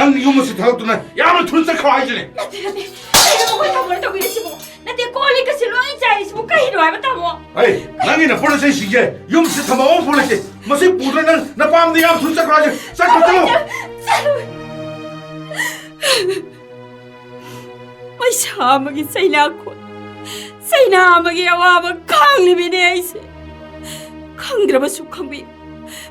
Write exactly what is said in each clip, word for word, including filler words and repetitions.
ꯅꯪ ꯌꯨꯝ ꯑꯁꯤ ꯊꯥꯗꯣꯛꯇꯨꯅ ꯌꯥꯝꯅ ꯊꯨꯅ ꯆꯠꯈ꯭ꯔꯣ ꯍꯥꯏꯁꯤꯅꯦ꯫ ꯅꯠꯇꯦ, ꯅꯠꯇꯦ꯫ ꯀꯩꯅꯣ ꯑꯩꯈꯣꯏ ꯇꯥꯃꯣꯅ ꯇꯧꯕꯤꯔꯤꯁꯤꯕꯣ? ꯅꯠꯇꯦ, ꯀꯣꯜ ꯂꯤꯛꯀꯁꯤ ꯂꯣꯏ ꯆꯥꯏꯔꯤꯁꯤꯕꯨ ꯀꯩꯅꯣ ꯍꯥꯏꯕ, ꯇꯥꯃꯣ? ꯍꯩ, ꯅꯪꯒꯤ ꯅꯄꯣꯠ ꯆꯩꯁꯤꯡꯁꯦ ꯌꯨꯝꯁꯤ ꯊꯝꯕ ꯑꯃ ꯄꯣꯛ ꯂꯩꯇꯦ꯫ ꯃꯁꯤ ꯄꯨꯗꯨꯅ ꯅꯪ ꯅꯄꯥꯝꯗ ꯌꯥꯝ ꯊꯨꯅ ꯆꯠꯈ꯭ꯔꯣ ꯍꯥꯏꯁꯦ꯫ ꯆꯠꯈ꯭ꯔꯣ, ꯆꯠꯂꯣ꯫ ꯆꯠꯂꯣꯏ, ꯆꯠꯂꯣꯏ꯫ ꯃꯩꯁꯥ ꯑꯃꯒꯤ ꯆꯩꯅꯥꯈꯣꯠ, ꯆꯩꯅꯥ ꯑꯃꯒꯤ ꯑꯋꯥꯕ ꯈꯥꯡꯂꯤꯕꯤꯅꯦ ꯑꯩꯁꯦ꯫ ꯈꯪꯗ꯭ꯔꯕꯁꯨ ꯈꯪꯕꯤꯌꯨ,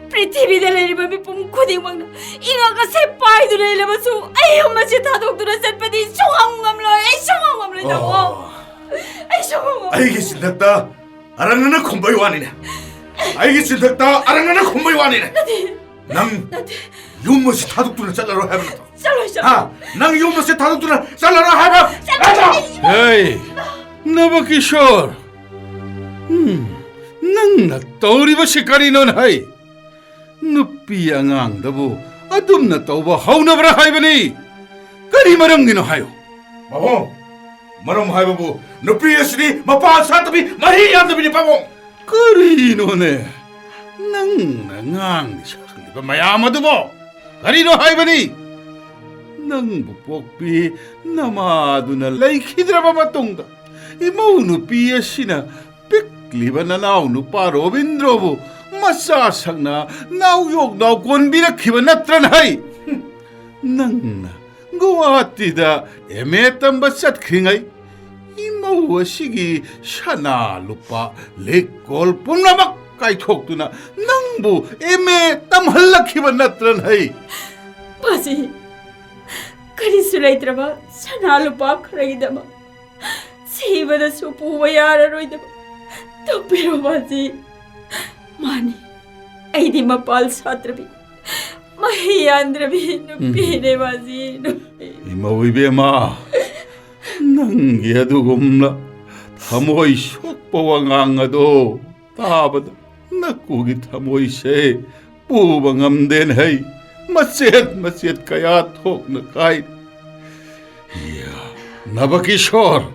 ꯄ꯭ꯔꯤꯊꯤꯕꯤꯗ ꯂꯩꯔꯤꯕ ꯃꯤꯄꯨꯝ ꯈꯨꯗꯤꯡꯃꯛꯅ ꯏꯉꯛ ꯑꯁꯦ ꯄꯥꯏꯗꯨꯅ ꯂꯩꯔꯕꯁꯨ ꯑꯩ ꯌꯨꯝ ꯑꯁꯤ ꯊꯥꯗꯣꯛꯇꯨꯅ ꯆꯠꯄꯗꯤ ꯁꯨꯡꯉꯝ ꯉꯝꯂꯣꯏ, ꯑꯩ ꯁꯨꯡꯉꯝ ꯉꯝꯂꯣꯏ, ꯇꯥꯃꯣ꯫ ꯑꯣ꯫ ꯑꯩ ꯁꯨꯡꯉꯝ ꯉꯝꯂꯣꯏ꯫ ꯑꯩꯒꯤ ꯆꯤꯟꯊꯛꯇ ꯑꯔꯪꯅꯅ ꯈꯨꯝꯕꯩ ꯋꯥꯅꯤꯅꯦ꯫ ꯑꯩꯒꯤ ꯆꯤꯟꯊꯛꯇ ꯑꯔꯪꯅꯅ ꯈꯨꯝꯕꯩ ꯋꯥꯅꯤꯅꯦ꯫ ꯅꯠꯇꯦ꯫ ꯅꯪ ꯅꯠꯇꯦ꯫ ꯌꯨꯝ ꯑꯁꯤ ꯊꯥꯗꯣꯛꯇꯨꯅ ꯆꯠꯂꯔꯣꯏ ꯍꯥꯏꯕ ꯅꯠꯇ꯭ꯔꯣ? ꯆꯠꯂꯣꯏ, ꯆꯠꯂꯣꯏ꯫ ꯍꯥ? ꯅꯪ ꯌꯨꯝ ꯑꯁꯤ ꯊꯥꯗꯣꯛꯇꯨꯅ ꯆꯠꯂꯔꯣꯏ ꯍꯥꯏꯕ ꯅꯠꯇ꯭ꯔꯣ? ꯆꯠꯂꯣꯏ꯫ ꯍꯦ, ꯅꯕꯀꯤꯁꯣꯔ, ꯎꯝ, ꯅꯪꯅ ꯇꯧꯔꯤꯕꯁꯤ ꯀꯔꯤꯅꯣꯅꯦ? ꯍꯩ, ꯅꯨꯄꯤ ꯑꯉꯥꯡꯗꯕꯨ ꯑꯗꯨꯝꯅ ꯇꯧꯕ ꯍꯧꯅꯕ꯭ꯔꯥ ꯍꯥꯏꯕꯅꯤ꯫ ꯀꯔꯤ ꯃꯔꯝꯒꯤꯅꯣ ꯍꯥꯏꯌꯨ꯫ ꯄꯥꯕꯨꯡ, ꯃꯔꯝ ꯍꯥꯏꯕꯕꯨ ꯅꯨꯄꯤ ꯑꯁꯤꯗꯤ ꯃꯄꯥ ꯁꯥꯠꯇꯕꯤ ꯃꯍꯩ ꯌꯥꯟꯗꯕꯤꯅꯤ, ꯄꯥꯕꯨꯡ꯫ ꯀꯔꯤꯅꯣꯅꯦ? ꯅꯪꯅ ꯉꯥꯡꯂꯤ ꯁꯥꯒꯠꯂꯤꯕ ꯃꯌꯥꯝ ꯑꯗꯨꯕꯣ ꯀꯔꯤꯅꯣ ꯍꯥꯏꯕꯅꯤ? ꯅꯪꯕꯨ ꯄꯣꯛꯄꯤ ꯅꯃꯥꯗꯨꯅ ꯂꯩꯈꯤꯗ꯭ꯔꯕ ꯃꯇꯨꯡꯗ, ꯏꯃꯧ ꯅꯨꯄꯤ ꯑꯁꯤꯅ ꯄꯤꯛꯂꯤꯕ ꯅꯅꯥꯎ ꯅꯨꯄꯥ ꯔꯣꯕꯤꯟꯗ꯭ꯔꯣꯕꯨ ꯃꯆꯥ ꯁꯛꯅ ꯅꯥꯎꯌꯣꯛ ꯅꯥꯎꯀꯣꯟꯕꯤꯔꯛꯈꯤꯕ ꯅꯠꯇ꯭ꯔꯅ ꯍꯩ? ꯅꯪꯅ ꯒꯨꯋꯥꯍꯥꯇꯤꯗ ꯑꯦꯝ ꯑꯦ ꯇꯝꯕ ꯆꯠꯈ꯭ꯔꯤꯉꯩ, ꯏꯃꯧ ꯑꯁꯤꯒꯤ ꯁꯅꯥ ꯂꯨꯄꯥ, ꯂꯤꯛ ꯀꯣꯜ ꯄꯨꯝꯅꯃꯛ ꯀꯥꯏꯊꯣꯛꯇꯨꯅ ꯅꯪꯕꯨ ꯑꯦꯝ ꯑꯦ ꯇꯝꯍꯜꯂꯛꯈꯤꯕ ꯅꯠꯇ꯭ꯔꯅ ꯍꯩ? ꯃꯥꯁꯤ ꯀꯔꯤꯁꯨ ꯂꯩꯇ꯭ꯔꯕ ꯁꯅꯥ ꯂꯨꯄꯥ ꯈꯔꯒꯤꯗꯃꯛ ꯁꯤꯕꯗꯁꯨ ꯄꯨꯕ ꯌꯥꯔꯔꯣꯏꯗꯕ ꯇꯣꯄꯤꯔꯣ ꯃꯥꯁꯤ꯫ ꯃꯥꯅꯤ, ꯑꯩꯗꯤ ꯃꯄꯥꯜ ꯁꯥꯠꯇ꯭ꯔꯕꯤ, ꯃꯍꯩ ꯌꯥꯟꯗ꯭ꯔꯕꯤ ꯅꯨꯄꯤꯅꯦ ꯃꯥꯁꯤ, ꯅꯨꯄꯤ꯫ ꯏꯃꯧ ꯏꯕꯦꯝꯃ, ꯅꯪꯒꯤ ꯑꯗꯨꯒꯨꯝꯅ ꯊꯃꯣꯏ ꯁꯣꯛꯄ ꯋꯥꯉꯥꯡ ꯑꯗꯣ ꯇꯥꯕꯗ ꯅꯀꯨꯒꯤ ꯊꯃꯣꯏꯁꯦ ꯄꯨꯕ ꯉꯝꯗꯦꯅꯦ ꯍꯩ꯫ ꯃꯆꯦꯠ ꯃꯆꯦꯠ ꯀꯌꯥ ꯊꯣꯛꯅ ꯀꯥꯏ꯫ ꯏꯌꯥ, ꯅꯕꯀꯤꯁꯣꯔ,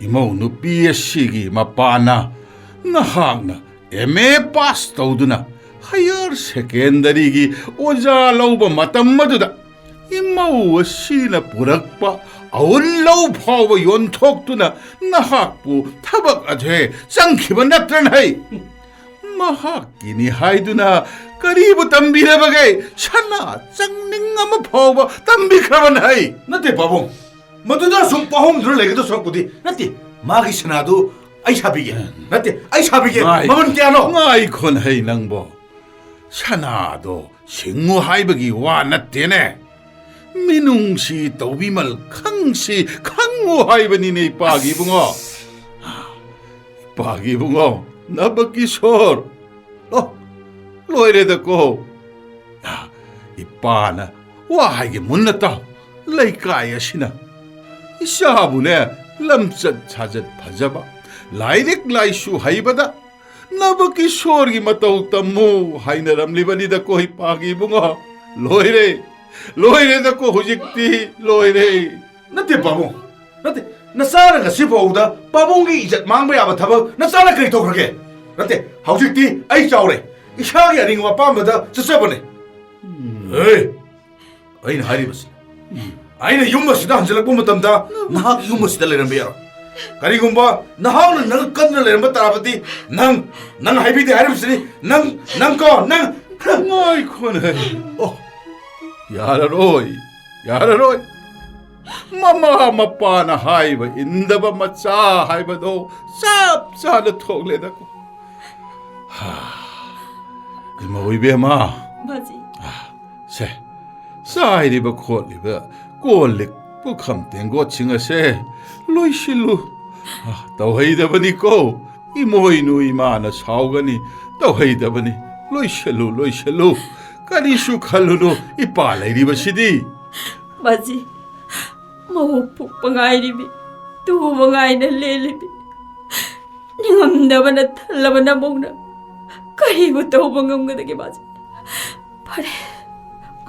ꯏꯃꯧ ꯅꯨꯄꯤ ꯑꯁꯤꯒꯤ ꯃꯄꯥꯅ ꯅꯍꯥꯛꯅ ꯑꯦꯝ ꯑꯦ ꯄꯥꯁ ꯇꯧꯗꯨꯅ ꯍꯥꯌꯔ ꯁꯦꯀꯦꯟꯗꯔꯤꯒꯤ ꯑꯣꯖꯥ ꯂꯧꯕ ꯃꯇꯝ ꯑꯗꯨꯗ ꯃꯧ ꯑꯁꯤꯅ ꯄꯨꯔꯛꯄ ꯑꯎꯟ ꯂꯧ ꯐꯥꯎꯕ ꯌꯣꯟꯊꯣꯛꯇꯨꯅ ꯅꯍꯥꯛꯄꯨ ꯊꯕꯛ ꯑꯗꯨ ꯆꯪꯈꯤꯕ ꯅꯠꯇ꯭ꯔꯅꯦ? ꯃꯍꯥꯛꯀꯤꯅꯤ ꯍꯥꯏꯗꯨꯅ ꯀꯔꯤꯕꯨ ꯇꯝꯕꯤꯔꯕꯒꯦ? ꯁꯅꯥ ꯆꯪꯅꯤꯡ ꯑꯃ ꯐꯥꯎꯕ ꯇꯝꯕꯤꯈ꯭ꯔꯕꯅꯦ꯫ ꯅꯠꯇꯦ ꯄꯥꯕꯨꯡ, ꯃꯗꯨꯗ ꯁꯨꯝ ꯄꯥꯎꯍꯨꯝꯗꯨꯅ ꯂꯩꯒꯗꯧ ꯁꯔꯨꯛꯄꯨꯗꯤ, ꯅꯠꯇꯦ, ꯃꯥꯒꯤ ꯁꯅꯥꯗꯨ ꯑꯩ ꯁꯥꯕꯤꯒꯦ꯫ ꯅꯠꯇꯦ, ꯑꯩ ꯁꯥꯕꯤꯒꯦ꯫ ꯉꯥꯏ-, ꯃꯃꯜ ꯀꯌꯥꯅꯣ? ꯉꯥꯏꯈꯣꯅꯦ ꯅꯪꯕꯣ꯫ ꯁꯅꯥꯗꯣ ꯁꯤꯡꯉꯨ ꯍꯥꯏꯕꯒꯤ ꯋꯥ ꯅꯠꯇꯦꯅꯦ꯫ ꯃꯤꯅꯨꯡꯁꯤ ꯇꯧꯕꯤꯃꯜ ꯈꯪꯁꯤ ꯈꯪꯉꯨ ꯍꯥꯏꯕꯅꯤꯅꯦ, ꯏꯄꯥꯒꯤ ꯏꯕꯨꯡꯉꯣ꯫ ꯏꯄꯥꯒꯤ ꯏꯕꯨꯡꯉꯣ, ꯅꯕꯀꯤꯁꯣꯔ꯫ ꯑꯣ, ꯂꯣꯏꯔꯦꯗꯀꯣ꯫ ꯏꯄꯥꯅ ꯋꯥ ꯍꯥꯏꯒꯦ ꯃꯨꯟꯅ ꯇꯥꯎ꯫ ꯂꯩꯀꯥꯏ ꯑꯁꯤꯅ ꯏꯆꯥꯕꯨꯅꯦ, ꯂꯝꯆꯠ ꯁꯥꯖꯠ ꯐꯖꯕ, ꯂꯥꯏꯔꯤꯛ ꯂꯥꯏꯁꯨ ꯍꯩꯕꯗ ꯅꯕꯀꯤꯁꯣꯔꯒꯤ ꯃꯇꯧ ꯇꯝꯃꯨ ꯍꯥꯏꯅꯔꯝꯂꯤꯕꯅꯤꯗꯀꯣ, ꯏꯄꯥꯒꯤ ꯏꯕꯨꯡꯉꯣ꯫ ꯂꯣꯏꯔꯦ, ꯂꯣꯏꯔꯦꯗꯀꯣ, ꯍꯧꯖꯤꯛꯇꯤ ꯂꯣꯏꯔꯦ꯫ ꯅꯠꯇꯦ ꯄꯥꯕꯨꯡ, ꯅꯠꯇꯦ, ꯅꯆꯥꯅ ꯉꯁꯤ ꯐꯥꯎꯕꯗ ꯄꯥꯕꯨꯡꯒꯤ ꯏꯖꯠ ꯃꯥꯡꯕ ꯌꯥꯕ ꯊꯕꯛ ꯅꯆꯥꯅ ꯀꯔꯤ ꯇꯧꯈ꯭ꯔꯒꯦ? ꯅꯠꯇꯦ, ꯍꯧꯖꯤꯛꯇꯤ ꯑꯩ ꯆꯥꯎꯔꯦ, ꯏꯁꯥꯒꯤ ꯑꯅꯤꯡꯕ ꯑꯄꯥꯝꯕꯗ ꯆꯠꯆꯕꯅꯦ꯫ ꯎꯝ꯫ ꯑꯦ, ꯑꯩꯅ ꯍꯥꯏꯔꯤꯕꯁꯤ, ꯎꯝ꯫ ꯑꯩꯅ ꯌꯨꯝ ꯑꯁꯤꯗ ꯍꯟꯖꯤꯜꯂꯛꯄ ꯃꯇꯝꯗ ꯅꯍꯥꯛ ꯌꯨꯝ ꯑꯁꯤꯗ ꯂꯩꯔꯝꯕ ꯌꯥꯔꯣꯏ꯫ ꯀꯔꯤꯒꯨꯝꯕ ꯅꯍꯥꯛꯅ ꯅꯪ ꯀꯟꯗꯨꯅ ꯂꯩꯔꯝꯕ ꯇꯥꯔꯕꯗꯤ, ꯅꯪ, ꯅꯪ ꯍꯥꯏꯕꯤꯗꯦ ꯍꯥꯏꯔꯤꯕꯁꯤꯅꯤ, ꯅꯪ, ꯅꯪ ꯀꯣ, ꯅꯪ꯫ ꯉꯥꯏꯈꯣꯅꯦ꯫ ꯑꯣ, ꯌꯥꯔꯔꯣꯏ, ꯌꯥꯔꯔꯣꯏ꯫ ꯃꯃꯥ ꯃꯄꯥꯅ ꯍꯥꯏꯕ ꯏꯟꯗꯕ ꯃꯆꯥ ꯍꯥꯏꯕꯗꯣ ꯆꯞ ꯆꯥꯅ ꯊꯣꯛꯂꯦꯗꯀꯣ꯫ ꯍꯥ, ꯏꯃꯧ ꯏꯕꯦꯝꯃ꯫ ꯕꯥꯖꯤ꯫ ꯑꯥ, ꯁꯦ, ꯆꯥꯏꯔꯤꯕ ꯈꯣꯠꯂꯤꯕ ꯀꯣꯜ ꯂꯤꯛ ꯄꯨꯈꯝ ꯇꯦꯡꯒꯣꯠꯁꯤꯡ ꯑꯁꯦ ꯂꯣꯏꯁꯤꯜꯂꯨ꯫ ꯑꯥ, ꯇꯧꯍꯩꯗꯕꯅꯤꯀꯣ꯫ ꯏꯃꯣꯏꯅꯨ ꯏꯃꯥꯅ ꯁꯥꯎꯒꯅꯤ꯫ ꯇꯧꯍꯩꯗꯕꯅꯤ꯫ ꯂꯣꯏꯁꯤꯜꯂꯨ, ꯂꯣꯏꯁꯤꯜꯂꯨ꯫ ꯀꯔꯤꯁꯨ ꯈꯜꯂꯨꯅꯨ, ꯏꯄꯥ ꯂꯩꯔꯤꯕꯁꯤꯗꯤ꯫ ꯕꯥꯖꯤ, ꯃꯧ ꯄꯣꯛꯄ ꯉꯥꯏꯔꯤꯕꯤ, ꯇꯨꯕ ꯉꯥꯏꯅ ꯂꯦꯜꯂꯤꯕꯤ, ꯅꯤꯡꯉꯝꯗꯕꯅ ꯊꯜꯂꯕ ꯅꯃꯧꯅ ꯀꯔꯤꯕꯨ ꯇꯧꯕ ꯉꯝꯒꯗꯒꯦ, ꯕꯥꯖꯤ? ꯐꯔꯦ,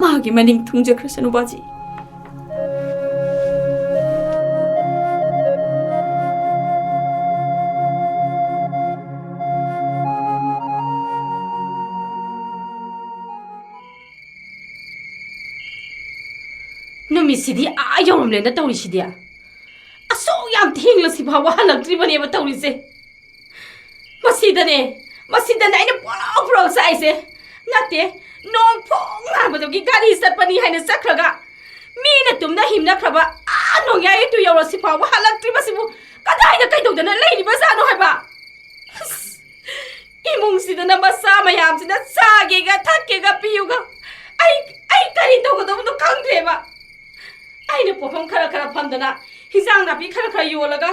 ꯃꯥꯒꯤ ꯃꯅꯤꯡ ꯊꯨꯡꯖꯈ꯭ꯔꯁꯅꯨ, ꯕꯥꯖꯤ꯫ ꯃꯤꯁꯤꯗꯤ ꯑꯥ ꯌꯧꯔꯝꯂꯦꯅ ꯇꯧꯔꯤꯁꯤꯗꯤ꯫ ꯑꯁꯨꯛ ꯌꯥꯝ ꯊꯦꯡꯂꯁꯤ ꯐꯥꯎꯕ ꯍꯜꯂꯛꯇ꯭ꯔꯤꯕꯅꯦꯕ ꯇꯧꯔꯤꯁꯦ꯫ ꯃꯁꯤꯗꯅꯦ, ꯃꯁꯤꯗꯅꯦ ꯑꯩꯅ ꯄꯣꯔꯣꯛ ꯄꯣꯔꯣꯛ ꯆꯥꯛꯏꯁꯦ꯫ ꯅꯠꯇꯦ, ꯅꯣꯡ ꯐꯣꯡ ꯉꯥꯟꯕꯗꯨꯒꯤ ꯒꯥꯔꯤ ꯆꯠꯄꯅꯤ ꯍꯥꯏꯅ ꯆꯠꯈ꯭ꯔꯒ, ꯃꯤꯅ ꯇꯨꯝꯅ ꯍꯤꯞꯅꯈ꯭ꯔꯕ ꯑꯥ ꯅꯣꯡꯌꯥꯏ ꯌꯨꯝꯗꯨ ꯌꯧꯔꯁꯤ ꯐꯥꯎꯕ ꯍꯜꯂꯛꯇ꯭ꯔꯤꯕꯁꯤꯕꯨ ꯀꯗꯥꯏꯗ ꯀꯩꯗꯧꯗꯅ ꯂꯩꯔꯤꯕꯖꯥꯠꯅꯣ ꯍꯥꯏꯕ? ꯑꯁ, ꯏꯃꯨꯡꯁꯤꯗꯅ ꯃꯆꯥ ꯃꯌꯥꯝꯁꯤꯅ ꯆꯥꯒꯦꯒ ꯊꯛꯀꯦꯒ ꯄꯤꯌꯨꯒ, ꯑꯩ, ꯑꯩ ꯀꯔꯤ ꯇꯧꯒꯗꯧꯕꯅꯣ ꯈꯪꯗ꯭ꯔꯦꯕ꯫ ꯑꯩꯅ ꯄꯣꯠꯐꯝ ꯈꯔ ꯈꯔ ꯐꯝꯗꯅ, ꯍꯤꯟꯖꯥꯡ ꯅꯥꯄꯤ ꯈꯔ ꯈꯔ ꯌꯣꯜꯂꯒ,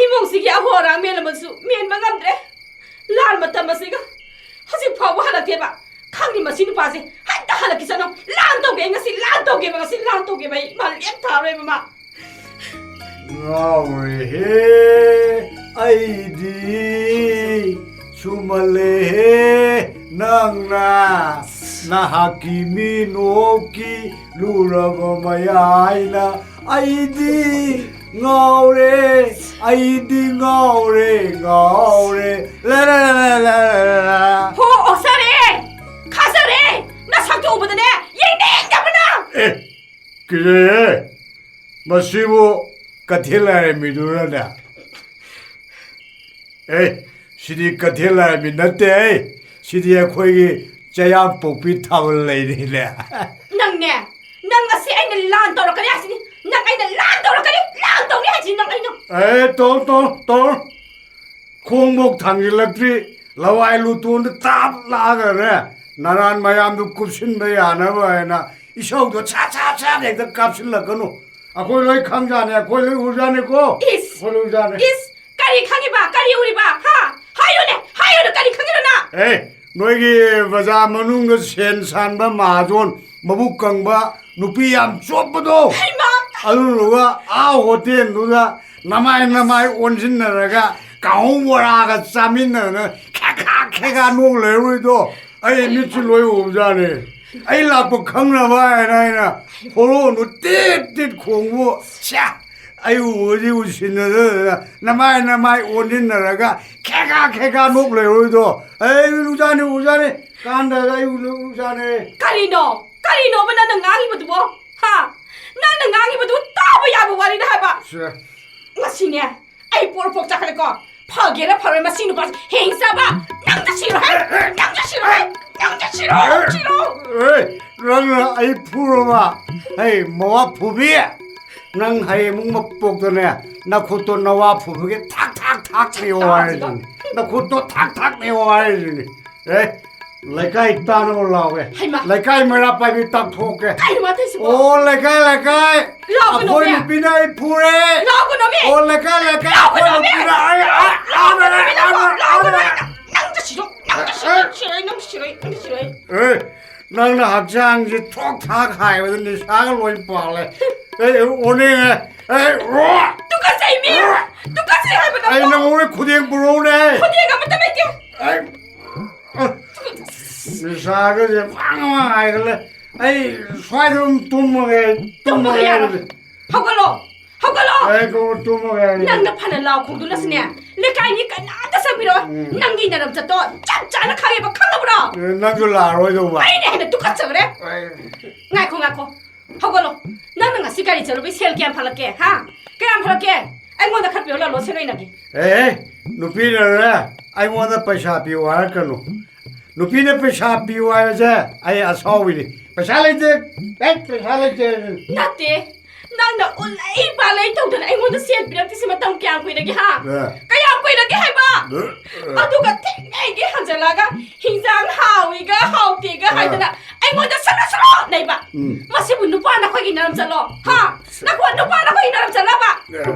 ꯏꯃꯨꯡꯁꯤꯒꯤ ꯑꯍꯣ ꯑꯔꯥꯡ ꯃꯦꯜꯂꯝꯕꯁꯨ ꯃꯦꯟꯕ ꯉꯝꯗ꯭ꯔꯦ꯫ ꯂꯥꯟ ꯃꯇꯝ ꯑꯁꯤꯒ ꯍꯧꯖꯤꯛ ꯐꯥꯎꯕ ꯍꯜꯂꯛꯇꯦꯕ꯫ ꯈꯪꯗꯦ ꯃꯁꯤ ꯅꯨꯄꯥꯁꯦ꯫ ꯍꯦꯛꯇ ꯍꯜꯂꯛꯈꯤꯁꯅꯨ꯫ ꯂꯥꯟ ꯇꯧꯒꯦ ꯑꯩ ꯉꯁꯤ, ꯂꯥꯟ ꯇꯧꯒꯦꯕ ꯉꯁꯤ, ꯂꯥꯟ ꯇꯧꯒꯦꯕ ꯑꯩ꯫ ꯃꯥ ꯂꯦꯞ ꯊꯥꯔꯣꯏꯕ ꯃꯥ꯫ ꯉꯥꯎꯔꯦꯍꯦ ꯑꯩꯗꯤ, ꯁꯨꯃꯜꯂꯦꯍꯦ ꯅꯪꯅ ꯅꯍꯥꯛꯀꯤ ꯃꯤꯅꯣꯛꯀꯤ ꯂꯨꯔꯕ ꯃꯌꯥꯏꯅ꯫ ꯑꯩꯗꯤ ꯉꯥꯎꯔꯦ, ꯑꯩꯗꯤ ꯉꯥꯎꯔꯦ, ꯉꯥꯎꯔꯦ꯫ ꯂꯦ, ꯂꯦ, ꯂꯦ, ꯂꯦ, ꯂꯦ, ꯂꯦ, ꯂꯦ꯫ ꯍꯣ, ꯑꯣꯛꯆꯔꯦ! ꯈꯥꯖꯔꯦ! ꯅꯁꯛꯇꯨ ꯎꯕꯗꯅꯦ, ꯌꯦꯡꯅꯤꯡꯗꯕꯅ! ꯑꯦ, ꯀꯤꯖꯩꯍꯦ꯫ ꯃꯁꯤꯕꯨ ꯀꯩꯊꯦꯜ ꯂꯥꯏꯔꯦꯝꯕꯤꯗꯨꯔꯅꯦ? ꯑꯦ, ꯁꯤꯗꯤ ꯀꯩꯊꯦꯜ ꯂꯥꯏꯔꯦꯝꯕꯤ ꯅꯠꯇꯦꯍꯦ꯫ ꯁꯤꯗꯤ ꯑꯩꯈꯣꯏꯒꯤ ꯆꯌꯥꯝꯄꯣꯛꯄꯤ ꯊꯥꯕꯜ ꯂꯩꯔꯤꯅꯦ꯫ ꯅꯪꯅꯦ, ꯅꯪ ꯉꯁꯤ ꯑꯩꯅ ꯂꯥꯟ ꯇꯧꯔꯛꯀꯅꯤ ꯍꯥꯏꯁꯤꯅꯤ꯫ ꯅꯪ ꯑꯩꯅ ꯂꯥꯟ ꯇꯧꯔꯛꯀꯅꯤ, ꯂꯥꯟ ꯇꯧꯅꯤ ꯍꯥꯏꯁꯤꯅꯤ ꯅꯪ ꯑꯩꯅ꯫ ꯑꯦ, ꯇꯣꯡ, ꯇꯣꯡ, ꯇꯣꯡ꯫ ꯈꯣꯡꯕꯣꯛ ꯊꯥꯡꯖꯤꯜꯂꯛꯇ꯭ꯔꯤ, ꯂꯋꯥꯏ ꯂꯨꯇꯣꯟꯗ ꯇꯥꯞ ꯂꯥꯛꯑꯒꯅꯦ, ꯅꯔꯥꯟ ꯃꯌꯥꯝꯗꯨ ꯀꯨꯞꯁꯤꯟꯕ ꯌꯥꯅꯕ ꯍꯥꯏꯅ ꯏꯁꯧꯗꯣ ꯁꯥ ꯁꯥ ꯁꯥ ꯍꯦꯛꯇ ꯀꯥꯞꯁꯤꯜꯂꯛꯀꯅꯨ꯫ ꯑꯩꯈꯣꯏ ꯂꯣꯏ ꯈꯪꯖꯥꯅꯤ, ꯑꯩꯈꯣꯏ ꯂꯣꯏ ꯎꯖꯥꯅꯤꯀꯣ꯫ ꯏꯁ! ꯑꯩꯈꯣꯏ ꯂꯣꯏ ꯎꯖꯥꯅꯤ꯫ ꯏꯁ! ꯀꯔꯤ ꯈꯪꯉꯤꯕ? ꯀꯔꯤ ꯎꯔꯤꯕ? ꯍꯥ? ꯍꯥꯏꯌꯨꯅꯦ! ꯍꯥꯏꯌꯨꯅꯦ! ꯀꯔꯤ ꯈꯪꯉꯤꯅꯣ ꯅꯪ? ꯑꯦ, ꯅꯣꯏꯒꯤ ꯕꯖꯥꯔ ꯃꯅꯨꯡꯗ ꯁꯦꯟ ꯁꯥꯟꯕ ꯃꯍꯥꯖꯣꯟ, ꯃꯕꯨꯛ ꯀꯪꯕ, ꯅꯨꯄꯤ ꯌꯥꯝ ꯆꯣꯞꯄꯗꯣ꯫ ꯍꯩꯃꯥ! ꯑꯗꯨꯗꯨꯒ ꯑꯥ ꯍꯣꯇꯦꯜꯗꯨꯗ ꯅꯃꯥꯏ ꯅꯃꯥꯏ ꯑꯣꯟꯁꯤꯟꯅꯔꯒ ꯀꯥꯡꯍꯧ ꯕꯣꯔꯥꯒ ꯆꯥꯃꯤꯟꯅꯗꯅ ꯈꯦꯈꯥ ꯈꯦꯈꯥ ꯅꯣꯛ ꯂꯩꯔꯣꯏꯗꯣ꯫ ꯑꯩ ꯃꯤꯠꯁꯤ ꯂꯣꯏ ꯎꯕꯖꯥꯠꯅꯤ꯫ ꯑꯩ ꯂꯥꯛꯄ ꯈꯪꯅꯕ ꯍꯥꯏꯅ ꯑꯩꯅ ꯍꯣꯔꯣꯟꯗꯨ ꯇꯤꯠ ꯇꯤꯠ ꯈꯣꯡꯕꯨ, ꯁ꯭ꯌꯥ! ꯑꯩ ꯎꯕꯗꯤ ꯎꯁꯤꯟꯅꯗꯗꯅ ꯅꯃꯥꯏ ꯅꯃꯥꯏ ꯑꯣꯟꯁꯤꯟꯅꯔꯒ ꯈꯦꯈꯥ ꯈꯦꯈꯥ ꯅꯣꯛ ꯂꯩꯔꯣꯏꯗꯣ꯫ ꯑꯩ ꯎꯖꯥꯠꯅꯤ, ꯎꯖꯥꯠꯅꯤ꯫ ꯀꯥꯟꯗ ꯑꯩ ꯎꯖꯥꯠꯅꯤ꯫ ꯀꯔꯤꯅꯣ? ꯀꯔꯤꯅꯣꯕ ꯅꯪꯅ ꯉꯥꯡꯉꯤꯕꯗꯨꯕꯣ? ꯍꯥ? ꯅꯪꯅ ꯉꯥꯡꯉꯤꯕꯗꯨ ꯇꯥꯕ ꯌꯥꯕ ꯋꯥꯔꯤꯅꯦ ꯍꯥꯏꯕ꯫ ꯁꯦ꯫ ꯉꯁꯤꯅꯦ, ꯑꯩ ꯄꯣꯔꯣꯛ ꯄꯣꯛ ꯆꯥꯈꯠꯂꯦꯀꯣ꯫ ꯐꯒꯦꯔꯥ ꯐꯔꯣꯏ, ꯃꯁꯤ ꯅꯨꯄꯥꯁꯦ ꯍꯤꯡ ꯆꯥꯕ꯫ ꯅꯪꯁꯨ ꯁꯤꯔꯣꯏ, ꯅꯪꯁꯨ ꯁꯤꯔꯣꯏ, ꯅꯪꯁꯨ ꯁꯤꯔꯣꯏ, ꯁꯤꯔꯣꯏ꯫ ꯑꯦ, ꯅꯪꯅ ꯑꯩ ꯐꯨꯔꯕ? ꯑꯩ ꯃꯋꯥ ꯐꯨꯕꯤ, ꯅꯪ ꯍꯌꯦꯡ ꯑꯃꯨꯛ ꯃꯄꯣꯛꯇꯅꯦ, ꯅꯈꯨꯠꯇꯣ ꯅꯋꯥ ꯐꯨꯕꯒꯤ ꯊꯥꯛ ꯊꯥꯛ ꯊꯥꯛ ꯅꯦꯌꯣ ꯍꯥꯏꯔꯤꯁꯤꯅꯤ꯫ ꯅꯈꯨꯠꯇꯣ ꯊꯥꯛ ꯊꯥꯛ ꯅꯦꯌꯣ ꯍꯥꯏꯔꯤꯁꯤꯅꯤ꯫ ꯑꯦ, ꯂꯩꯀꯥꯏ ꯇꯥꯅꯕ ꯂꯥꯎꯒꯦ꯫ ꯍꯩꯃꯥ꯫ ꯂꯩꯀꯥꯏ ꯃꯩꯔꯥ ꯄꯥꯏꯕꯤ ꯇꯥꯛꯊꯣꯛꯀꯦ꯫ ꯀꯩꯅꯣ ꯃꯥ ꯇꯧꯏꯁꯤꯕꯣ? ꯑꯣ, ꯂꯩꯀꯥꯏ, ꯂꯩꯀꯥꯏ꯫ ꯂꯥꯎꯒꯅꯣꯃꯤ꯫ ꯑꯩꯈꯣꯏ ꯅꯨꯄꯤꯅ ꯑꯩ ꯐꯨꯔꯦ꯫ ꯂꯥꯎꯒꯅꯣꯃꯤ꯫ ꯑꯣ, ꯂꯩꯀꯥꯏ, ꯂꯩꯀꯥꯏ, ꯑꯩꯈꯣꯏ ꯂꯥꯎꯒꯅꯣꯃꯤ꯫ ꯅꯨꯄꯤꯅ ꯑꯩ, ꯑ, ꯂꯥꯎꯒꯅꯣꯃꯤ, ꯂꯥꯎꯒꯅꯣꯃꯤ, ꯂꯥꯎꯒꯅꯣꯃꯤ꯫ ꯅꯪ ꯆꯠꯁꯤꯔꯣ, ꯅꯪ ꯆꯠꯁꯤꯔꯣ, ꯅꯪ ꯆꯠꯁꯤꯔꯣ, ꯅꯪ ꯆꯠꯁꯤꯔꯣ꯫ ꯑꯦ, ꯅꯪꯅ ꯍꯛꯆꯥꯡꯁꯦ ꯊꯣꯛ ꯊꯥꯛ ꯍꯥꯏꯕꯗ ꯅꯤꯁꯥꯒ ꯂꯣꯏ ꯄꯥꯜꯂꯦ꯫ ꯑꯦ, ꯑꯣꯅꯤꯡꯉꯦ꯫ ꯑꯦ, ꯔꯣ! ꯇꯨꯀꯠꯆꯩꯃꯤ! ꯔꯣ! ꯇꯨꯀꯠꯆꯩ ꯍꯥꯏꯕ ꯑꯩ ꯅꯪꯕꯨ! ꯅꯪꯉꯣꯟꯗ ꯈꯨꯗꯦꯡ ꯄꯨꯔꯛꯎꯅꯦ꯫ ꯈꯨꯗꯦꯡ ꯑꯃꯠꯇ ꯂꯩꯇꯦ꯫ ꯑꯩ, ꯅꯤꯁꯥꯒꯁꯦ ꯋꯥꯡ ꯋꯥꯡ ꯍꯥꯏꯒꯠꯂꯦ꯫ ꯑꯩ ꯁ꯭ꯋꯥꯏꯗ ꯑꯗꯨꯝ ꯇꯨꯝꯃꯒꯦ, ꯇꯨꯝꯃꯒꯦ ꯇꯨꯝꯃꯒꯦ ꯌꯥꯔꯣꯏ꯫ ꯍꯥꯏꯕꯗꯤ꯫ ꯍꯧꯒꯠꯂꯣ! ꯍꯧꯒꯠꯂꯣ! ꯑꯩ ꯀꯣ ꯇꯨꯝꯃꯒꯦ ꯍꯥꯏꯕꯗꯤ꯫ ꯅꯪꯅ ꯐꯅ ꯂꯥꯎ ꯈꯣꯡꯗꯨꯅꯁꯨꯅꯦ, ꯂꯩꯀꯥꯏ ꯃꯤ ꯀꯅꯥꯝꯇ ꯆꯪꯕꯤꯔꯣꯏ꯫ ꯎꯝ꯫ ꯅꯪꯒꯤ ꯅꯔꯝꯆꯠꯇꯣ ꯆꯞ ꯆꯥꯅ ꯈꯪꯉꯦꯕ, ꯈꯪꯉꯕ꯭ꯔꯣ? ꯑꯦ, ꯅꯪꯁꯨ ꯂꯥꯛꯑꯔꯣꯏꯗꯧꯕ꯫ ꯑꯩꯅ ꯍꯦꯟꯅ ꯇꯨꯀꯠꯆꯈ꯭ꯔꯦ꯫ ꯑꯩ ꯉꯥꯏꯈꯣ, ꯉꯥꯏꯈꯣ꯫ ꯍꯧꯒꯠꯂꯣ꯫ ꯅꯪꯅ ꯉꯁꯤ ꯒꯥꯔꯤ ꯆꯠꯂꯨꯕꯩ ꯁꯦꯜ ꯀꯌꯥꯝ ꯐꯪꯂꯛꯀꯦ, ꯍꯥ? ꯀꯌꯥꯝ ꯐꯪꯂꯛꯀꯦ? ꯑꯩꯉꯣꯟꯗ ꯈꯔ ꯄꯤꯔꯛꯑꯣ, ꯂꯥꯛꯂꯣ, ꯁꯦꯟ ꯑꯣꯏꯅꯒꯦ꯫ ꯑꯦ, ꯅꯨꯄꯤꯅꯅꯦ, ꯑꯩꯉꯣꯟꯗ ꯄꯩꯁꯥ ꯄꯤꯌꯨ ꯍꯥꯏꯔꯛꯀꯅꯨ꯫ ꯅꯨꯄꯤꯅ ꯄꯩꯁꯥ ꯄꯤꯌꯨ ꯍꯥꯏꯕꯁꯦ ꯑꯩ ꯑꯁꯥꯎꯕꯤꯅꯤ꯫ ꯄꯩꯁꯥ ꯂꯩꯇꯦ꯫ ꯑꯦ, ꯄꯩꯁꯥ ꯂꯩꯇꯦ꯫ ꯅꯠꯇꯦ꯫ ꯅꯪꯅ ꯎꯂꯩ ꯄꯥꯂꯩ ꯇꯧꯗꯅ ꯑꯩꯉꯣꯟꯗ ꯁꯦꯜ ꯄꯤꯔꯛꯇ꯭ꯔꯤꯁꯤ ꯃꯇꯝ ꯀꯌꯥꯝ ꯀꯨꯏꯔꯒꯦ, ꯍꯥ? ꯑꯦ꯫ ꯀꯌꯥꯝ ꯀꯨꯏꯔꯒꯦ ꯍꯥꯏꯕ? ꯑꯦ꯫ ꯑꯗꯨꯒ ꯊꯦꯡꯅꯩꯒꯤ ꯍꯟꯖꯜꯂꯒ ꯍꯤꯟꯖꯥꯡ ꯍꯥꯎꯏꯒ ꯍꯥꯎꯇꯦꯒ ꯑꯦ꯫ ꯍꯥꯏꯗꯅ ꯑꯩꯉꯣꯟꯗ ꯁꯔꯨ ꯁꯔꯨ ꯂꯩꯕ꯫ ꯎꯝ꯫ ꯃꯁꯤꯕꯨ ꯅꯨꯄꯥ ꯅꯈꯣꯏꯒꯤ ꯅꯔꯝ ꯆꯠꯂꯣ, ꯍꯥ? ꯅꯈꯣꯏ ꯅꯨꯄꯥ ꯅꯈꯣꯏꯒꯤ ꯅꯔꯝ ꯆꯠꯂꯕ? ꯑꯦ꯫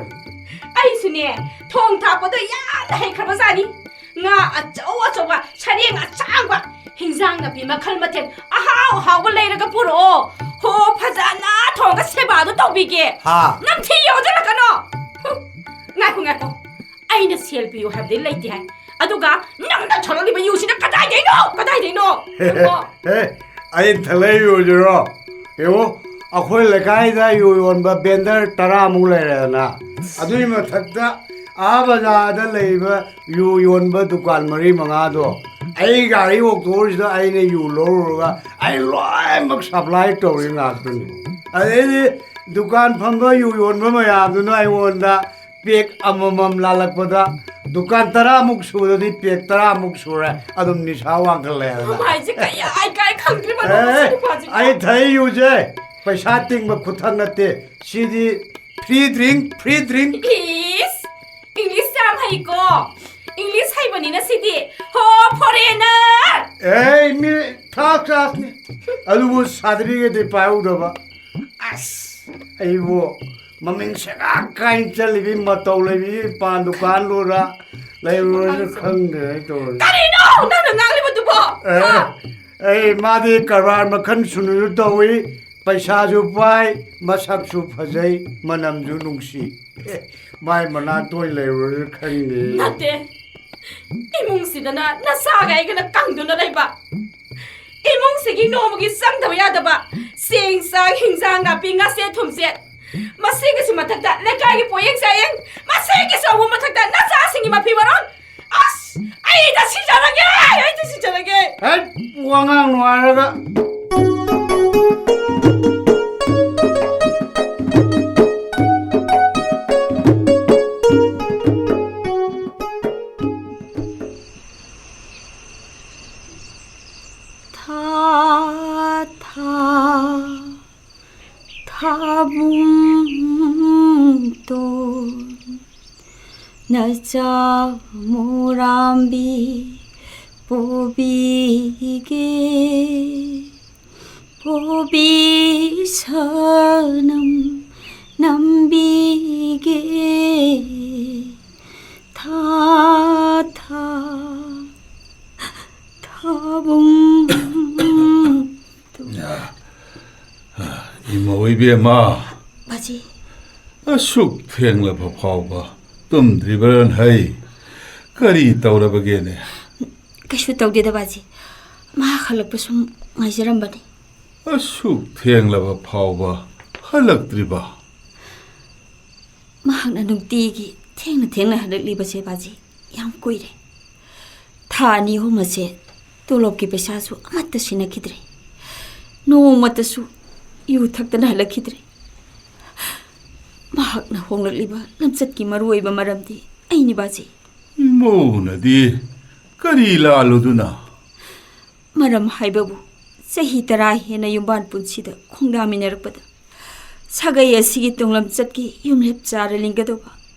ꯑꯩꯁꯨꯅꯦ, ꯊꯣꯡ ꯊꯥꯛꯄꯗꯣ ꯌꯥꯝꯅ ꯍꯩꯈ꯭ꯔꯕꯖꯥꯠꯅꯤ꯫ ꯉꯥ ꯑꯆꯧ ꯑꯆꯧꯕ, ꯁꯔꯦꯡ ꯑꯁꯥꯡꯕ, ꯍꯤꯟꯖꯥꯡ ꯅꯥꯄꯤ ꯃꯈꯜ ꯃꯊꯦꯜ ꯑꯍꯥꯎ ꯑꯍꯥꯎꯕ ꯂꯩꯔꯒ ꯄꯨꯔꯛꯑꯣ꯫ ꯍꯣ, ꯐꯖꯅ ꯊꯣꯡꯉꯒ ꯁꯦꯕꯥꯗꯣ ꯇꯧꯕꯤꯒꯦ꯫ ꯍꯥ? ꯅꯝꯊꯤ ꯌꯣꯟꯖꯜꯂꯛꯀꯅꯣ꯫ ꯍꯨꯝ, ꯉꯥꯏꯈꯣ, ꯉꯥꯏꯈꯣ꯫ ꯑꯩꯅ ꯁꯦꯜ ꯄꯤꯌꯨ ꯍꯥꯏꯕꯗꯤ ꯂꯩꯇꯦ ꯍꯥꯏ꯫ ꯑꯗꯨꯒ ꯅꯪꯅ ꯊꯛꯂꯛꯂꯤꯕ ꯌꯨꯁꯤꯅ ꯀꯗꯥꯏꯗꯩꯅꯣ? ꯀꯗꯥꯏꯗꯩꯅꯣ? ꯅꯪꯕꯣ? ꯑꯦ, ꯑꯩꯅ ꯊꯛꯂꯛꯏ ꯌꯨꯁꯤꯔꯣ? ꯌꯦꯡꯉꯣ, ꯑꯩꯈꯣꯏ ꯂꯩꯀꯥꯏꯗ ꯌꯨ ꯌꯣꯟꯕ vendor ꯇꯔꯥꯃꯨꯛ ꯂꯩꯔꯦꯗꯅ, ꯑꯗꯨꯒꯤ ꯃꯊꯛꯇ ꯑꯥ ꯕꯖꯥꯔꯗ ꯂꯩꯕ ꯌꯨ ꯌꯣꯟꯕ ꯗꯨꯀꯥꯟ ꯃꯔꯤ ꯃꯉꯥꯗꯣ ꯑꯩ ꯒꯥꯔꯤ ꯑꯣꯛꯇꯣꯁꯤꯗ ꯑꯩꯅ ꯌꯨ ꯂꯧꯔꯨꯔꯒ ꯑꯩ ꯂꯣꯏꯅꯃꯛ supply ꯇꯧꯔꯤ ꯉꯥꯛꯇꯅꯤ꯫ ꯑꯗꯩꯗꯤ ꯗꯨꯀꯥꯟ ꯐꯝꯕ, ꯌꯨ ꯌꯣꯟꯕ ꯃꯌꯥꯝꯗꯨꯅ ꯑꯩꯉꯣꯟꯗ ꯄꯦꯛ ꯑꯃꯃꯝ ꯂꯥꯜꯂꯛꯄꯗ, ꯗꯨꯀꯥꯟ ꯇꯔꯥꯃꯨꯛ ꯁꯨꯔꯗꯤ ꯄꯦꯛ ꯇꯔꯥꯃꯨꯛ ꯁꯨꯔꯦ, ꯑꯗꯨꯝ ꯅꯤꯁꯥ ꯋꯥꯡꯈꯠꯂꯦ ꯍꯥꯏꯗꯅ꯫ ꯍꯥꯏꯁꯦ ꯀꯩ ꯍꯥꯏ ꯀꯥꯏ ꯈꯪꯗ꯭ꯔꯤꯕꯅꯣ? ꯑꯦ, ꯃꯁꯤ ꯅꯨꯄꯥꯁꯤꯕꯣ? ꯑꯩ ꯊꯛꯏ ꯌꯨꯁꯦ ꯄꯩꯁꯥ ꯇꯤꯡꯕ ꯈꯨꯊꯛ ꯅꯠꯇꯦ, ꯁꯤꯗꯤ free drink, free drink꯫ ꯏꯁ, English ꯌꯥꯝ ꯍꯩꯀꯣ꯫ English ꯍꯩꯕꯅꯤꯅ ꯁꯤꯗꯤ꯫ ꯍꯣ, foreigner! ꯑꯦ, ꯃꯤ third class ꯅꯤ꯫ ꯑꯗꯨꯕꯨ certificate ꯗꯤ ꯄꯥꯏꯍꯧꯗꯕ꯫ ꯑꯁ, ꯑꯩꯕꯨ ꯃꯃꯤꯡ ꯁꯦꯒꯥꯛ ꯀꯥꯏꯅ ꯆꯠꯂꯤꯕꯤ ꯃꯇꯧ ꯂꯩꯕꯤ ꯄꯥꯟ ꯗꯨꯀꯥꯟ ꯂꯨꯔ ꯂꯩꯔꯨꯔꯁꯨ ꯈꯪꯗ꯭ꯔꯦ ꯇꯧꯔꯤꯁꯦ꯫ ꯀꯔꯤꯅꯣ ꯅꯪꯅ ꯉꯥꯡꯂꯤꯕꯗꯨꯕꯣ? ꯑꯦ, ꯍꯥ? ꯑꯩ, ꯃꯥꯗꯤ ꯀꯔꯕꯥꯔ ꯃꯈꯜ ꯁꯨꯅꯁꯨ ꯇꯧꯏ, ꯄꯩꯁꯥꯁꯨ ꯄꯥꯏ, ꯃꯁꯛꯁꯨ ꯐꯖꯩ, ꯃꯅꯝꯁꯨ ꯅꯨꯡꯁꯤ꯫ ꯃꯥꯏ ꯃꯅꯥꯛꯇ ꯑꯣꯏꯅ ꯂꯩꯔꯨꯔꯁꯤꯔ ꯈꯪꯗꯦ꯫ ꯅꯠꯇꯦ꯫ ꯏꯃꯨꯡꯁꯤꯗꯅ ꯅꯆꯥꯒ ꯑꯩꯒꯅ ꯀꯪꯗꯨꯅ ꯂꯩꯕ꯫ ꯏꯃꯨꯡꯁꯤꯒꯤ ꯅꯣꯡꯃꯒꯤ ꯆꯪꯗꯕ ꯌꯥꯗꯕ ꯆꯦꯡ, ꯆꯥꯛ, ꯍꯤꯟꯖꯥꯡ ꯅꯥꯄꯤ, ꯉꯥꯁꯦ, ꯊꯨꯝꯁꯦ꯫ ꯃꯁꯤꯒꯤꯁꯨ ꯃꯊꯛꯇ ꯂꯩꯀꯥꯏꯒꯤ ꯄꯣꯌꯦꯡ ꯆꯥꯌꯦꯡ꯫ ꯃꯁꯤꯒꯤꯁꯨ ꯑꯃꯨꯛ ꯃꯊꯛꯇ ꯅꯆꯥꯁꯤꯡꯒꯤ ꯃꯐꯤ ꯃꯔꯣꯟ꯫ ꯑꯁ! ꯑꯩꯗ ꯁꯤꯖꯔꯒꯦ! ꯑꯩꯗ ꯁꯤꯖꯔꯒꯦ! ꯍꯦꯛ ꯋꯥꯉꯥꯡ ꯅꯨꯡꯉꯥꯏꯔꯒ꯫ ꯊꯥ, ꯊꯥ, ꯊꯥꯕꯨꯡꯇꯣꯟ, ꯅꯆꯥ ꯃꯣꯔꯥꯝꯕꯤ ꯄꯣꯕꯤꯒꯦ, ꯄꯣꯕꯤ ꯁꯅꯝ ꯅꯝꯕꯤꯒꯦ, ꯊꯥ, ꯊꯥ, ꯊꯥꯕꯨꯡ꯫ ꯏꯃꯧ ꯏꯕꯦꯝꯃ꯫ ꯕꯥꯖꯤ꯫ ꯑꯁꯨꯛ ꯊꯦꯡꯂꯕ ꯐꯥꯎꯕ ꯇꯨꯝꯗ꯭ꯔꯤꯕꯔꯥ ꯍꯩ? ꯀꯔꯤ ꯇꯧꯔꯕꯒꯦꯅꯦ? ꯀꯩꯁꯨ ꯇꯧꯗꯦꯗ ꯕꯥꯖꯤ꯫ ꯃꯍꯥꯛ ꯍꯜꯂꯛꯄ ꯁꯨꯝ ꯉꯥꯏꯖꯔꯝꯕꯅꯤ꯫ ꯑꯁꯨꯛ ꯊꯦꯡꯂꯕ ꯐꯥꯎꯕ ꯍꯜꯂꯛꯇ꯭ꯔꯤꯕ? ꯃꯍꯥꯛꯅ ꯅꯨꯡꯇꯤꯒꯤ ꯊꯦꯡꯅ ꯊꯦꯡꯅ ꯍꯜꯂꯛꯂꯤꯕꯁꯦ ꯕꯥꯖꯤ, ꯌꯥꯝ ꯀꯨꯏꯔꯦ꯫ ꯊꯥ ꯑꯅꯤ ꯑꯍꯨꯝ ꯑꯁꯦ ꯇꯣꯂꯣꯞꯀꯤ ꯄꯩꯁꯥꯁꯨ ꯑꯃꯠꯇ ꯁꯤꯟꯅꯈꯤꯗ꯭ꯔꯦ꯫ ꯅꯣꯡꯃꯇꯁꯨ ꯌꯨ ꯊꯛꯇꯅ ꯍꯜꯂꯛꯈꯤꯗ꯭ꯔꯦ꯫ ꯃꯍꯥꯛꯅ ꯍꯣꯡꯂꯛꯂꯤꯕ ꯂꯝꯆꯠꯀꯤ ꯃꯔꯨꯑꯣꯏꯕ ꯃꯔꯝꯗꯤ ꯑꯩꯅꯤ, ꯕꯥꯖꯤ꯫ ꯃꯧꯅꯗꯤ ꯀꯔꯤ ꯂꯥꯜꯂꯨꯗꯨꯅ? ꯃꯔꯝ ꯍꯥꯏꯕꯕꯨ, ꯆꯍꯤ ꯇꯔꯥ ꯍꯦꯟꯅ ꯌꯨꯝꯕꯥꯟ ꯄꯨꯟꯁꯤꯗ ꯈꯣꯡꯗꯥꯃꯤꯟꯅꯔꯛꯄꯗ ꯁꯥꯒꯩ ꯑꯁꯤꯒꯤ ꯇꯨꯡꯂꯝꯆꯠꯀꯤ ꯌꯨꯝꯂꯦꯞ ꯆꯥꯔ ꯂꯤꯡꯒꯗꯧꯕ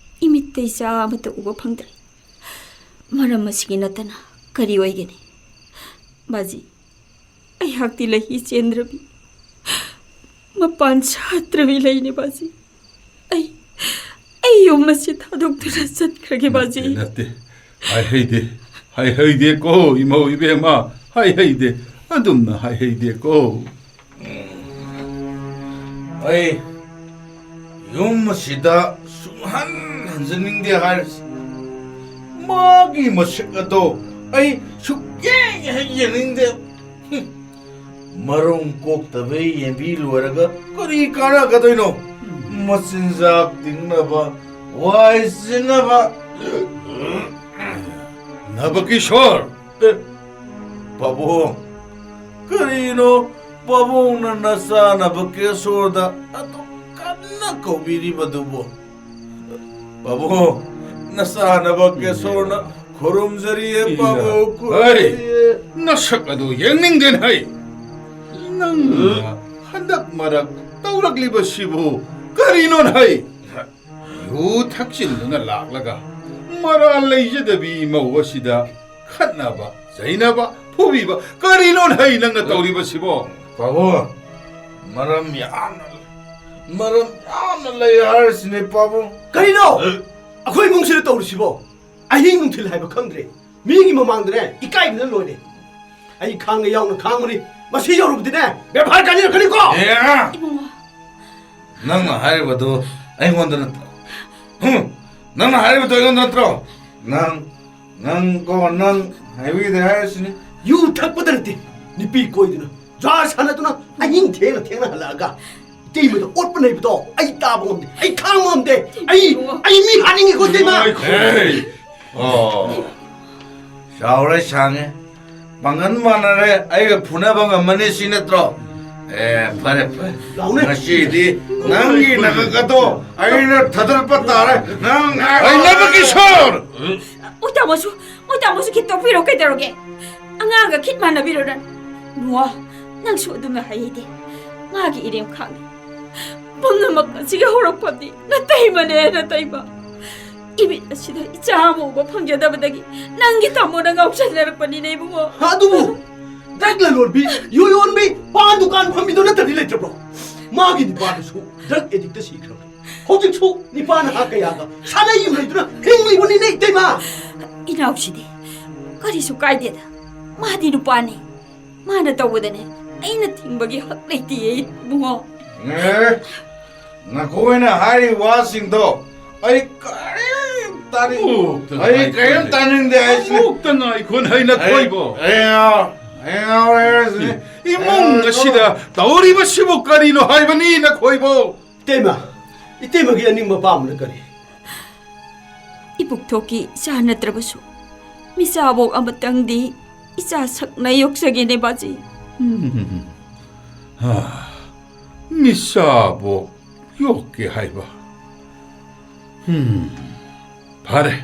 ꯏꯃꯤꯠꯇ ꯏꯆꯥ ꯑꯃꯠꯇ ꯎꯕ ꯐꯪꯗ꯭ꯔꯦ꯫ ꯃꯔꯝ ꯑꯁꯤꯒꯤ ꯅꯠꯇꯅ ꯀꯔꯤ ꯑꯣꯏꯒꯅꯤ? ꯕꯥꯖꯤ, ꯑꯩꯍꯥꯛꯇꯤ ꯂꯩꯍꯤ ꯆꯦꯟꯗ꯭ꯔꯕꯤ, ꯃꯄꯥꯟ ꯁꯥꯠꯇ꯭ꯔꯕꯤ ꯂꯩꯅꯦ, ꯕꯥꯖꯤ꯫ ꯑꯩ, ꯑꯩ ꯌꯨꯝ ꯑꯁꯤ ꯊꯥꯗꯣꯛꯇꯨꯅ ꯆꯠꯈ꯭ꯔꯒꯦ, ꯕꯥꯖꯤ꯫ ꯅꯠꯇꯦ, ꯅꯠꯇꯦ꯫ ꯍꯥꯏꯍꯩꯗꯦ, ꯍꯥꯏꯍꯩꯗꯦꯀꯣ, ꯏꯃꯧ ꯏꯕꯦꯝꯃ, ꯍꯥꯏꯍꯩꯗꯦ꯫ ꯑꯗꯨꯝꯅ ꯍꯥꯏꯍꯩꯗꯦꯀꯣ꯫ ꯑꯩ ꯌꯨꯝ ꯑꯁꯤꯗ ꯁꯨꯡꯍꯟ ꯍꯟꯖꯅꯤꯡꯗꯦ ꯍꯥꯏꯔꯤꯁꯤ꯫ ꯃꯥꯒꯤ ꯃꯁꯛ ꯑꯗꯣ ꯑꯩ ꯁꯨꯛꯌꯦꯡ ꯍꯦꯛ ꯌꯦꯡꯅꯤꯡꯗꯦ꯫ ꯍꯨꯝ꯫ ꯃꯔꯨꯝ ꯀꯣꯛꯇꯕꯩ ꯌꯦꯟꯕꯤ ꯂꯣꯏꯔꯒ ꯀꯔꯤ ꯀꯥꯟꯅꯒꯗꯣꯏꯅꯣ? ꯃꯆꯤꯟꯖꯥꯛ ꯇꯤꯡꯅꯕ, ꯋꯥꯏ ꯁꯤꯠꯅꯕ꯫ ꯅꯕꯀꯤꯁꯣꯔ! ꯑꯦ, ꯄꯥꯕꯨꯡ, ꯀꯔꯤꯅꯣ ꯄꯥꯕꯨꯡꯅ ꯅꯆꯥ ꯅꯕꯀꯦꯁꯣꯔꯗ ꯑꯗꯨꯛ ꯀꯟꯅ ꯀꯧꯕꯤꯔꯤꯕꯗꯨꯕꯨ? ꯄꯥꯕꯨꯡ, ꯅꯆꯥ ꯅꯕꯀꯦꯁꯣꯔꯅ ꯈꯨꯔꯨꯝꯖꯔꯤꯌꯦ, ꯄꯥꯕꯨꯡ, ꯈꯨꯔꯨꯝꯖꯔꯤꯌꯦ꯫ ꯅꯁꯛ ꯑꯗꯨ ꯌꯦꯡꯅꯤꯡꯗꯦꯅꯦ ꯍꯩ꯫ ꯅꯪꯅ ꯍꯟꯗꯛ ꯃꯔꯛ ꯇꯧꯔꯛꯂꯤꯕꯁꯤꯕꯨ ꯀꯔꯤꯅꯣꯅꯦ ꯍꯩ? ꯌꯨ ꯊꯛꯆꯤꯟꯗꯨꯅ ꯂꯥꯛꯂꯒ ꯃꯔꯥꯜ ꯂꯩꯖꯗꯕꯤ ꯃꯧ ꯑꯁꯤꯗ ꯈꯠꯅꯕ ꯆꯩꯅꯕ ꯐꯨꯕꯤꯕ ꯀꯔꯤꯅꯣꯅꯦ ꯍꯩ ꯅꯪꯅ ꯇꯧꯔꯤꯕꯁꯤꯕꯣ? ꯄꯥꯕꯨꯡ, ꯃꯔꯝ ꯌꯥꯝꯅ, ꯃꯔꯝ ꯌꯥꯝꯅ ꯂꯩ ꯍꯥꯏꯔꯤꯁꯤꯅꯦ, ꯄꯥꯕꯨꯡ꯫ ꯀꯔꯤꯅꯣ? ꯑꯩꯈꯣꯏ ꯏꯃꯨꯡꯁꯤꯗ ꯇꯧꯔꯤꯁꯤꯕꯣ? ꯑꯍꯤꯡ ꯅꯨꯡꯊꯤꯜ ꯍꯥꯏꯕ ꯈꯪꯗ꯭ꯔꯦ꯫ ꯃꯤꯒꯤ ꯃꯃꯥꯡꯗꯅꯦ ꯏꯀꯥꯏꯕꯅ ꯂꯣꯏꯔꯦ꯫ ꯑꯩ ꯈꯥꯡꯒ ꯌꯥꯎꯅ ꯈꯥꯡꯕꯅꯤ꯫ ꯃꯁꯤ ꯌꯧꯔꯨꯕꯗꯤꯅꯦ ꯕꯦꯕꯥꯔ ꯀꯥꯏꯅꯔꯛꯀꯅꯤꯀꯣ꯫ ꯑꯦ! ꯏꯕꯨꯡꯉꯣ, ꯅꯪꯅ ꯍꯥꯏꯔꯤꯕꯗꯨ ꯑꯩꯉꯣꯟꯗ ꯅꯠꯇ꯭ꯔꯣ? ꯍꯨꯝ! ꯅꯪꯅ ꯍꯥꯏꯔꯤꯕꯗꯨ ꯑꯩꯉꯣꯟꯗ ꯅꯠꯇ꯭ꯔꯣ? ꯅꯪ, ꯅꯪ ꯀꯣ, ꯅꯪ ꯍꯥꯏꯕꯤꯗꯦ ꯍꯥꯏꯔꯁꯤꯅꯦ꯫ ꯌꯨ ꯊꯛꯄꯗ ꯅꯠꯇꯦ, ꯅꯨꯄꯤ ꯀꯣꯏꯗꯅ, ꯖ꯭ꯋꯥꯔ ꯁꯥꯟꯅꯗꯨꯅ, ꯑꯍꯤꯡ ꯊꯦꯡꯅ ꯊꯦꯡꯅ ꯍꯜꯂꯛꯑꯒ ꯏꯇꯩꯃꯗ ꯑꯣꯠꯄ ꯅꯩꯕꯗꯣ ꯑꯩ ꯇꯥꯕ ꯉꯝꯗꯦ, ꯑꯩ ꯈꯥꯡꯕ ꯉꯝꯗꯦ꯫ ꯑꯩ, ꯑꯩ ꯃꯤ ꯍꯥꯠꯅꯤꯡꯉꯤꯀꯣ, ꯏꯇꯩꯃ꯫ ꯍꯩ! ꯑꯣ, ꯆꯥꯎꯔꯦ ꯁꯥꯡꯉꯦ, ꯄꯥꯡꯒꯜ ꯃꯥꯟꯅꯔꯦ, ꯑꯩꯒ ꯐꯨꯅꯕ ꯉꯝꯃꯅꯤ ꯁꯤ ꯅꯠꯇ꯭ꯔꯣ? ꯑꯦ, ꯐꯔꯦ, ꯐꯔꯦ꯫ ꯂꯥꯎꯅꯦ꯫ ꯉꯁꯤꯗꯤ ꯅꯪꯒꯤ ꯅꯉꯛ ꯑꯗꯣ ꯑꯩꯅ ꯊꯗꯠꯄ ꯇꯥꯔꯦ꯫ ꯅꯪ ꯑꯩ ꯅꯕ ꯀꯤꯁꯣꯔ! ꯃꯣꯏ ꯇꯥꯃꯣꯁꯨ, ꯃꯣꯏ ꯇꯥꯃꯣꯁꯨ ꯈꯤꯠ ꯇꯣꯛꯄꯤꯔꯣ ꯀꯩꯗꯧꯔꯒꯦ? ꯑꯉꯥꯡꯒ ꯈꯤꯠ ꯃꯥꯟꯅꯕꯤꯔꯣ ꯅꯪ? ꯏꯕꯨꯡꯉꯣ, ꯅꯪꯁꯨ ꯑꯗꯨꯝꯅ ꯍꯩꯗꯦ꯫ ꯃꯥꯒꯤ ꯏꯔꯦꯝ ꯈꯥꯛꯅꯤ꯫ ꯄꯨꯝꯅꯃꯛ ꯑꯁꯤꯒꯤ ꯍꯧꯔꯛꯐꯝꯗꯤ ꯅꯇꯩꯃꯅꯦ, ꯅꯇꯩꯃ꯫ ꯏꯃꯤꯠ ꯑꯁꯤꯗ ꯏꯆꯥ ꯑꯃ ꯎꯕ ꯐꯪꯖꯗꯕꯗꯒꯤ ꯅꯪꯒꯤ ꯇꯥꯃꯣꯅ ꯉꯥꯎꯁꯟꯅꯔꯛꯄꯅꯤꯅꯦ, ꯏꯕꯨꯡꯉꯣ꯫ ꯑꯗꯨꯕꯨ ꯗ꯭ꯔꯒ ꯂꯂꯣꯟꯕꯤ, ꯌꯨ ꯌꯣꯟꯕꯤ, ꯄꯥꯟ ꯗꯨꯀꯥꯟ ꯐꯝꯃꯤꯗꯣ ꯅꯠꯇꯗꯤ ꯂꯩꯇ꯭ꯔꯕ꯭ꯔꯣ? ꯃꯥꯒꯤ ꯅꯤꯄꯥꯗꯨꯁꯨ ꯗ꯭ꯔꯒ ꯑꯦꯗꯤꯛꯇ ꯁꯤꯈ꯭ꯔꯕꯅꯤ꯫ ꯍꯧꯖꯤꯛꯁꯨ ꯅꯤꯄꯥ ꯅꯍꯥ ꯀꯌꯥꯒ ꯁꯥꯟꯅ ꯌꯨ ꯂꯩꯗꯨꯅ ꯍꯤꯡꯂꯤꯕꯅꯤꯅꯦ, ꯏꯇꯩꯃ꯫ ꯏꯅꯥꯎꯁꯤꯗꯤ ꯀꯔꯤꯁꯨ ꯀꯥꯏꯗꯦꯗ, ꯃꯥꯗꯤ ꯅꯨꯄꯥꯅꯤ꯫ ꯃꯥꯅ ꯇꯧꯕꯗꯅꯦ ꯑꯩꯅ ꯊꯤꯡꯕꯒꯤ ꯍꯛ ꯂꯩꯇꯤꯌꯦ, ꯏꯕꯨꯡꯉꯣ꯫ ꯑꯦ, ꯅꯈꯣꯏꯅ ꯍꯥꯏꯔꯤꯕ ꯋꯥꯁꯤꯡꯗꯣ ꯑꯩ ꯀꯔꯤꯝ ꯇꯥꯅꯤꯡ-, ꯑꯃꯨꯛꯇ ꯑꯩ ꯉꯥꯏꯈꯣꯅꯦ꯫ ꯀꯔꯤꯝ ꯇꯥꯅꯤꯡꯗꯦ ꯍꯥꯏꯁꯤꯅꯤ꯫ ꯑꯃꯨꯛꯇ ꯉꯥꯏꯈꯣꯅꯦ, ꯍꯩ ꯅꯈꯣꯏꯕꯣ꯫ ꯑꯩ, ꯑꯩ ꯉꯥꯎ-, ꯑꯩ ꯉꯥꯎꯔꯦ ꯍꯥꯏꯁꯤꯅꯤ꯫ ꯏꯃꯨꯡ ꯑꯩ ꯑꯁꯤꯗ ꯇꯧꯔꯤꯕꯁꯤꯕꯨ ꯀꯔꯤꯅꯣ ꯍꯥꯏꯕꯅꯤ ꯅꯈꯣꯏꯕꯣ? ꯏꯇꯩꯃ, ꯏꯇꯩꯃꯒꯤ ꯑꯅꯤꯡꯕ ꯑꯄꯥꯝꯕꯅ ꯀꯔꯤ? ꯏꯕꯨꯛꯊꯣꯛꯀꯤ ꯏꯆꯥ ꯅꯠꯇ꯭ꯔꯕꯁꯨ ꯃꯤꯆꯥꯕꯣꯛ ꯑꯃꯇꯪꯗꯤ ꯏꯆꯥ ꯁꯛꯅ ꯌꯣꯛꯆꯒꯦꯅꯦ ꯕꯥꯖꯤ꯫ ꯎꯝ꯫ ꯍꯥ, ꯃꯤꯆꯥꯕꯣꯛ ꯌꯣꯛꯀꯦ ꯍꯥꯏꯕ꯫ ꯎꯝ, ꯐꯔꯦ꯫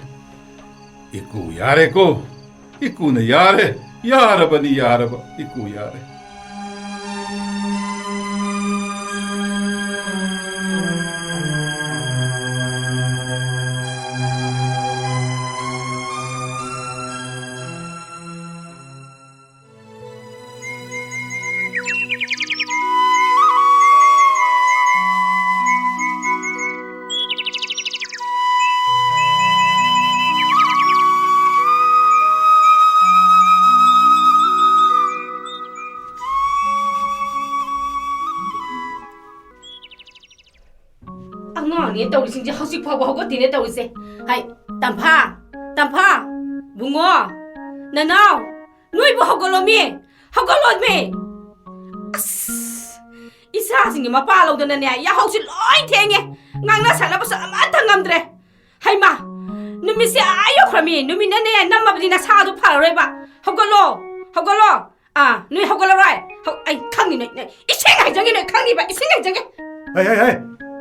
ꯏꯀꯨ ꯌꯥꯔꯦꯀꯣ꯫ ꯏꯀꯨꯅ ꯌꯥꯔꯦ꯫ ꯌꯥꯔꯕꯅꯤ, ꯌꯥꯔꯕ꯫ ꯏꯀꯨ ꯌꯥꯔꯦ꯫ ꯑꯉꯥꯡꯅꯦ ꯇꯧꯔꯤꯁꯤꯡꯁꯦ ꯍꯧꯖꯤꯛ ꯐꯥꯎꯕ ꯍꯧꯒꯠꯇꯦꯅꯦ ꯇꯧꯔꯤꯁꯦ꯫ ꯍꯥꯏ, ꯇꯝꯐꯥ, ꯇꯝꯐꯥ, ꯕꯨꯡꯉꯣ, ꯅꯅꯥꯎ, ꯅꯣꯏꯕꯨ ꯍꯧꯒꯠꯂꯣꯃꯤ, ꯍꯧꯒꯠꯂꯣꯃꯤ꯫ ꯑꯁ, ꯏꯆꯥꯁꯤꯡꯒꯤ ꯃꯄꯥ ꯂꯧꯗꯅꯅꯦ ꯌꯥꯍꯧꯁꯤ ꯂꯣꯏ ꯊꯦꯡꯉꯦ꯫ ꯉꯥꯡꯅ ꯁꯛꯅꯕꯁꯨ ꯑꯃꯠꯇ ꯉꯝꯗ꯭ꯔꯦ꯫ ꯍꯩꯃꯥ, ꯅꯨꯃꯤꯠꯁꯦ ꯑꯥ ꯌꯧꯈ꯭ꯔꯃꯤ꯫ ꯅꯨꯃꯤꯠꯅꯅꯦ ꯅꯝꯃꯕꯗꯤ ꯅꯁꯥꯗꯨ ꯐꯔꯔꯣꯏꯕ꯫ ꯍꯧꯒꯠꯂꯣ, ꯍꯧꯒꯠꯂꯣ꯫ ꯑꯥ, ꯅꯣꯏ ꯍꯧꯒꯠꯂꯔꯣꯏ꯫ ꯍꯧ-, ꯑꯩ ꯈꯪꯅꯤ ꯅꯣꯏ, ꯅꯣꯏ꯫ ꯏꯁꯤꯡ ꯍꯩꯖꯒꯦ ꯅꯣꯏ ꯈꯪꯅꯤꯕ, ꯏꯁꯤꯡ ꯍꯩꯖꯒꯦ꯫ ꯍꯩ, ꯍꯩ, ꯍꯩ!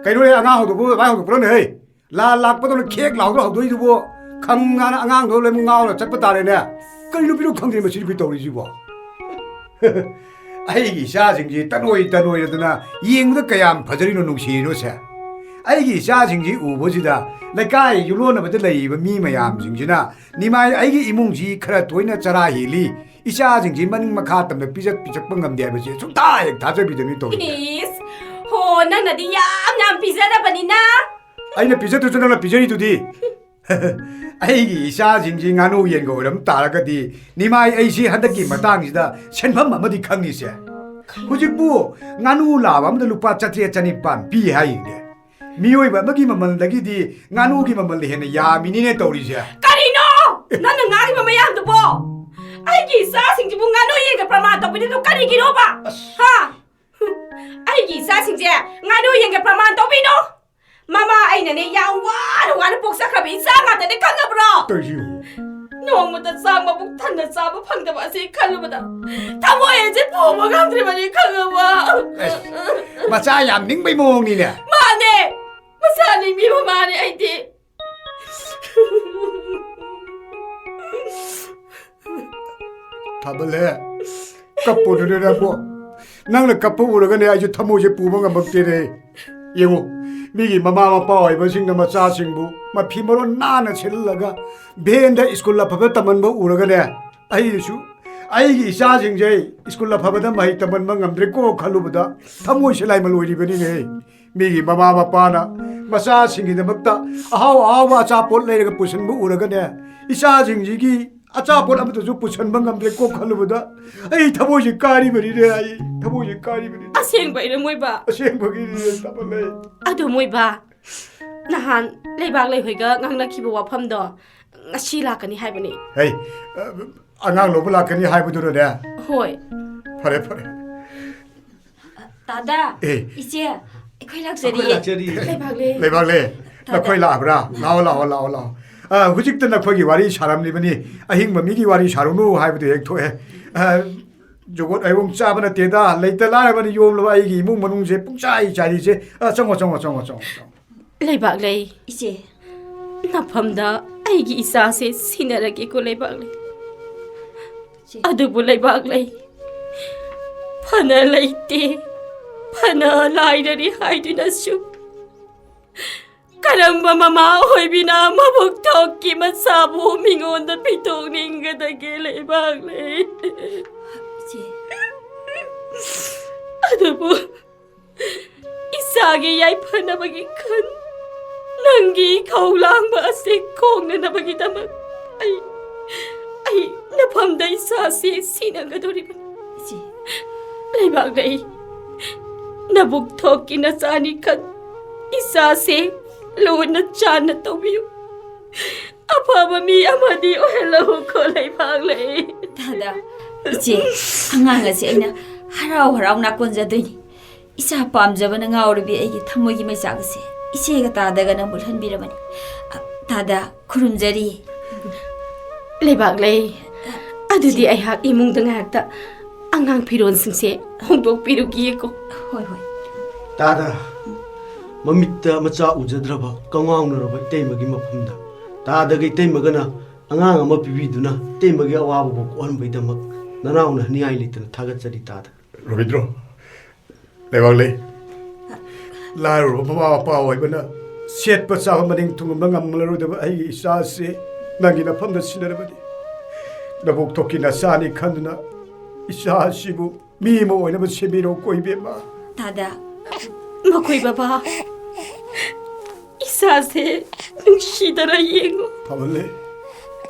ꯀꯩꯅꯣ ꯍꯦ, ꯑꯉꯥꯡ ꯍꯧꯗꯣꯛꯄ, ꯃꯥꯏ ꯍꯧꯗꯣꯛꯄ꯭ꯔꯣꯅꯦ ꯍꯩ? ꯂꯥꯟ ꯂꯥꯛꯄꯗꯧꯅ ꯈꯦꯛ ꯂꯥꯎꯗꯅ ꯍꯧꯗꯣꯛꯏꯗꯨꯕꯨ, ꯈꯪꯉꯥꯅ ꯑꯉꯥꯡꯗꯣ ꯂꯣꯏꯅꯃꯛ ꯉꯥꯎꯔ ꯆꯠꯄ ꯇꯥꯔꯦꯅꯦ꯫ ꯀꯩ ꯅꯨꯄꯤꯅꯣ ꯈꯪꯗꯦ ꯃꯁꯤ ꯅꯨꯄꯤ ꯇꯧꯔꯤꯁꯤꯕꯣ꯫ ꯑꯩꯒꯤ ꯏꯆꯥꯁꯤꯡꯁꯤ ꯇꯅꯣꯏ ꯇꯅꯣꯏꯔꯗꯅ ꯌꯦꯡꯕꯗ ꯀꯌꯥꯝ ꯐꯖꯔꯤꯅꯣ, ꯅꯨꯡꯁꯤꯔꯤꯅꯣꯁꯦ꯫ ꯑꯩꯒꯤ ꯏꯆꯥꯁꯤꯡꯁꯤ ꯎꯕꯁꯤꯗ ꯂꯩꯀꯥꯏ ꯌꯨꯝꯂꯣꯟꯅꯕꯗ ꯂꯩꯔꯤꯕ ꯃꯤ ꯃꯌꯥꯝꯁꯤꯡꯁꯤꯅ ꯅꯤꯃꯥꯏ ꯑꯩꯒꯤ ꯏꯃꯨꯡꯁꯤ ꯈꯔ ꯇꯣꯏꯅ ꯆꯔꯥ ꯍꯦꯜꯂꯤ, ꯏꯆꯥꯁꯤꯡꯁꯤ ꯃꯅꯤꯡ ꯃꯈꯥ ꯇꯝꯅ ꯄꯤꯖ ꯄꯤꯊꯛꯄ ꯉꯝꯗꯦ ꯍꯥꯏꯕꯁꯦ ꯁꯨꯡꯊꯥ ꯍꯦꯛ ꯊꯥꯖꯕꯤꯗꯕꯅꯤ ꯇꯧꯔꯤꯁꯦ꯫ ꯏꯁ, ꯍꯣ, ꯅꯪꯅꯗꯤ ꯌꯥꯝ ꯌꯥꯝ ꯄꯤꯖꯔꯕꯅꯤꯅ꯫ ꯑꯩꯅ ꯄꯤꯖꯗ꯭ꯔꯁꯨ ꯅꯪꯅ ꯄꯤꯖꯔꯤꯗꯨꯗꯤ꯫ ꯑꯩꯒꯤ ꯏꯆꯥꯁꯤꯡꯁꯤ ꯉꯥꯅꯨ ꯌꯦꯟꯒ ꯑꯣꯏꯔꯝ ꯇꯥꯔꯒꯗꯤ ꯅꯤꯃꯥꯏ ꯑꯩꯁꯤ ꯍꯟꯗꯛꯀꯤ ꯃꯇꯥꯡꯁꯤꯗ ꯁꯦꯟꯐꯝ ꯑꯃꯗꯤ ꯈꯪꯅꯤꯁꯦ꯫ ꯍꯧꯖꯤꯛꯄꯨ ꯉꯥꯅꯨ ꯂꯥꯕ ꯑꯃꯗ ꯂꯨꯄꯥ ꯆꯥꯇ꯭ꯔꯦꯠ ꯆꯅꯤꯄꯥꯟ ꯄꯤ ꯍꯥꯏꯅꯦ꯫ ꯃꯤꯑꯣꯏꯕ ꯑꯃꯒꯤ ꯃꯃꯜꯗꯒꯤꯗꯤ ꯉꯥꯅꯨꯒꯤ ꯃꯃꯜꯅ ꯍꯦꯟꯅ ꯌꯥꯝꯃꯤꯅꯤꯅꯦ ꯇꯧꯔꯤꯁꯦ꯫ ꯀꯔꯤꯅꯣ ꯅꯪꯅ ꯉꯥꯡꯉꯤꯕ ꯃꯌꯥꯝꯗꯨꯕꯣ? ꯑꯩꯒꯤ ꯏꯆꯥꯁꯤꯡꯁꯤꯕꯨ ꯉꯥꯅꯨ ꯌꯦꯟꯒ ꯄ꯭ꯔꯃꯥꯟ ꯇꯧꯕꯤꯔꯤꯗꯣ ꯀꯔꯤꯒꯤꯅꯣꯕ? ꯑꯁ꯫ ꯍꯥ? ꯑꯩꯒꯤ ꯏꯆꯥꯁꯤꯡꯁꯦ ꯉꯥꯅꯨ ꯌꯦꯟꯒ ꯄ꯭ꯔꯃꯥꯟ ꯇꯧꯕꯤꯅꯣ꯫ ꯃꯃꯥ ꯑꯩꯅꯅꯦ ꯌꯥꯝ ꯋꯥꯅ ꯋꯥꯅ ꯄꯣꯛꯆꯈ꯭ꯔꯕ ꯏꯆꯥ ꯉꯥꯛꯇꯅꯦ, ꯈꯪꯉꯕ꯭ꯔꯣ? ꯀꯔꯤꯅꯣ? ꯅꯣꯡꯃꯇ ꯆꯥꯛ ꯃꯄꯨꯛ ꯊꯟꯅ ꯆꯥꯕ ꯐꯪꯗꯕ ꯑꯁꯤ ꯈꯜꯂꯨꯕꯗ ꯊꯃꯣꯏ ꯑꯁꯤ ꯄꯨꯕ ꯉꯝꯗ꯭ꯔꯤꯕꯅꯤ, ꯈꯪꯉꯕꯣ? ꯑꯁ, ꯃꯆꯥ ꯌꯥꯝ ꯅꯤꯡꯕꯩ ꯃꯑꯣꯡꯅꯤꯅꯦ꯫ ꯃꯥꯅꯦ, ꯃꯆꯥ ꯅꯤꯡꯕꯤ ꯃꯃꯥꯅꯦ ꯑꯩꯗꯤ꯫ ꯊꯥꯕꯜꯂꯦ, ꯀꯞꯄꯨꯅꯨꯅꯦ ꯅꯪꯕꯣ꯫ ꯅꯪꯅ ꯀꯞꯄ ꯎꯔꯒꯅꯦ ꯑꯩꯁꯨ ꯊꯃꯣꯏꯁꯦ ꯄꯨꯕ ꯉꯝꯃꯛꯇꯦꯅꯦ꯫ ꯌꯦꯡꯉꯨ, ꯃꯤꯒꯤ ꯃꯃꯥ ꯃꯄꯥ ꯑꯣꯏꯕꯁꯤꯡꯅ ꯃꯆꯥꯁꯤꯡꯕꯨ ꯃꯐꯤ ꯃꯔꯣꯟ ꯅꯥꯟꯅ ꯁꯦꯠꯍꯜꯂꯒ ꯚꯦꯟꯗ ꯁ꯭ꯀꯨꯜ ꯑꯐꯕ ꯇꯝꯍꯟꯕ ꯎꯔꯒꯅꯦ, ꯑꯩꯁꯨ ꯑꯩꯒꯤ ꯏꯆꯥꯁꯤꯡꯁꯦ ꯁ꯭ꯀꯨꯜ ꯑꯐꯕꯗ ꯃꯍꯩ ꯇꯝꯍꯟꯕ ꯉꯝꯗ꯭ꯔꯦꯀꯣ ꯈꯜꯂꯨꯕꯗ ꯊꯃꯣꯏꯁꯦ ꯂꯥꯏꯃꯜ ꯑꯣꯏꯔꯤꯕꯅꯤꯅꯦ꯫ ꯃꯤꯒꯤ ꯃꯃꯥ ꯃꯄꯥꯅ ꯃꯆꯥꯁꯤꯡꯒꯤꯗꯃꯛꯇ ꯑꯍꯥꯎ ꯑꯍꯥꯎꯕ ꯑꯆꯥꯄꯣꯠ ꯂꯩꯔꯒ ꯄꯨꯁꯤꯟꯕ ꯎꯔꯒꯅꯦ, ꯏꯆꯥꯁꯤꯡꯁꯤꯒꯤ ꯑꯆꯥꯄꯣꯠ ꯑꯃꯠꯇꯁꯨ ꯄꯨꯁꯟꯕ ꯉꯝꯗ꯭ꯔꯦꯀꯣ ꯈꯜꯂꯨꯕꯗ ꯑꯩ ꯊꯃꯣꯏꯁꯦ ꯀꯥꯏꯔꯤꯕꯅꯤꯅꯦ, ꯑꯩ ꯊꯃꯣꯏꯁꯦ ꯀꯥꯏꯔꯤꯕꯅꯤ꯫ ꯑꯁꯦꯡꯕꯩꯔꯣ ꯃꯣꯏꯕ? ꯑꯁꯦꯡꯕꯒꯤꯅꯦ, ꯊꯥꯕꯜꯂꯩ꯫ ꯑꯗꯨ ꯃꯣꯏꯕ, ꯅꯍꯥꯟ ꯂꯩꯕꯥꯛ ꯂꯩꯍꯣꯏꯒ ꯉꯥꯡꯅꯈꯤꯕ ꯋꯥꯐꯝꯗꯣ ꯉꯁꯤ ꯂꯥꯛꯀꯅꯤ ꯍꯥꯏꯕꯅꯤ꯫ ꯍꯩ, ꯑ, ꯑꯉꯥꯡ ꯂꯧꯕ ꯂꯥꯛꯀꯅꯤ ꯍꯥꯏꯕꯗꯨꯔꯣꯅꯦ? ꯍꯣꯏ꯫ ꯐꯔꯦ, ꯐꯔꯦ꯫ ꯗꯥꯗꯥ, ꯑꯦ꯫ ꯏꯆꯦ, ꯑꯩꯈꯣꯏ ꯂꯥꯛꯆꯔꯤꯌꯦ꯫ ꯑꯩꯈꯣꯏ ꯂꯥꯛꯆꯔꯤ꯫ ꯂꯩꯕꯥꯛꯂꯦ꯫ ꯂꯩꯕꯥꯛꯂꯦ, ꯇꯥꯗ꯫ ꯅꯈꯣꯏ ꯂꯥꯛꯑꯕ꯭ꯔꯥ? ꯂꯥꯛꯑꯣ, ꯂꯥꯛꯑꯣ, ꯂꯥꯛꯑꯣ, ꯂꯥꯛꯑꯣ꯫ ꯑ, ꯍꯧꯖꯤꯛꯇ ꯅꯈꯣꯏꯒꯤ ꯋꯥꯔꯤ ꯁꯥꯔꯝꯂꯤꯕꯅꯤ꯫ ꯑꯍꯤꯡꯕ ꯃꯤꯒꯤ ꯋꯥꯔꯤ ꯁꯥꯔꯨꯅꯨ ꯍꯥꯏꯕꯗꯨ ꯍꯦꯛ ꯊꯣꯛꯑꯦ꯫ ꯑ, ꯖꯨꯒꯣꯠ ꯍꯩꯕꯣꯡ ꯆꯥꯕ ꯅꯠꯇꯦꯗ, ꯂꯩꯇ ꯂꯥꯏꯔꯕꯅ ꯌꯣꯝꯂꯕ ꯑꯩꯒꯤ ꯏꯃꯨꯡ ꯃꯅꯨꯡꯁꯦ ꯄꯨꯡꯆꯥꯏ ꯆꯥꯏꯔꯤꯁꯦ꯫ ꯑ, ꯆꯪꯉꯣ, ꯆꯪꯉꯣ, ꯆꯪꯉꯣ, ꯆꯪꯉꯣ, ꯆꯪꯉꯣ꯫ ꯂꯩꯕꯥꯛꯂꯩ, ꯏꯆꯦ꯫ ꯅꯐꯝꯗ ꯑꯩꯒꯤ ꯏꯆꯥꯁꯦ ꯁꯤꯟꯅꯔꯒꯦꯀꯣ, ꯂꯩꯕꯥꯛꯂꯩ꯫ ꯏꯆꯦ꯫ ꯑꯗꯨꯕꯨ ꯂꯩꯕꯥꯛꯂꯩ, ꯐꯅ ꯂꯩꯇꯦ, ꯐꯅ ꯂꯥꯏꯔꯔꯦ ꯍꯥꯏꯗꯨꯅꯁꯨ ꯀꯔꯝꯕ ꯃꯃꯥ ꯑꯣꯏꯕꯤꯅ ꯃꯕꯨꯛ ꯊꯣꯛꯀꯤ ꯃꯆꯥꯕꯨ ꯃꯤꯉꯣꯟꯗ ꯄꯤꯊꯣꯛꯅꯤꯡꯒꯗꯒꯦ, ꯂꯩꯕꯥꯛꯂꯩ? ꯏꯆꯦ꯫ ꯑꯗꯨꯕꯨ ꯏꯆꯥꯒꯤ ꯌꯥꯏꯐꯅꯕꯒꯤ ꯈꯟ, ꯅꯪꯒꯤ ꯏꯈꯧ ꯂꯥꯡꯕ ꯑꯁꯤ ꯈꯣꯡꯅꯅꯕꯒꯤꯗꯃꯛ ꯑꯩ, ꯑꯩ ꯅꯐꯝꯗ ꯏꯆꯥꯁꯤ ꯁꯤꯟꯅꯒꯗꯧꯔꯤꯕꯅꯤ꯫ ꯏꯆꯦ꯫ ꯂꯩꯕꯥꯛꯂꯩ, ꯅꯕꯨꯛ ꯊꯣꯛꯀꯤ ꯅꯆꯥꯅꯤ ꯈꯟ, ꯏꯆꯥꯁꯦ ꯂꯨꯅ ꯆꯥꯟꯅ ꯇꯧꯕꯤꯌꯨ꯫ ꯑꯐꯕ ꯃꯤ ꯑꯃꯗꯤ ꯑꯣꯏꯍꯜꯂꯛꯎꯀꯣ, ꯂꯩꯕꯥꯛꯂꯩ꯫ ꯗꯥꯗꯥ, ꯏꯆꯦ, ꯑꯉꯥꯡ ꯑꯁꯦ ꯑꯩꯅ ꯍꯔꯥꯎ ꯍꯔꯥꯎ ꯅꯥꯀꯣꯟꯖꯗꯣꯏꯅꯤ꯫ ꯏꯆꯥ ꯄꯥꯝꯖꯕꯅ ꯉꯥꯎꯔꯕꯤ ꯑꯩꯒꯤ ꯊꯃꯣꯏꯒꯤ ꯃꯩꯆꯥꯛ ꯑꯁꯦ ꯏꯆꯦꯒ ꯇꯥꯗꯒꯅ ꯃꯨꯠꯍꯟꯕꯤꯔꯕꯅꯤ꯫ ꯑ, ꯇꯥꯗ, ꯈꯨꯔꯨꯝꯖꯔꯤ꯫ ꯂꯩꯕꯥꯛꯂꯩ, ꯑꯗꯨꯗꯤ ꯏꯆꯦ꯫ ꯑꯩꯍꯥꯛ ꯏꯃꯨꯡꯗ ꯉꯥꯏꯍꯥꯛꯇ ꯑꯉꯥꯡ ꯐꯤꯔꯣꯜꯁꯤꯡꯁꯦ ꯍꯣꯡꯗꯣꯛꯄꯤꯔꯨꯒꯦꯀꯣ꯫ ꯍꯣꯏ, ꯍꯣꯏ꯫ ꯇꯥꯗ, ꯃꯃꯤꯠꯇ ꯃꯆꯥ ꯎꯖꯗ꯭ꯔꯕ ꯀꯉꯥꯎꯅꯔꯕ ꯏꯇꯩꯃꯒꯤ ꯃꯐꯝꯗ ꯇꯥꯗꯒ ꯏꯇꯩꯃꯒꯅ ꯑꯉꯥꯡ ꯑꯃ ꯄꯤꯕꯤꯗꯨꯅ ꯏꯇꯩꯃꯒꯤ ꯑꯋꯥꯕꯕꯨ ꯀꯣꯛꯍꯟꯕꯒꯤꯗꯃꯛ ꯅꯅꯥꯎꯅ ꯍꯥꯏꯅꯤꯡꯉꯥꯏ ꯂꯩꯇꯅ ꯊꯥꯒꯠꯆꯔꯤ, ꯇꯥꯗ꯫ ꯔꯣꯕꯤꯟꯗ꯭ꯔꯣ, ꯂꯩꯕꯥꯛꯂꯩ꯫ ꯂꯥꯏꯔꯕ ꯃꯃꯥ ꯃꯄꯥ ꯑꯣꯏꯕꯅ ꯁꯦꯠꯄ ꯆꯥꯕ ꯃꯅꯤꯡ ꯊꯨꯡꯍꯟꯕ ꯉꯝꯂꯔꯣꯏꯗꯕ ꯑꯩꯒꯤ ꯏꯆꯥꯁꯦ ꯅꯪꯒꯤ ꯅꯐꯝꯗ ꯁꯤꯟꯅꯔꯕꯅꯤ꯫ ꯅꯕꯨꯛ ꯊꯣꯛꯀꯤ ꯅꯆꯥꯅꯤ ꯈꯟꯗꯨꯅ ꯏꯆꯥ ꯑꯁꯤꯕꯨ ꯃꯤ ꯑꯃ ꯑꯣꯏꯅꯕ ꯁꯦꯝꯕꯤꯔꯣꯀꯣ, ꯏꯕꯦꯝꯃ꯫ ꯗꯥꯗꯥ꯫ ꯃꯈꯣꯏ ꯕꯕꯥ, ꯏꯆꯥꯁꯦ ꯅꯨꯡꯁꯤꯗꯅ ꯌꯦꯡꯉꯨ꯫ ꯐꯃꯜꯂꯦ꯫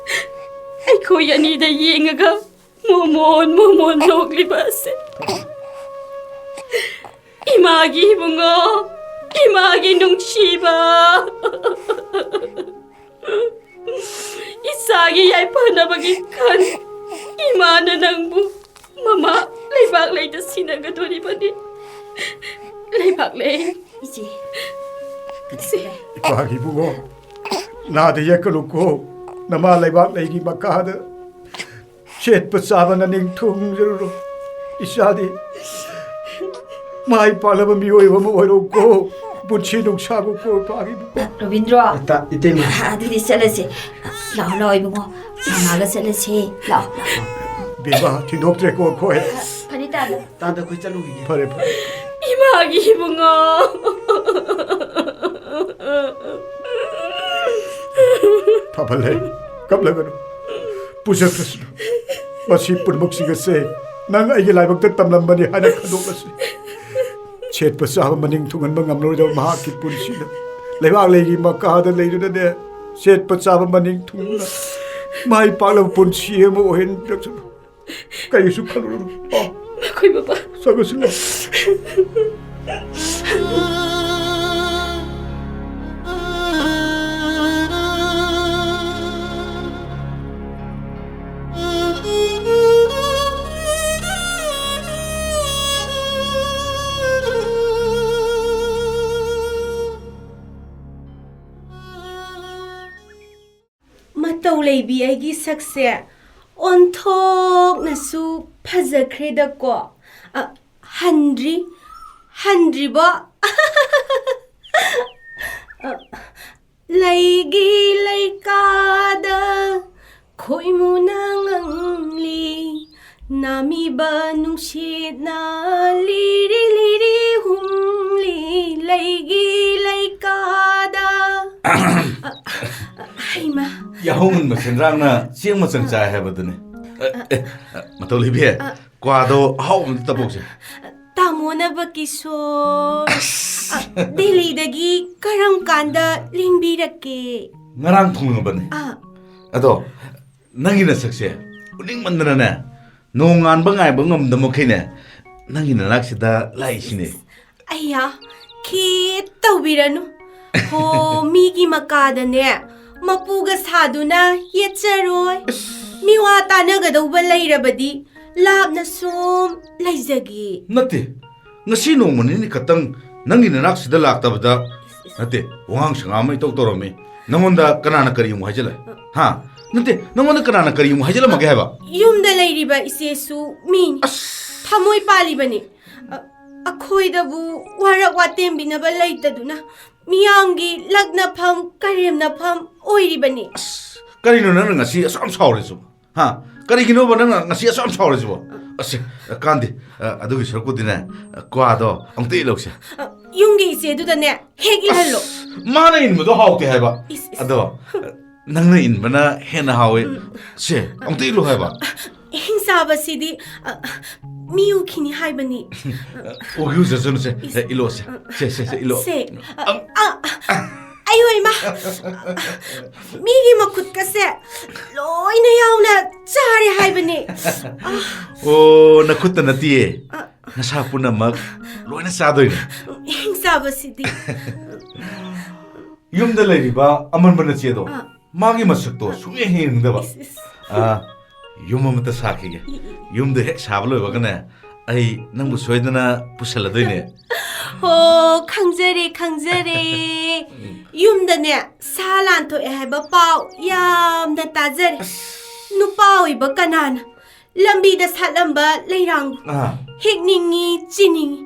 ꯑꯩꯈꯣꯏ ꯑꯅꯤꯗ ꯌꯦꯡꯉꯒ ꯃꯣꯃꯣꯟ ꯃꯣꯃꯣꯟ ꯅꯣꯛꯂꯤꯕ ꯑꯁꯦ꯫ ꯏꯃꯥꯒꯤ ꯏꯕꯨꯡꯉꯣ, ꯏꯃꯥꯒꯤ ꯅꯨꯡꯁꯤꯕ꯫ ꯏꯆꯥꯒꯤ ꯌꯥꯏꯐꯅꯕꯒꯤ ꯈꯟ ꯏꯃꯥꯅ ꯅꯪꯕꯨ ꯃꯃꯥ ꯂꯩꯕꯥꯛꯂꯩꯗ ꯁꯤꯟꯅꯒꯗꯣꯔꯤꯕꯅꯤ꯫ ꯂꯩꯕꯥꯛꯂꯩ꯫ ꯏꯆꯦ꯫ ꯁꯤ ꯏꯄꯥꯒꯤ ꯏꯕꯨꯡꯉꯣ, ꯅꯥꯗ ꯌꯦꯛꯀꯅꯨꯀꯣ꯫ ꯅꯃꯥ ꯂꯩꯕꯥꯛꯂꯩꯒꯤ ꯃꯈꯥꯗ ꯁꯦꯠꯄ ꯆꯥꯕ ꯅꯅꯤꯡ ꯊꯨꯡꯖꯔꯨꯔꯣ꯫ ꯏꯆꯥꯗꯤ ꯃꯥꯏ ꯄꯥꯛꯂꯕ ꯃꯤꯑꯣꯏ ꯑꯃ ꯑꯣꯏꯔꯣꯀꯣ꯫ ꯄꯨꯟꯁꯤ ꯅꯨꯡꯁꯥꯡꯉꯨꯀꯣ, ꯏꯄꯥꯒꯤ ꯏꯕꯨꯡꯉꯣ꯫ ꯔꯕꯤꯟꯗ꯭ꯔꯣ, ꯏꯇꯥ-, ꯏꯇꯩꯃ꯫ ꯑꯗꯨꯗꯤ ꯆꯠꯂꯁꯦ꯫ ꯂꯥꯛꯑꯣ, ꯂꯥꯛꯑꯣ, ꯏꯕꯨꯡꯉꯣ꯫ ꯃꯃꯥꯒ ꯆꯠꯂꯁꯦ꯫ ꯂꯥꯛꯑꯣ, ꯂꯥꯛꯑꯣ꯫ ꯕꯦꯝꯃ, ꯊꯤꯟꯗꯣꯛꯇ꯭ꯔꯦꯀꯣ ꯑꯩꯈꯣꯏ꯫ ꯐꯅꯤ ꯇꯥꯗ꯫ ꯇꯥꯗ, ꯑꯩꯈꯣꯏ ꯆꯠꯂꯨꯈꯤꯒꯦ꯫ ꯐꯔꯦ, ꯐꯔꯦ꯫ ꯏꯃꯥꯒꯤ ꯏꯕꯨꯡꯉꯣ꯫ ꯐꯕ ꯂꯩ, ꯀꯞꯂꯒꯅꯨ꯫ ꯄꯨꯖꯈ꯭ꯔꯁꯅꯨ꯫ ꯃꯁꯤ ꯄꯨꯝꯅꯃꯛꯁꯤꯡ ꯑꯁꯦ ꯅꯪ ꯑꯩꯒꯤ ꯂꯥꯏꯕꯛꯇ ꯇꯝꯂꯝꯕꯅꯤ ꯍꯥꯏꯅ ꯈꯟꯗꯣꯛꯂꯁꯤ꯫ ꯁꯦꯠꯄ ꯆꯥꯕ ꯃꯅꯤꯡ ꯊꯨꯡꯍꯟꯕ ꯉꯝꯂꯔꯣꯏꯗꯕ ꯃꯍꯥꯛꯀꯤ ꯄꯨꯟꯁꯤꯗ ꯂꯩꯕꯥꯛ ꯂꯩꯒꯤ ꯃꯈꯥꯗ ꯂꯩꯗꯨꯅꯅꯦ, ꯁꯦꯠꯄ ꯆꯥꯕ ꯃꯅꯤꯡ ꯊꯨꯡꯅ ꯃꯥꯏ ꯄꯥꯛꯂꯕ ꯄꯨꯟꯁꯤ ꯑꯃ ꯑꯣꯏꯍꯟꯕꯤꯔꯛꯁꯅꯨ꯫ ꯀꯔꯤꯁꯨ ꯈꯜꯂꯨꯔꯅꯨ꯫ ꯑꯣ꯫ ꯃꯈꯣꯏ ꯕꯕꯥ꯫ ꯆꯠꯂꯨꯁꯤ, ꯂꯥꯛꯑꯣ꯫ ꯃꯇꯧ ꯂꯩꯕꯤ ꯑꯩꯒꯤ ꯁꯛꯁꯦ ꯑꯣꯟꯊꯣꯛꯅꯁꯨ ꯐꯖꯈ꯭ꯔꯦꯗꯀꯣ꯫ ꯑ, ꯍꯟꯗ꯭ꯔꯤ, ꯍꯟꯗ꯭ꯔꯤꯕꯣ? ꯑ, ꯂꯩꯒꯤ ꯂꯩꯀꯥꯗ ꯈꯣꯏꯃꯨꯅ ꯉꯪꯂꯤ, ꯅꯥꯃꯤꯕ ꯅꯨꯡꯁꯤꯠꯅ ꯂꯤꯔꯤ ꯂꯤꯔꯤ ꯍꯨꯝꯂꯤ, ꯂꯩꯒꯤ ꯂꯩꯀꯥꯗ꯫ ꯑ, ꯑ, ꯍꯩꯃꯥ꯫ ꯌꯥꯍꯧ ꯉꯟꯕ ꯁꯦꯟꯗ꯭ꯔꯥꯡꯅ ꯆꯦꯡ ꯃꯆꯪ ꯆꯥꯏ ꯍꯥꯏꯕꯗꯨꯅꯤ꯫ ꯑ, ꯑꯦ, ꯑ, ꯃꯇꯧ ꯂꯩꯕꯤ, ꯑ, ꯀ꯭ꯋꯥꯗꯣ ꯑꯍꯥꯎꯕ ꯑꯝꯇ ꯇꯞꯄꯧꯁꯦ꯫ ꯇꯥꯃꯣꯅ ꯕꯀꯤꯁꯣꯔ, ꯑꯁ꯫ ꯑ, ꯗꯦꯜꯂꯤꯗꯒꯤ ꯀꯔꯝ ꯀꯥꯟꯗ ꯂꯦꯡꯕꯤꯔꯛꯀꯦ? ꯉꯔꯥꯡ ꯊꯨꯡꯂꯕꯅꯦ꯫ ꯑꯥ꯫ ꯑꯗꯣ ꯅꯪꯒꯤ ꯅꯁꯛꯁꯦ ꯎꯅꯤꯡꯃꯟꯗꯅꯅꯦ, ꯅꯣꯡꯉꯥꯟꯕ ꯉꯥꯏꯕ ꯉꯝꯗ ꯃꯈꯩꯅꯦ, ꯅꯪꯒꯤ ꯅꯅꯥꯛꯁꯤꯗ ꯂꯥꯛꯏꯁꯤꯅꯦ꯫ ꯑꯩꯌꯥ, ꯈꯤꯠ ꯇꯧꯕꯤꯔꯅꯨ꯫ ꯍꯣ, ꯃꯤꯒꯤ ꯃꯀꯥꯗꯅꯦ, ꯃꯄꯨꯒ ꯁꯥꯗꯨꯅ ꯌꯦꯠꯆꯔꯣꯏ꯫ ꯑꯁ꯫ ꯃꯤꯋꯥ ꯇꯥꯅꯒꯗꯧꯕ ꯂꯩꯔꯕꯗꯤ ꯂꯥꯞꯅ ꯁꯨꯝ ꯂꯩꯖꯒꯦ꯫ ꯅꯠꯇꯦ, ꯉꯁꯤ ꯅꯣꯡꯃ ꯅꯤꯅꯤ ꯈꯛꯇꯪ ꯅꯪꯒꯤ ꯅꯅꯥꯛꯁꯤꯗ ꯂꯥꯛꯇꯕꯗ, ꯅꯠꯇꯦ, ꯋꯥꯉꯥꯡ ꯁꯉꯥꯡ ꯑꯃ ꯏꯇꯧ ꯇꯧꯔꯝꯃꯤ꯫ ꯅꯪꯉꯣꯟꯗ ꯀꯅꯥꯅ ꯀꯔꯤ ꯑꯃꯨꯛ ꯍꯥꯏꯖꯤꯜꯂꯦ? ꯍꯥ? ꯅꯠꯇꯦ, ꯅꯪꯉꯣꯟꯗ ꯀꯅꯥꯅ ꯀꯔꯤ ꯑꯃꯨꯛ ꯍꯥꯏꯖꯤꯜꯂꯝꯃꯒꯦ ꯍꯥꯏꯕ? ꯌꯨꯝꯗ ꯂꯩꯔꯤꯕ ꯏꯆꯦꯁꯨ ꯃꯤꯅꯤ꯫ ꯑꯁ! ꯊꯃꯣꯏ ꯄꯥꯜꯂꯤꯕꯅꯤ꯫ ꯑ, ꯑꯩꯈꯣꯏꯗꯕꯨ ꯋꯥꯔꯛ ꯋꯥꯇꯦꯝꯕꯤꯅꯕ ꯂꯩꯇꯗꯨꯅ ꯃꯤꯌꯥꯝꯒꯤ ꯂꯛꯅꯐꯝ ꯀꯔꯦꯝꯅꯐꯝ ꯑꯣꯏꯔꯤꯕꯅꯤ꯫ ꯑꯁ, ꯀꯔꯤꯅꯣ ꯅꯪꯅ ꯉꯁꯤ ꯑꯁꯨꯛ ꯌꯥꯝ ꯁꯥꯎꯔꯤꯁꯤꯕꯣ? ꯍꯥ? ꯀꯔꯤꯒꯤꯅꯣꯕ ꯅꯪꯅ ꯉꯁꯤ ꯑꯁꯨꯛ ꯌꯥꯝ ꯁꯥꯎꯔꯤꯁꯤꯕꯣ? ꯑꯁ, ꯀꯥꯟꯗꯦ꯫ ꯑ, ꯑꯗꯨꯒꯤ ꯁꯔꯨꯛꯄꯨꯗꯤꯅꯦ, ꯑ, ꯀ꯭ꯋꯥꯗꯣ ꯑꯃꯨꯛꯇ ꯏꯠꯂꯧꯁꯦ꯫ ꯑ, ꯌꯨꯝꯒꯤ ꯏꯆꯦꯗꯨꯗꯅꯦ ꯍꯦꯛ ꯏꯜꯍꯜꯂꯣ꯫ ꯑꯁ, ꯃꯥꯅ ꯏꯟꯕꯗꯣ ꯍꯥꯎꯇꯦ ꯍꯥꯏꯕ꯫ ꯏꯁ, ꯏꯁ꯫ ꯑꯗꯣ, ꯑ, ꯅꯪꯅ ꯏꯟꯕꯅ ꯍꯦꯟꯅ ꯍꯥꯎꯋꯦ꯫ ꯎꯝ꯫ ꯁꯦ, ꯑꯃꯨꯛꯇ ꯏꯠꯂꯨ ꯍꯥꯏꯕ꯫ ꯍꯤꯡꯆꯥꯕꯁꯤꯗꯤ, ꯑ, ꯃꯤ ꯎꯈꯤꯅꯤ ꯍꯥꯏꯕꯅꯤ꯫ ꯎꯈꯤ ꯎꯖꯁꯅꯨꯁꯦ꯫ ꯏꯁ꯫ ꯑꯦ, ꯏꯠꯂꯣꯁꯦ꯫ ꯁꯦ, ꯁꯦ, ꯁꯦ, ꯏꯠꯂꯣ꯫ ꯁꯦ꯫ ꯑ, ꯑ, ꯑ, ꯑꯌꯣ ꯏꯃꯥ! ꯃꯤꯒꯤ ꯃꯈꯨꯠꯀꯁꯦ ꯂꯣꯏꯅ ꯌꯥꯎꯅ ꯆꯥꯔꯦ ꯍꯥꯏꯕꯅꯤ꯫ ꯑ꯫ ꯑꯣ, ꯅꯈꯨꯠꯇ ꯅꯠꯇꯤꯌꯦ꯫ ꯑ꯫ ꯅꯁꯥ ꯄꯨꯝꯅꯃꯛ ꯂꯣꯏꯅ ꯆꯥꯗꯣꯏꯅꯦ꯫ ꯍꯤꯡꯆꯥꯕꯁꯤꯗꯤ꯫ ꯌꯨꯝꯗ ꯂꯩꯔꯤꯕ ꯑꯃꯟꯕ ꯅꯆꯦꯗꯣ, ꯑ꯫ ꯃꯥꯒꯤ ꯃꯁꯛꯇꯣ ꯁꯨꯡꯌꯦꯡ ꯌꯦꯡꯅꯤꯡꯗꯕ꯫ ꯏꯁ, ꯏꯁ꯫ ꯑ, ꯌꯨꯝ ꯑꯃꯇ ꯁꯥꯈꯤꯒꯦ꯫ E, E. ꯌꯨꯝꯗꯣ ꯍꯦꯛ ꯁꯥꯕ ꯂꯣꯏꯕꯒꯅꯦ, ꯑꯩ ꯅꯪꯕꯨ ꯁꯣꯏꯗꯅ ꯄꯨꯁꯜꯂꯗꯣꯏꯅꯦ꯫ ꯍꯣ, ꯈꯪꯖꯔꯦ, ꯈꯪꯖꯔꯦ꯫ ꯎꯝ꯫ ꯌꯨꯝꯗꯅꯦ, ꯁꯥ ꯂꯥꯟꯊꯣꯛꯑꯦ ꯍꯥꯏꯕ ꯄꯥꯎ ꯌꯥꯝꯅ ꯇꯥꯖꯔꯦ꯫ ꯑꯁ꯫ ꯅꯨꯄꯥ ꯑꯣꯏꯕ ꯀꯅꯥꯅ ꯂꯝꯕꯤꯗ ꯁꯥꯠꯂꯝꯕ ꯂꯩꯔꯥꯡ ꯑꯥ꯫ ꯍꯦꯛꯅꯤꯡꯉꯤ, ꯆꯤꯅꯤꯡꯉꯤ,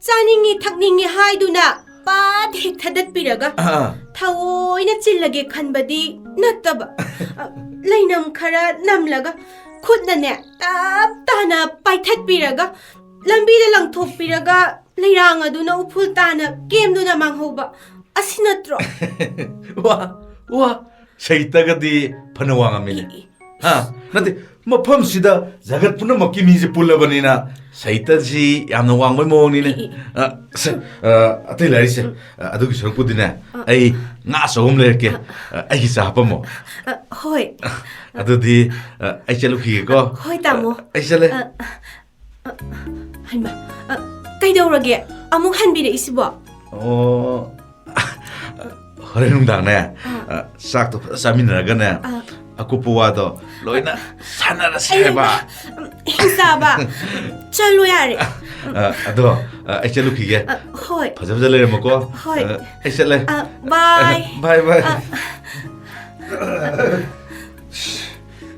ꯆꯥꯅꯤꯡꯉꯤ, ꯊꯛꯅꯤꯡꯉꯤ ꯍꯥꯏꯗꯨꯅ ꯄꯥꯠ ꯍꯦꯛ ꯊꯗꯠꯄꯤꯔꯒ ꯑꯥ꯫ ꯊꯑꯣꯏꯅ ꯆꯤꯜꯂꯒꯦ ꯈꯟꯕꯗꯤ ꯅꯠꯇꯕ꯫ ꯑ, ꯂꯩꯅꯝ ꯈꯔ ꯅꯝꯂꯒ ꯈꯨꯠꯅꯅꯦ ꯇꯞ ꯇꯥꯅ ꯄꯥꯏꯊꯠꯄꯤꯔꯒ ꯂꯝꯕꯤꯗ ꯂꯪꯊꯣꯛꯄꯤꯔꯒ ꯂꯩꯔꯥꯡ ꯑꯗꯨꯅ ꯎꯐꯨꯜ ꯇꯥꯅ ꯀꯦꯝꯗꯨꯅ ꯃꯥꯡꯍꯧꯕ ꯑꯁꯤ ꯅꯠꯇ꯭ꯔꯣ? ꯋꯥ, ꯋꯥ, ꯁꯍꯤꯇꯒꯗꯤ ꯐꯅ ꯋꯥꯡꯉꯝꯃꯤꯅꯦ꯫ E, E. ꯍꯥ? ꯅꯠꯇꯦ, ꯃꯐꯝꯁꯤꯗ ꯖꯒꯠ ꯄꯨꯝꯅꯃꯛꯀꯤ ꯃꯤꯁꯦ ꯄꯨꯜꯂꯕꯅꯤꯅ ꯁꯍꯤꯇꯁꯤ ꯌꯥꯝꯅ ꯋꯥꯡꯕꯩ ꯃꯑꯣꯡꯅꯤꯅꯦ꯫ E, E. ꯑ, ꯁꯦ, ꯑ, ꯑꯇꯩ ꯂꯥꯏꯔꯤꯁꯦ, ꯎꯝ꯫ ꯑ, ꯑꯗꯨꯒꯤ ꯁꯔꯨꯛꯄꯨꯗꯤꯅꯦ, ꯑ꯫ ꯑꯩ ꯉꯥ ꯑꯆꯧꯕ ꯑꯃ ꯂꯩꯔꯛꯀꯦ꯫ ꯑ꯫ ꯑ, ꯑꯩꯒꯤ ꯆꯥ ꯍꯥꯞꯄꯝꯃꯣ꯫ ꯑ, ꯍꯣꯏ꯫ ꯑꯗꯨꯗꯤ, ꯑ, ꯑꯩ ꯆꯠꯂꯨꯈꯤꯒꯦꯀꯣ꯫ ꯍꯣꯏ, ꯇꯥꯃꯣ꯫ ꯑ, ꯑꯩ ꯆꯠꯂꯦ꯫ ꯑ, ꯑ, ꯍꯩꯃꯥ, ꯑ, ꯀꯩꯗꯧꯔꯒꯦ? ꯑꯃꯨꯛ ꯍꯟꯕꯤꯔꯛꯏꯁꯤꯕꯣ? ꯑꯣ, ꯍꯣꯔꯦꯟ ꯅꯨꯡꯗꯥꯡꯅꯦ, ꯑꯥ꯫ ꯑ, ꯆꯥꯛꯇꯣ ꯐꯖꯅ ꯆꯥꯃꯤꯟꯅꯔꯒꯅꯦ, ꯑꯥ꯫ ꯑꯀꯨꯞꯄ ꯋꯥꯗꯣ ꯂꯣꯏꯅ ꯁꯥꯟꯅꯔꯁꯦ ꯑꯩ, ꯍꯥꯏꯕ꯫ ꯎꯝ, ꯍꯤꯡꯆꯥꯕ, ꯆꯠꯂꯣ ꯌꯥꯔꯦ꯫ ꯑ, ꯑꯗꯣ, ꯑ, ꯑꯩ ꯆꯠꯂꯨꯈꯤꯒꯦ꯫ ꯑ, ꯍꯣꯏ꯫ ꯐꯖ ꯐꯖ ꯂꯩꯔꯝꯃꯣꯀꯣ꯫ ꯍꯣꯏ꯫ ꯑ, ꯑꯩ ꯆꯠꯂꯦ꯫ ꯑ, bye꯫ Bye, bye꯫ ꯑ꯫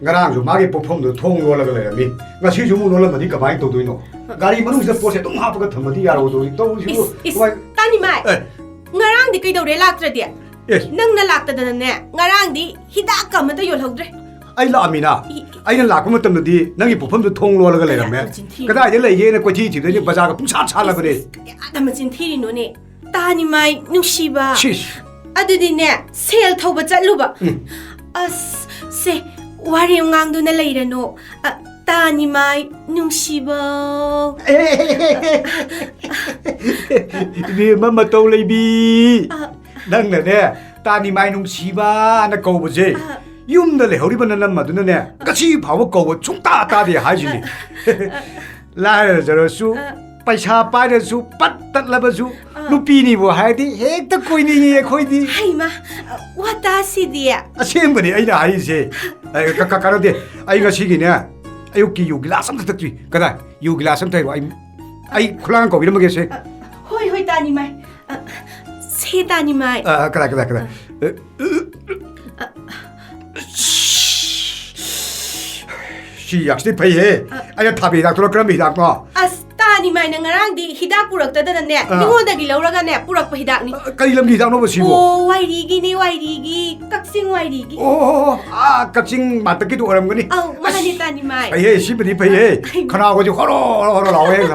ꯉꯔꯥꯡꯁꯨ ꯃꯥꯒꯤ ꯄꯣꯠꯐꯝꯗꯣ ꯊꯣꯡ ꯂꯣꯜꯂꯒ ꯂꯩꯔꯝꯃꯤ, ꯉꯁꯤꯁꯨ ꯑꯃꯨꯛ ꯂꯣꯜꯂꯝꯃꯗꯤ ꯀꯃꯥꯏꯅ ꯇꯧꯗꯣꯏꯅꯣ? ꯒꯥꯔꯤ ꯃꯅꯨꯡꯁꯤꯗ ꯄꯣꯠꯁꯦ ꯑꯗꯨꯝ ꯍꯥꯞꯄꯒ ꯊꯝꯃꯗꯤ ꯌꯥꯔꯣꯏꯗꯧꯔꯤ ꯇꯧꯔꯤꯁꯤꯕꯨ꯫ ꯏꯁ, ꯏꯁ, ꯀꯃꯥꯏ- ꯇꯥꯅꯤꯃꯥꯏ꯫ ꯑꯦ꯫ ꯉꯔꯥꯡꯗꯤ ꯀꯩꯗꯧꯔꯦ ꯂꯥꯛꯇ꯭ꯔꯗꯤ? ꯑꯦ꯫ ꯅꯪꯅ ꯂꯥꯛꯇꯗꯅꯅꯦ, ꯉꯔꯥꯡꯗꯤ ꯍꯤꯗꯥꯛꯀ ꯑꯃꯠꯇ ꯌꯣꯜꯍꯧꯗ꯭ꯔꯦ꯫ ꯑꯩ ꯂꯥꯛꯑꯃꯤꯅ꯫ ꯏ- ꯑꯩꯅ ꯂꯥꯛꯄ ꯃꯇꯝꯗꯗꯤ ꯅꯪꯒꯤ ꯄꯣꯠꯐꯝꯗꯨ ꯊꯣꯡ ꯂꯣꯜꯂꯒ ꯂꯩꯔꯝꯃꯦ꯫ ꯃꯆꯤꯟ ꯊꯤꯔꯤꯅꯤ꯫ ꯀꯗꯥꯏꯗ ꯂꯩꯒꯦꯅ ꯀꯣꯏꯊꯤ ꯊꯤꯕꯗꯅꯤ ꯕꯖꯥꯔꯒ ꯄꯨꯡꯁꯥꯠ ꯁꯥꯠꯂꯕꯅꯦ꯫ ꯏꯁ, ꯏꯁ, ꯀꯌꯥꯗ ꯃꯆꯤꯟ ꯊꯤꯔꯤꯅꯣꯅꯦ? ꯇꯥꯅꯤꯃꯥꯏ ꯅꯨꯡꯁꯤꯕ꯫ ꯁꯤꯁ꯫ ꯑꯗꯨꯗꯤꯅꯦ, ꯁꯦꯜ ꯊꯧꯕ ꯆꯠꯂꯨꯕ꯫ ꯎꯝ꯫ ꯑꯁ, ꯁꯦ, ꯋꯥꯔꯦꯝ ꯉꯥꯡꯗꯨꯅ ꯂꯩꯔꯅꯨ꯫ ꯑ, ꯇꯥꯅꯤꯃꯥꯏ ꯅꯨꯡꯁꯤꯕ꯫ ꯏꯕꯦꯝꯃ ꯃꯇꯧ ꯂꯩꯕꯤ꯫ ꯑ꯫ ꯅꯪꯅꯅꯦ, ꯇꯥꯅꯤꯃꯥꯏ ꯅꯨꯡꯁꯤꯕꯅ ꯀꯧꯕꯁꯦ, ꯑ꯫ ꯌꯨꯝꯗ ꯂꯩꯍꯧꯔꯤꯕ ꯅꯅꯝ ꯑꯗꯨꯅꯅꯦ, ꯉꯁꯤ ꯐꯥꯎꯕ ꯀꯧꯕ ꯁꯨꯡꯇꯥ ꯇꯥꯗꯦ ꯍꯥꯏꯁꯤꯅꯤ꯫ ꯂꯥꯏꯔꯖꯔꯁꯨ, ꯑ꯫ ꯄꯩꯁꯥ ꯄꯥꯏꯔꯁꯨ, ꯄꯠ ꯇꯠꯂꯕꯁꯨ, ꯑ꯫ ꯅꯨꯄꯤꯅꯤꯕꯨ ꯍꯥꯏꯔꯗꯤ ꯍꯦꯛꯇ ꯀꯣꯏꯅꯤꯡꯉꯤ ꯑꯩꯈꯣꯏꯗꯤ꯫ ꯍꯩꯃꯥ, ꯋꯥꯇꯥꯁꯤꯗꯤ꯫ ꯑꯁꯦꯡꯕꯅꯤ ꯑꯩꯅ ꯍꯥꯏꯔꯤꯁꯦ꯫ ꯑ, ꯀ-, ꯀ-, ꯀꯥꯟꯅꯗꯦ꯫ ꯑꯩ ꯉꯁꯤꯒꯤꯅꯦ, ꯑꯌꯨꯛꯀꯤ ꯌꯨ ꯒꯤꯂꯥꯁ ꯑꯝꯇ ꯊꯛꯇ꯭ꯔꯤ꯫ ꯀꯗꯥꯏ? ꯌꯨ ꯒꯤꯂꯥꯁ ꯑꯝꯇ ꯍꯩꯔꯣ꯫ ꯑꯩ, ꯑꯩ ꯈꯨꯂꯥꯡ ꯀꯧꯕꯤꯔꯝꯃꯒꯦꯁꯦ꯫ ꯑ, ꯍꯣꯏ, ꯍꯣꯏ, ꯇꯥꯅꯤꯃꯥꯏ꯫ ꯑ, ꯁꯦ ꯇꯥꯅꯤꯃꯥꯏ꯫ ꯑ, ꯀꯗꯥꯏ, ꯀꯗꯥꯏ, ꯀꯗꯥꯏ? ꯑ꯫ ꯑ, ꯑ꯫ ꯁꯤ ꯍꯤꯗꯥꯛꯁꯤꯗꯤ ꯐꯩꯍꯦ꯫ ꯑ꯫ ꯑꯩꯅ ꯊꯥꯕꯤ ꯍꯤꯗꯥꯛꯇꯨꯔꯣ? ꯀꯔꯝꯕ ꯍꯤꯗꯥꯛꯅꯣ? ꯑꯁ, ꯇꯥꯅꯤꯃꯥꯏꯅ ꯉꯔꯥꯡꯗꯤ ꯍꯤꯗꯥꯛ ꯄꯨꯔꯛꯇꯗꯅꯅꯦ, ꯑ꯫ ꯃꯤꯉꯣꯟꯗꯒꯤ ꯂꯧꯔꯒꯅꯦ, ꯄꯨꯔꯛꯄ ꯍꯤꯗꯥꯛꯅꯤ꯫ ꯑ, ꯀꯔꯤ ꯂꯝꯒꯤ ꯍꯤꯗꯥꯛꯅꯣꯕ ꯁꯤꯕꯣ? ꯑꯣ, ꯋꯥꯏꯔꯤꯒꯤꯅꯦ, ꯋꯥꯏꯔꯤꯒꯤ, ꯀꯛꯆꯤꯡ ꯋꯥꯏꯔꯤꯒꯤ꯫ ꯑꯣ, ꯑꯣ, ꯑꯣ, ꯑꯥ, ꯀꯛꯆꯤꯡ ꯃꯥꯇꯛꯀꯤꯗꯣ ꯑꯣꯏꯔꯝꯒꯅꯤ꯫ ꯑꯧ, ꯃꯥꯅꯦ, ꯑꯁ, ꯇꯥꯅꯤꯃꯥꯏ꯫ ꯐꯩꯍꯦ, ꯁꯤꯕꯨꯗꯤ ꯐꯩꯍꯦ꯫ ꯑ, ꯑꯩ ꯈꯅꯥꯎꯒꯁꯦ ꯍꯣꯔꯣ, ꯍꯣꯔꯣ, ꯍꯣꯔꯣ ꯂꯥꯎꯋꯦ꯫ ꯍꯦ,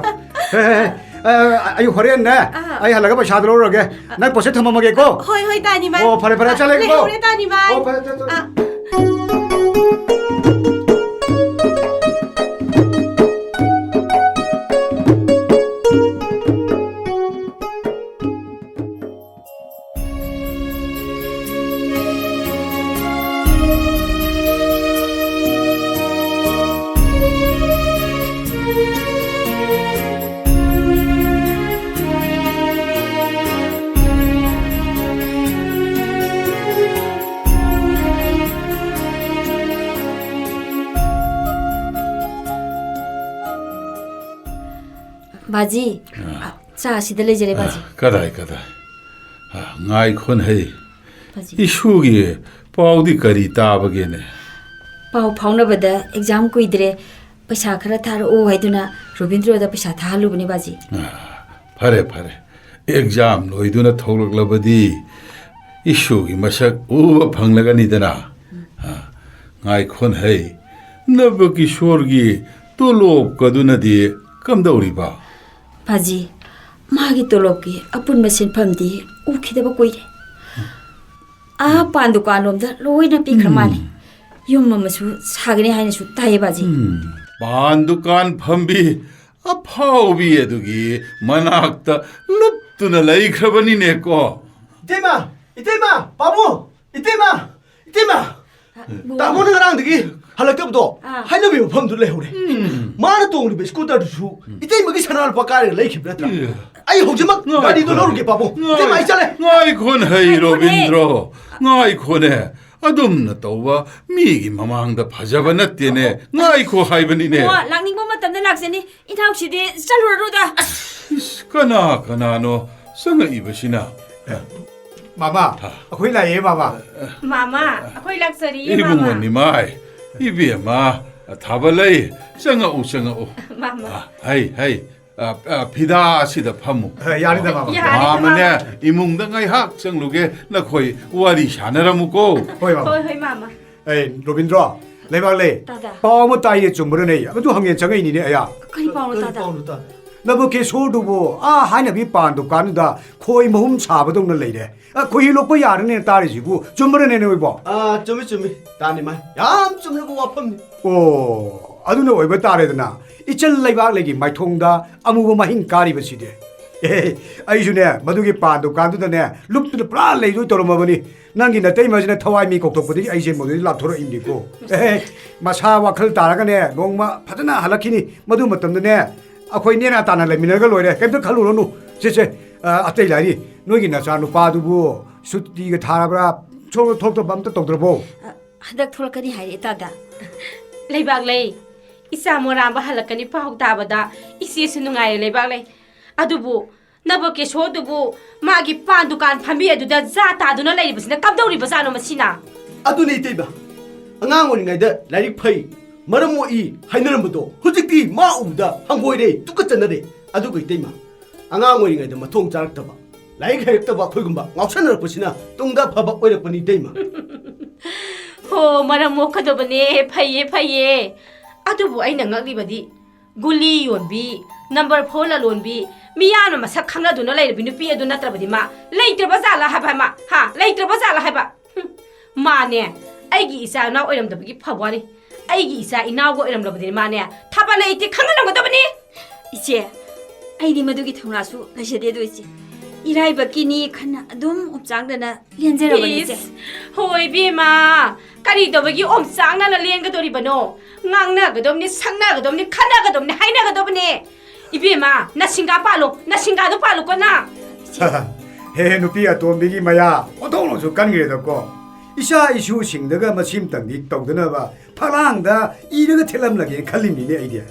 ꯍꯦ, ꯍꯦ꯫ ꯑ, ꯑꯩ ꯍꯣꯔꯦꯟꯅꯦ, ꯑꯥ꯫ ꯑꯩ ꯍꯜꯂꯒ ꯄꯩꯁꯥꯗꯣ ꯂꯧꯔꯨꯔꯒꯦ꯫ ꯑ꯫ ꯅꯪ ꯄꯣꯠꯁꯦ ꯊꯝꯃꯝꯃꯒꯦꯀꯣ꯫ ꯍꯣꯏ, ꯍꯣꯏ, ꯇꯥꯅꯤꯃꯥꯏ꯫ ꯑꯣ, ꯐꯔꯦ, ꯐꯔꯦ, ꯑ, ꯆꯠꯂꯒꯦꯀꯣ꯫ ꯂꯩꯍꯧꯔꯦ, ꯇꯥꯅꯤꯃꯥꯏ꯫ ꯑꯣ, ꯐꯔꯦ, ꯆꯠ, ꯆꯠ꯫ ꯑ꯫ ꯕꯥꯖꯤ, ꯑꯥ꯫ ꯆꯥ ꯑꯁꯤꯗ ꯂꯩꯖꯔꯦ, ꯕꯥꯖꯤ꯫ ꯑꯥ, ꯀꯗꯥꯏ, ꯀꯗꯥꯏ? ꯑꯥ, ꯉꯥꯏꯈꯣꯅꯦ꯫ ꯕꯥꯖꯤ꯫ ꯏꯁꯨꯒꯤ ꯄꯥꯎꯗꯤ ꯀꯔꯤ ꯇꯥꯕꯒꯦꯅꯦ? ꯄꯥꯎ ꯐꯥꯎꯅꯕꯗ ꯑꯦꯛꯖꯥꯝ ꯀꯨꯏꯗ꯭ꯔꯦ, ꯄꯩꯁꯥ ꯈꯔ ꯊꯥꯔꯛꯑꯣ ꯍꯥꯏꯗꯨꯅ ꯔꯣꯕꯤꯟꯗ꯭ꯔꯣꯗ ꯄꯩꯁꯥ ꯊꯥꯍꯜꯂꯨꯕꯅꯦ ꯕꯥꯖꯤ꯫ ꯑꯥ, ꯐꯔꯦ, ꯐꯔꯦ꯫ ꯑꯦꯛꯖꯥꯝ ꯂꯣꯏꯗꯨꯅ ꯊꯣꯛꯂꯛꯂꯕꯗꯤ ꯏꯁꯨꯒꯤ ꯃꯁꯛ ꯎꯕ ꯐꯪꯂꯒꯅꯤꯗꯅ꯫ ꯑꯥ, ꯉꯥꯏꯈꯣꯟ ꯍꯩ, ꯅꯕ ꯀꯤꯁꯣꯔꯒꯤ ꯇꯣꯂꯣꯞꯀꯗꯨꯅꯗꯤ ꯀꯝꯗꯧꯔꯤꯕ? ꯕꯥꯖꯤ, ꯃꯥꯒꯤ ꯇꯣꯂꯣꯞꯀꯤ ꯑꯄꯨꯟꯕ ꯁꯦꯟꯐꯝꯗꯤ ꯎꯈꯤꯗꯕ ꯀꯨꯏꯔꯦ꯫ ꯑꯥ, ꯄꯥꯟ ꯗꯨꯀꯥꯟꯂꯣꯝꯗ ꯂꯣꯏꯅ ꯄꯤꯈ꯭ꯔ ꯃꯥꯜꯂꯦ꯫ ꯌꯨꯝ ꯑꯃꯁꯨ ꯁꯥꯒꯅꯤ ꯍꯥꯏꯅꯁꯨ ꯇꯥꯏꯌꯦ ꯕꯥꯖꯤ꯫ ꯎꯝ, ꯄꯥꯟ ꯗꯨꯀꯥꯟ ꯐꯝꯕꯤ ꯑꯐꯥꯎꯕꯤ ꯑꯗꯨꯒꯤ ꯃꯅꯥꯛꯇ ꯂꯨꯞꯇꯨꯅ ꯂꯩꯈ꯭ꯔꯕꯅꯤꯅꯦꯀꯣ꯫ ꯏꯇꯩꯃ! ꯏꯇꯩꯃ! ꯄꯥꯕꯨꯡ! ꯏꯇꯩꯃ! ꯏꯇꯩꯃ! ꯕꯨꯡꯉꯣ꯫ ꯇꯥꯃꯣꯅ ꯉꯔꯥꯡꯗꯒꯤ ꯍꯜꯂꯛꯇꯕꯗꯣ ꯑꯥ꯫ ꯍꯥꯏꯅꯕꯤ ꯃꯐꯝꯗꯨ ꯂꯩꯍꯧꯔꯦ꯫ ꯃꯥꯅ ꯇꯣꯡꯂꯤꯕ ꯁ꯭ꯀꯨꯇꯔꯗꯨꯁꯨ ꯏꯇꯩꯃꯒꯤ ꯁꯅꯥ ꯂꯨꯄꯥ ꯀꯥꯏꯔꯒ ꯂꯩꯈꯤꯕ ꯅꯠꯇ꯭ꯔꯥ? ꯏꯌꯥ꯫ ꯑꯩ ꯍꯧꯖꯤꯛꯃꯛ ꯉꯥꯏꯈꯣꯅꯦ꯫ ꯒꯥꯔꯤꯗꯣ ꯂꯧꯔꯨꯒꯦ, ꯄꯥꯕꯨꯡ꯫ ꯉꯥꯏ-, ꯏꯇꯩꯃ, ꯑꯩ ꯆꯠꯂꯦ꯫ ꯉꯥꯏꯈꯣꯅꯦ, ꯉꯥꯏꯈꯣꯅꯦ꯫ ꯔꯣꯕꯤꯟꯗ꯭ꯔꯣ꯫ ꯉꯥꯏꯈꯣꯅꯦ꯫ ꯑꯗꯨꯝꯅ ꯇꯧꯕ ꯃꯤꯒꯤ ꯃꯃꯥꯡꯗ ꯐꯖꯕ ꯅꯠꯇꯦꯅꯦ꯫ ꯉꯥꯏꯈꯣ ꯍꯥꯏꯕꯅꯤꯅꯦ꯫ ꯑꯣ, ꯂꯥꯛꯅꯤꯡꯕ ꯃꯇꯝꯗ ꯂꯥꯛꯆꯅꯤ꯫ ꯏꯅꯥꯎꯁꯤꯗꯤ ꯆꯠꯂꯨꯔꯅꯨꯗ꯫ ꯑꯁ! ꯏꯁ, ꯀꯅꯥ ꯀꯅꯥꯅꯣ ꯆꯪꯉꯛꯏꯕꯁꯤꯅ? ꯃꯥꯃꯥ, ꯍꯥ꯫ ꯑꯩꯈꯣꯏ ꯂꯥꯛꯑꯦ, ꯃꯥꯃꯥ꯫ ꯃꯥꯃꯥ, ꯑꯩꯈꯣꯏ ꯂꯥꯛꯆꯔꯤꯌꯦ, ꯏꯕꯨꯡꯉꯣ ꯃꯥꯃꯥ꯫ ꯅꯤꯃꯥꯏ, ꯏꯕꯦꯝꯃ, ꯊꯥꯕꯂꯩ, ꯆꯪꯉꯛꯎ, ꯆꯪꯉꯛꯎ꯫ ꯃꯥꯃꯥ꯫ ꯑ, ꯍꯩ, ꯍꯩ, ꯑ, ꯑ, ꯐꯤꯗꯥ ꯑꯁꯤꯗ ꯐꯝꯃꯨ꯫ ꯑ, ꯌꯥꯔꯦꯗ, ꯃꯥꯃꯥ꯫ ꯌꯥꯔꯦꯗ, ꯃꯥꯃꯅꯦ, ꯃꯥꯃꯥ꯫ ꯏꯃꯨꯡꯗ ꯉꯥꯏꯍꯥꯛ ꯆꯪꯂꯨꯒꯦ, ꯅꯈꯣꯏ ꯋꯥꯔꯤ ꯁꯥꯟꯅꯔꯝꯃꯨꯀꯣ꯫ ꯍꯣꯏ, ꯃꯥꯃꯥ꯫ ꯍꯣꯏ, ꯍꯣꯏ, ꯃꯥꯃꯥ꯫ ꯑꯦ, ꯔꯣꯕꯤꯟꯗ꯭ꯔꯣ, ꯂꯩꯕꯥꯛꯂꯩ꯫ ꯇꯥꯗ꯫ ꯄꯥꯎ ꯑꯃ ꯇꯥꯏꯅꯦ, ꯆꯨꯝꯕ꯭ꯔꯅꯦ? ꯑꯗꯨ ꯍꯪꯒꯦꯅ ꯆꯪꯉꯛꯏꯅꯤꯅꯦ, ꯑꯌꯥ꯫ ꯀꯔꯤ ꯄꯥꯎꯅꯣ, ꯀꯔꯤ ꯇꯥꯗ? ꯄꯥꯎꯅꯣ, ꯇꯥꯗ? ꯅꯕꯨ ꯀꯦꯁꯣꯔꯗꯨꯕꯨ ꯑꯥ ꯍꯥꯏꯅꯕꯤ ꯄꯥꯟ ꯗꯨꯀꯥꯟꯗꯨꯗ ꯈꯣꯏ ꯃꯍꯨꯝ ꯁꯥꯕꯗꯧꯅ ꯂꯩꯔꯦ꯫ ꯑ, ꯈꯣꯏꯍꯤ ꯂꯣꯛꯄ ꯌꯥꯔꯅꯦꯅ ꯇꯥꯔꯤꯁꯤꯕꯨ ꯆꯨꯝꯕ꯭ꯔꯅꯦ, ꯅꯣꯏꯕꯣ? ꯑ, ꯆꯨꯝꯃꯤ, ꯆꯨꯝꯃꯤ꯫ ꯇꯥꯅꯤ ꯃꯥ꯫ ꯌꯥꯝ ꯆꯨꯝꯂꯕ ꯋꯥꯐꯝꯅꯤ꯫ ꯑꯣ, ꯑꯗꯨꯅ ꯑꯣꯏꯕ ꯇꯥꯔꯦꯗꯅ꯫ ꯏꯆꯜ ꯂꯩꯕꯥꯛꯂꯩꯒꯤ ꯃꯥꯏꯊꯣꯡꯗ ꯑꯃꯨꯕ ꯃꯍꯤꯡ ꯀꯥꯔꯤꯕꯁꯤꯗꯤ꯫ ꯑꯦ, ꯑꯩꯁꯨꯅꯦ, ꯃꯗꯨꯒꯤ ꯄꯥꯟ ꯗꯨꯀꯥꯟꯗꯨꯗꯅꯦ, ꯂꯨꯞꯇꯨꯅ ꯄꯨꯔꯥ ꯂꯩꯗꯣꯏ ꯇꯧꯔꯝꯃꯕꯅꯤ꯫ ꯅꯪꯒꯤ ꯅꯇꯩꯃꯁꯤꯅ ꯊꯋꯥꯏ ꯃꯤ ꯀꯧꯊꯣꯛꯄꯗꯒꯤ ꯑꯩꯁꯦ ꯃꯗꯨꯗꯒꯤ ꯂꯥꯞꯊꯣꯔꯛꯏꯕꯅꯤꯀꯣ꯫ ꯑꯦ, ꯃꯁꯥ ꯋꯥꯈꯜ ꯇꯥꯔꯒꯅꯦ, ꯅꯣꯡꯃ ꯐꯖꯅ ꯍꯜꯂꯛꯈꯤꯅꯤ꯫ ꯃꯗꯨ ꯃꯇꯝꯗꯅꯦ, ꯑꯩꯈꯣꯏ ꯅꯦꯅꯥ ꯇꯥꯅ ꯂꯩꯃꯤꯟꯅꯔꯒ ꯂꯣꯏꯔꯦ꯫ ꯀꯩꯝꯇ ꯈꯜꯂꯨꯔꯅꯨ꯫ ꯁꯦ, ꯁꯦ, ꯑ, ꯑꯇꯩ ꯂꯥꯏꯔꯤ꯫ ꯅꯣꯏꯒꯤ ꯅꯆꯥꯅꯨꯄꯥꯗꯨꯕꯨ ꯁꯨꯇꯤꯒ ꯊꯥꯔꯕ꯭ꯔꯥ? ꯁꯣꯝꯗ ꯊꯣꯛꯇꯕ ꯑꯝꯇ ꯇꯧꯗ꯭ꯔꯕꯣ? ꯑ, ꯍꯟꯗꯛ ꯊꯣꯛꯂꯛꯀꯅꯤ ꯍꯥꯏꯔꯛꯑꯦ, ꯇꯥꯗ꯫ ꯂꯩꯕꯥꯛꯂꯩ, ꯏꯆꯥ ꯃꯣꯔꯥꯝꯕ ꯍꯜꯂꯛꯀꯅꯤ ꯄꯥꯎ ꯇꯥꯕꯗ ꯏꯆꯦꯁꯨ ꯅꯨꯡꯉꯥꯏꯔꯦ, ꯂꯩꯕꯥꯛꯂꯩ꯫ ꯑꯗꯨꯕꯨ ꯅꯕ ꯀꯦꯁꯣꯗꯨꯕꯨ ꯃꯥꯒꯤ ꯄꯥꯟ ꯗꯨꯀꯥꯟ ꯐꯝꯕꯤ ꯑꯗꯨꯗ ꯖꯥ ꯇꯥꯗꯨꯅ ꯂꯩꯔꯤꯕꯁꯤꯅ ꯀꯝꯗꯧꯔꯤꯕꯖꯥꯠꯅꯣ ꯃꯁꯤꯅ? ꯑꯗꯨꯅꯤ ꯏꯇꯩꯃ, ꯑꯉꯥꯡ ꯑꯣꯏꯔꯤꯉꯩꯗ ꯂꯥꯏꯔꯤꯛ ꯐꯩ, ꯃꯔꯝ ꯃꯣꯛꯏ ꯍꯥꯏꯅꯔꯝꯕꯗꯣ ꯍꯧꯖꯤꯛꯇꯤ ꯃꯥ ꯎꯕꯗ ꯍꯪꯒꯣꯏꯔꯦ, ꯇꯨꯀꯠꯆꯅꯔꯦ꯫ ꯑꯗꯨꯒ ꯏꯇꯩꯃ, ꯑꯉꯥꯡ ꯑꯣꯏꯔꯤꯉꯩꯗ ꯃꯊꯣꯡ ꯆꯥꯔꯛꯇꯕ, ꯂꯥꯏꯔꯤꯛ ꯍꯩꯔꯛꯇꯕ ꯑꯩꯈꯣꯏꯒꯨꯝꯕ ꯉꯥꯎꯁꯟꯅꯔꯛꯄꯁꯤꯅ ꯇꯨꯡꯗ ꯑꯐꯕ ꯑꯣꯏꯔꯛꯄꯅꯤ ꯏꯇꯩꯃ꯫ ꯍꯣ, ꯃꯔꯝ ꯃꯣꯛꯀꯗꯕꯅꯦ꯫ ꯐꯩꯌꯦ, ꯐꯩꯌꯦ꯫ ꯑꯗꯨꯕꯨ ꯑꯩꯅ ꯉꯛꯂꯤꯕꯗꯤ ꯒꯨꯂꯤ ꯌꯣꯟꯕꯤ, ꯅꯝꯕꯔ ꯐꯣꯔ ꯂꯂꯣꯟꯕꯤ, ꯃꯤꯌꯥꯝꯅ ꯃꯁꯛ ꯈꯪꯅꯗꯨꯅ ꯂꯩꯔꯕꯤ ꯅꯨꯄꯤ ꯑꯗꯨ ꯅꯠꯇ꯭ꯔꯕꯗꯤ ꯃꯥ ꯂꯩꯇ꯭ꯔꯕ ꯖꯥꯠꯂꯥ ꯍꯥꯏꯕ, ꯃꯥ, ꯍꯥ? ꯂꯩꯇ꯭ꯔꯕ ꯖꯥꯠꯂꯥ ꯍꯥꯏꯕ? ꯍꯨꯝ, ꯃꯥꯅꯦ, ꯑꯩꯒꯤ ꯏꯆꯥ ꯏꯅꯥꯎ ꯑꯣꯏꯔꯝꯗꯕꯒꯤ ꯐꯕ ꯋꯥꯅꯤ꯫ ꯑꯩꯒꯤ ꯏꯆꯥ ꯏꯅꯥꯎꯒ ꯑꯣꯏꯔꯝꯂꯕꯗꯤ ꯃꯥꯅꯦ, ꯊꯥꯕꯜ ꯂꯩꯇꯦ ꯈꯪꯍꯜꯂꯝꯒꯗꯕꯅꯤ꯫ ꯏꯆꯦ, ꯑꯩꯗꯤ ꯃꯗꯨꯒꯤ ꯊꯧꯅꯥꯁꯨ ꯂꯩꯖꯗꯦ ꯑꯗꯨ ꯏꯆꯦ꯫ ꯏꯔꯥꯏꯕꯛꯀꯤꯅꯤ ꯈꯟꯅ ꯑꯗꯨꯝ ꯎꯞꯆꯥꯡꯗꯅ ꯂꯦꯟꯖꯔꯕꯅꯤ ꯏꯆꯦ꯫ ꯏꯁ, ꯍꯣ ꯏꯕꯦꯝꯃ, ꯀꯔꯤ ꯇꯧꯕꯒꯤ ꯑꯣꯝꯆꯥꯛꯅꯅ ꯂꯦꯟꯒꯗꯧꯔꯤꯕꯅꯣ? ꯉꯥꯡꯅꯒꯗꯕꯅꯤ, ꯁꯛꯅꯒꯗꯕꯅꯤ, ꯈꯟꯅꯒꯗꯕꯅꯤ, ꯍꯥꯏꯅꯒꯗꯕꯅꯦ꯫ ꯏꯕꯦꯝꯃ, ꯅꯁꯤꯡꯒꯥ ꯄꯥꯜꯂꯣ, ꯅꯁꯤꯡꯒꯥꯗꯣ ꯄꯥꯜꯂꯨꯀꯣ ꯅꯪ꯫ ꯍꯦ, ꯅꯨꯄꯤ ꯑꯇꯣꯝꯕꯤꯒꯤ ꯃꯌꯥ ꯑꯣꯟꯊꯣꯛꯅꯁꯨ ꯀꯟꯈ꯭ꯔꯦꯗꯀꯣ꯫ ꯏꯆꯥ ꯏꯁꯨꯁꯤꯡꯗꯒ ꯃꯁꯤꯝꯇꯪꯗꯤ ꯇꯧꯗꯅꯕ ꯐꯛꯂꯥꯡꯗ ꯏꯔꯒ ꯊꯦꯠꯂꯝꯂꯒꯦ ꯈꯜꯂꯤꯃꯤꯅꯦ ꯑꯩꯗꯤ꯫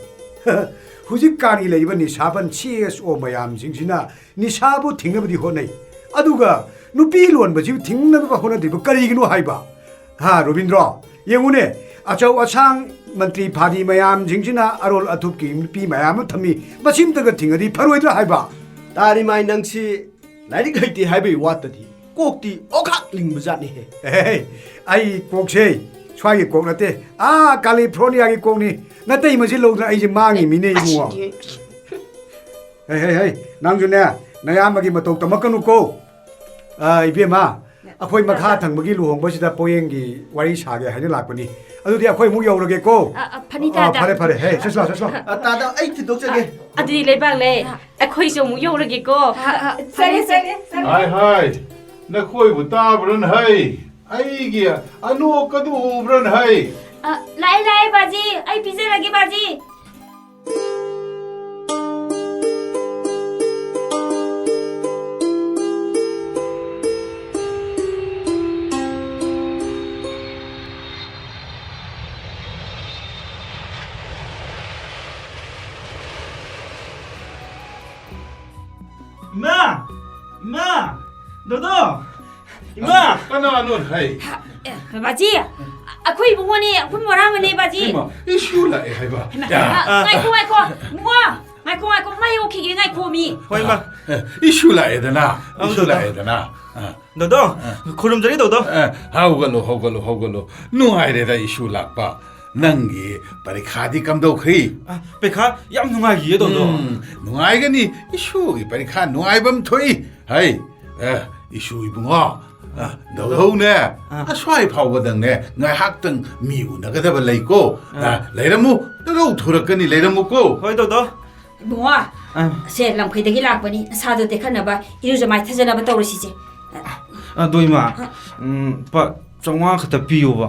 ꯍꯧꯖꯤꯛꯀꯥꯟꯒꯤ ꯂꯩꯔꯤꯕ ꯅꯤꯁꯥꯕꯟ ꯁꯤ ꯑꯦꯁ ꯑꯣ ꯃꯌꯥꯝꯁꯤꯡꯁꯤꯅ ꯅꯤꯁꯥꯕꯨ ꯊꯤꯡꯅꯕꯗꯤ ꯍꯣꯠꯅꯩ, ꯑꯗꯨꯒ ꯅꯨꯄꯤ ꯂꯣꯟꯕꯁꯤꯕꯨ ꯊꯤꯡꯅꯕ ꯍꯣꯠꯅꯗ꯭ꯔꯤꯕ ꯀꯔꯤꯒꯤꯅꯣ ꯍꯥꯏꯕ? ꯍꯥ, ꯔꯣꯕꯤꯟꯗ꯭ꯔꯣ, ꯌꯦꯡꯉꯨꯅꯦ, ꯑꯆꯧ ꯑꯁꯥꯡ ꯃꯟꯇ꯭ꯔꯤ ꯐꯥꯗꯤ ꯃꯌꯥꯝꯁꯤꯡꯁꯤꯅ ꯑꯔꯣꯜ ꯑꯊꯨꯞꯀꯤ ꯅꯨꯄꯤ ꯃꯌꯥꯝ ꯑꯃ ꯊꯝꯃꯤ, ꯃꯁꯤꯝꯇꯒ ꯊꯤꯡꯉꯗꯤ ꯐꯔꯣꯏꯗ꯭ꯔꯥ ꯍꯥꯏꯕ? ꯇꯥꯔꯤꯃꯥꯏ, ꯅꯪꯁꯤ ꯂꯥꯏꯔꯤꯛ ꯍꯩꯇꯦ ꯍꯥꯏꯕꯒꯤ ꯋꯥꯇꯗꯤ ꯀꯣꯛꯇꯤ ꯑꯣꯈꯥꯛ ꯂꯤꯡꯕ ꯖꯥꯠꯅꯤꯍꯦ꯫ ꯑꯦꯍꯦ, ꯑꯩ ꯀꯣꯛꯁꯦ ꯁ꯭ꯋꯥꯏꯒꯤ ꯀꯣꯛ ꯅꯠꯇꯦ, ꯑꯥ ꯀꯥꯂꯤꯐꯣꯔꯅꯤꯌꯥꯒꯤ ꯀꯣꯛꯅꯤ꯫ ꯅꯇꯩꯃꯁꯤ ꯂꯧꯗꯅ ꯑꯩꯁꯦ ꯃꯥꯡꯉꯤ ꯃꯤꯅꯦ ꯏꯕꯨꯡꯉꯣ꯫ ꯍꯦ, ꯍꯦ, ꯍꯦ, ꯅꯪꯁꯨꯅꯦ ꯅꯌꯥꯝꯕꯒꯤ ꯃꯇꯧ ꯇꯝꯃꯛꯀꯅꯨꯀꯣ꯫ ꯑ, ꯏꯕꯦꯝꯃ, ꯑꯩꯈꯣꯏ ꯃꯈꯥ ꯊꯪꯕꯒꯤ ꯂꯨꯍꯣꯡꯕꯁꯤꯗ ꯄꯣꯌꯦꯡꯒꯤ ꯋꯥꯔꯤ ꯁꯥꯒꯦ ꯍꯥꯏꯅ ꯂꯥꯛꯄꯅꯤ꯫ ꯑꯗꯨꯗꯤ ꯑꯩꯈꯣꯏ ꯑꯃꯨꯛ ꯌꯧꯔꯒꯦꯀꯣ꯫ ꯑ, ꯑ, ꯐꯅꯤ ꯑ, ꯇꯥꯗ꯫ ꯐꯔꯦ, ꯐꯔꯦ꯫ ꯍꯦ, ꯆꯠꯁꯤ ꯂꯥꯎ, ꯆꯠꯁꯤ ꯂꯥꯎ꯫ ꯑ, ꯇꯥꯗ, ꯑꯩ ꯊꯤꯟꯗꯣꯛꯆꯒꯦ꯫ ꯑꯗꯨꯗꯤ ꯂꯩꯕꯥꯛꯂꯩ, ꯑꯩꯈꯣꯏꯁꯨ ꯑꯃꯨꯛ ꯌꯧꯔꯒꯦꯀꯣ꯫ ꯑ, ꯑ, ꯆꯠꯂꯦ, ꯆꯠꯂꯦ, ꯆꯠꯂꯦ꯫ ꯍꯥꯏ ꯍꯥꯏ, ꯅꯈꯣꯏꯕꯨ ꯇꯥꯕ꯭ꯔꯅ ꯍꯩ? ꯑꯩꯒꯤ ꯑꯅꯣꯛꯀꯗꯨ ꯎꯕ꯭ꯔꯅ ꯍꯩ? ꯑ, ꯂꯥꯛꯑꯦ, ꯂꯥꯛꯑꯦ, ꯕꯥꯖꯤ꯫ ꯑꯩ ꯄꯤꯖꯔꯒꯦ, ꯕꯥꯖꯤ꯫ ꯏꯃꯥ! ꯏꯃꯥ! ꯗꯣꯗꯣ! ꯏꯃꯥ! ꯀꯅꯥꯅꯣ ꯍꯩ? ꯑꯦ, ꯕꯥꯖꯤ, ꯑ-, ꯑꯩꯈꯣꯏ ꯏꯕꯨꯡꯉꯣꯅꯦ, ꯑꯩꯈꯣꯏ ꯃꯣꯔꯥꯡꯕꯅꯦ, ꯕꯥꯖꯤ꯫ ꯏꯃꯥ, ꯏꯁꯨ ꯂꯥꯛꯑꯦ ꯍꯥꯏꯕ꯫ ꯍꯩꯃꯥ, ꯌꯥ꯫ ꯑ, ꯉꯥꯏꯈꯣ, ꯉꯥꯏꯈꯣ, ꯏꯕꯨꯡꯉꯣ, ꯉꯥꯏꯈꯣ, ꯉꯥꯏꯈꯣ, ꯃꯩ ꯌꯣꯛꯈꯤꯒꯦ, ꯉꯥꯏꯈꯣ, ꯃꯤ꯫ ꯍꯣꯏ, ꯏꯃꯥ꯫ ꯑꯦ, ꯏꯁꯨ ꯂꯥꯛꯑꯦꯗꯅ, ꯑꯪ, ꯏꯁꯨ ꯗꯣꯗꯣ꯫ ꯂꯥꯛꯑꯦꯗꯅ꯫ ꯑ꯫ ꯗꯣꯗꯣ, ꯑ꯫ ꯈꯨꯔꯨꯝꯖꯔꯤ, ꯗꯣꯗꯣ꯫ ꯑ, ꯍꯧꯒꯠꯂꯣ, ꯍꯧꯒꯠꯂꯣ, ꯍꯧꯒꯠꯂꯣ꯫ ꯅꯨꯡꯉꯥꯏꯔꯦꯗ ꯏꯁꯨ ꯂꯥꯛꯄ꯫ ꯅꯪꯒꯤ ꯄꯔꯤꯈꯥꯗꯤ ꯀꯝꯗꯧꯈ꯭ꯔꯤ? ꯑ, ꯄꯩꯈꯥ ꯌꯥꯝ ꯅꯨꯡꯉꯥꯏꯈꯤꯌꯦ, ꯗꯣꯗꯣ꯫ ꯎꯝ, ꯅꯨꯡꯉꯥꯏꯒꯅꯤ꯫ ꯏꯁꯨꯒꯤ ꯄꯔꯤꯈꯥ ꯅꯨꯡꯉꯥꯏꯕ ꯑꯃ ꯊꯣꯛꯏ꯫ ꯍꯩ, ꯑ, ꯏꯁꯨ ꯏꯕꯨꯡꯉꯣ, ꯑ, ꯗꯧꯗꯧꯅꯦ, ꯑ꯫ ꯑꯁ꯭ꯋꯥꯏ ꯐꯥꯎꯕꯗꯪꯅꯦ ꯉꯥꯏꯍꯥꯛꯇꯪ ꯃꯤ ꯎꯅꯒꯗꯕ ꯂꯩꯀꯣ꯫ ꯑ꯫ ꯑ, ꯂꯩꯔꯝꯃꯨ, ꯗꯧꯗꯧ ꯊꯣꯔꯛꯀꯅꯤ, ꯂꯩꯔꯝꯃꯨꯀꯣ꯫ ꯍꯣꯏ, ꯗꯧꯗꯧ꯫ ꯏꯕꯨꯡꯉꯣ, ꯑ꯫ ꯁꯦ, ꯂꯝꯈꯩꯗꯒꯤ ꯂꯥꯛꯄꯅꯤ, ꯅꯁꯥꯗꯣ ꯇꯦꯛꯈꯠꯅꯕ ꯏꯔꯨꯖ ꯃꯥꯏꯊꯖꯅꯕ ꯇꯧꯔꯁꯤꯁꯦ꯫ ꯑꯗꯣ ꯏꯃꯥ, ꯑ꯫ ꯎꯝ, ꯂꯨꯄꯥ ꯆꯥꯝꯃꯉꯥ ꯈꯛꯇ ꯄꯤꯌꯣꯕ꯫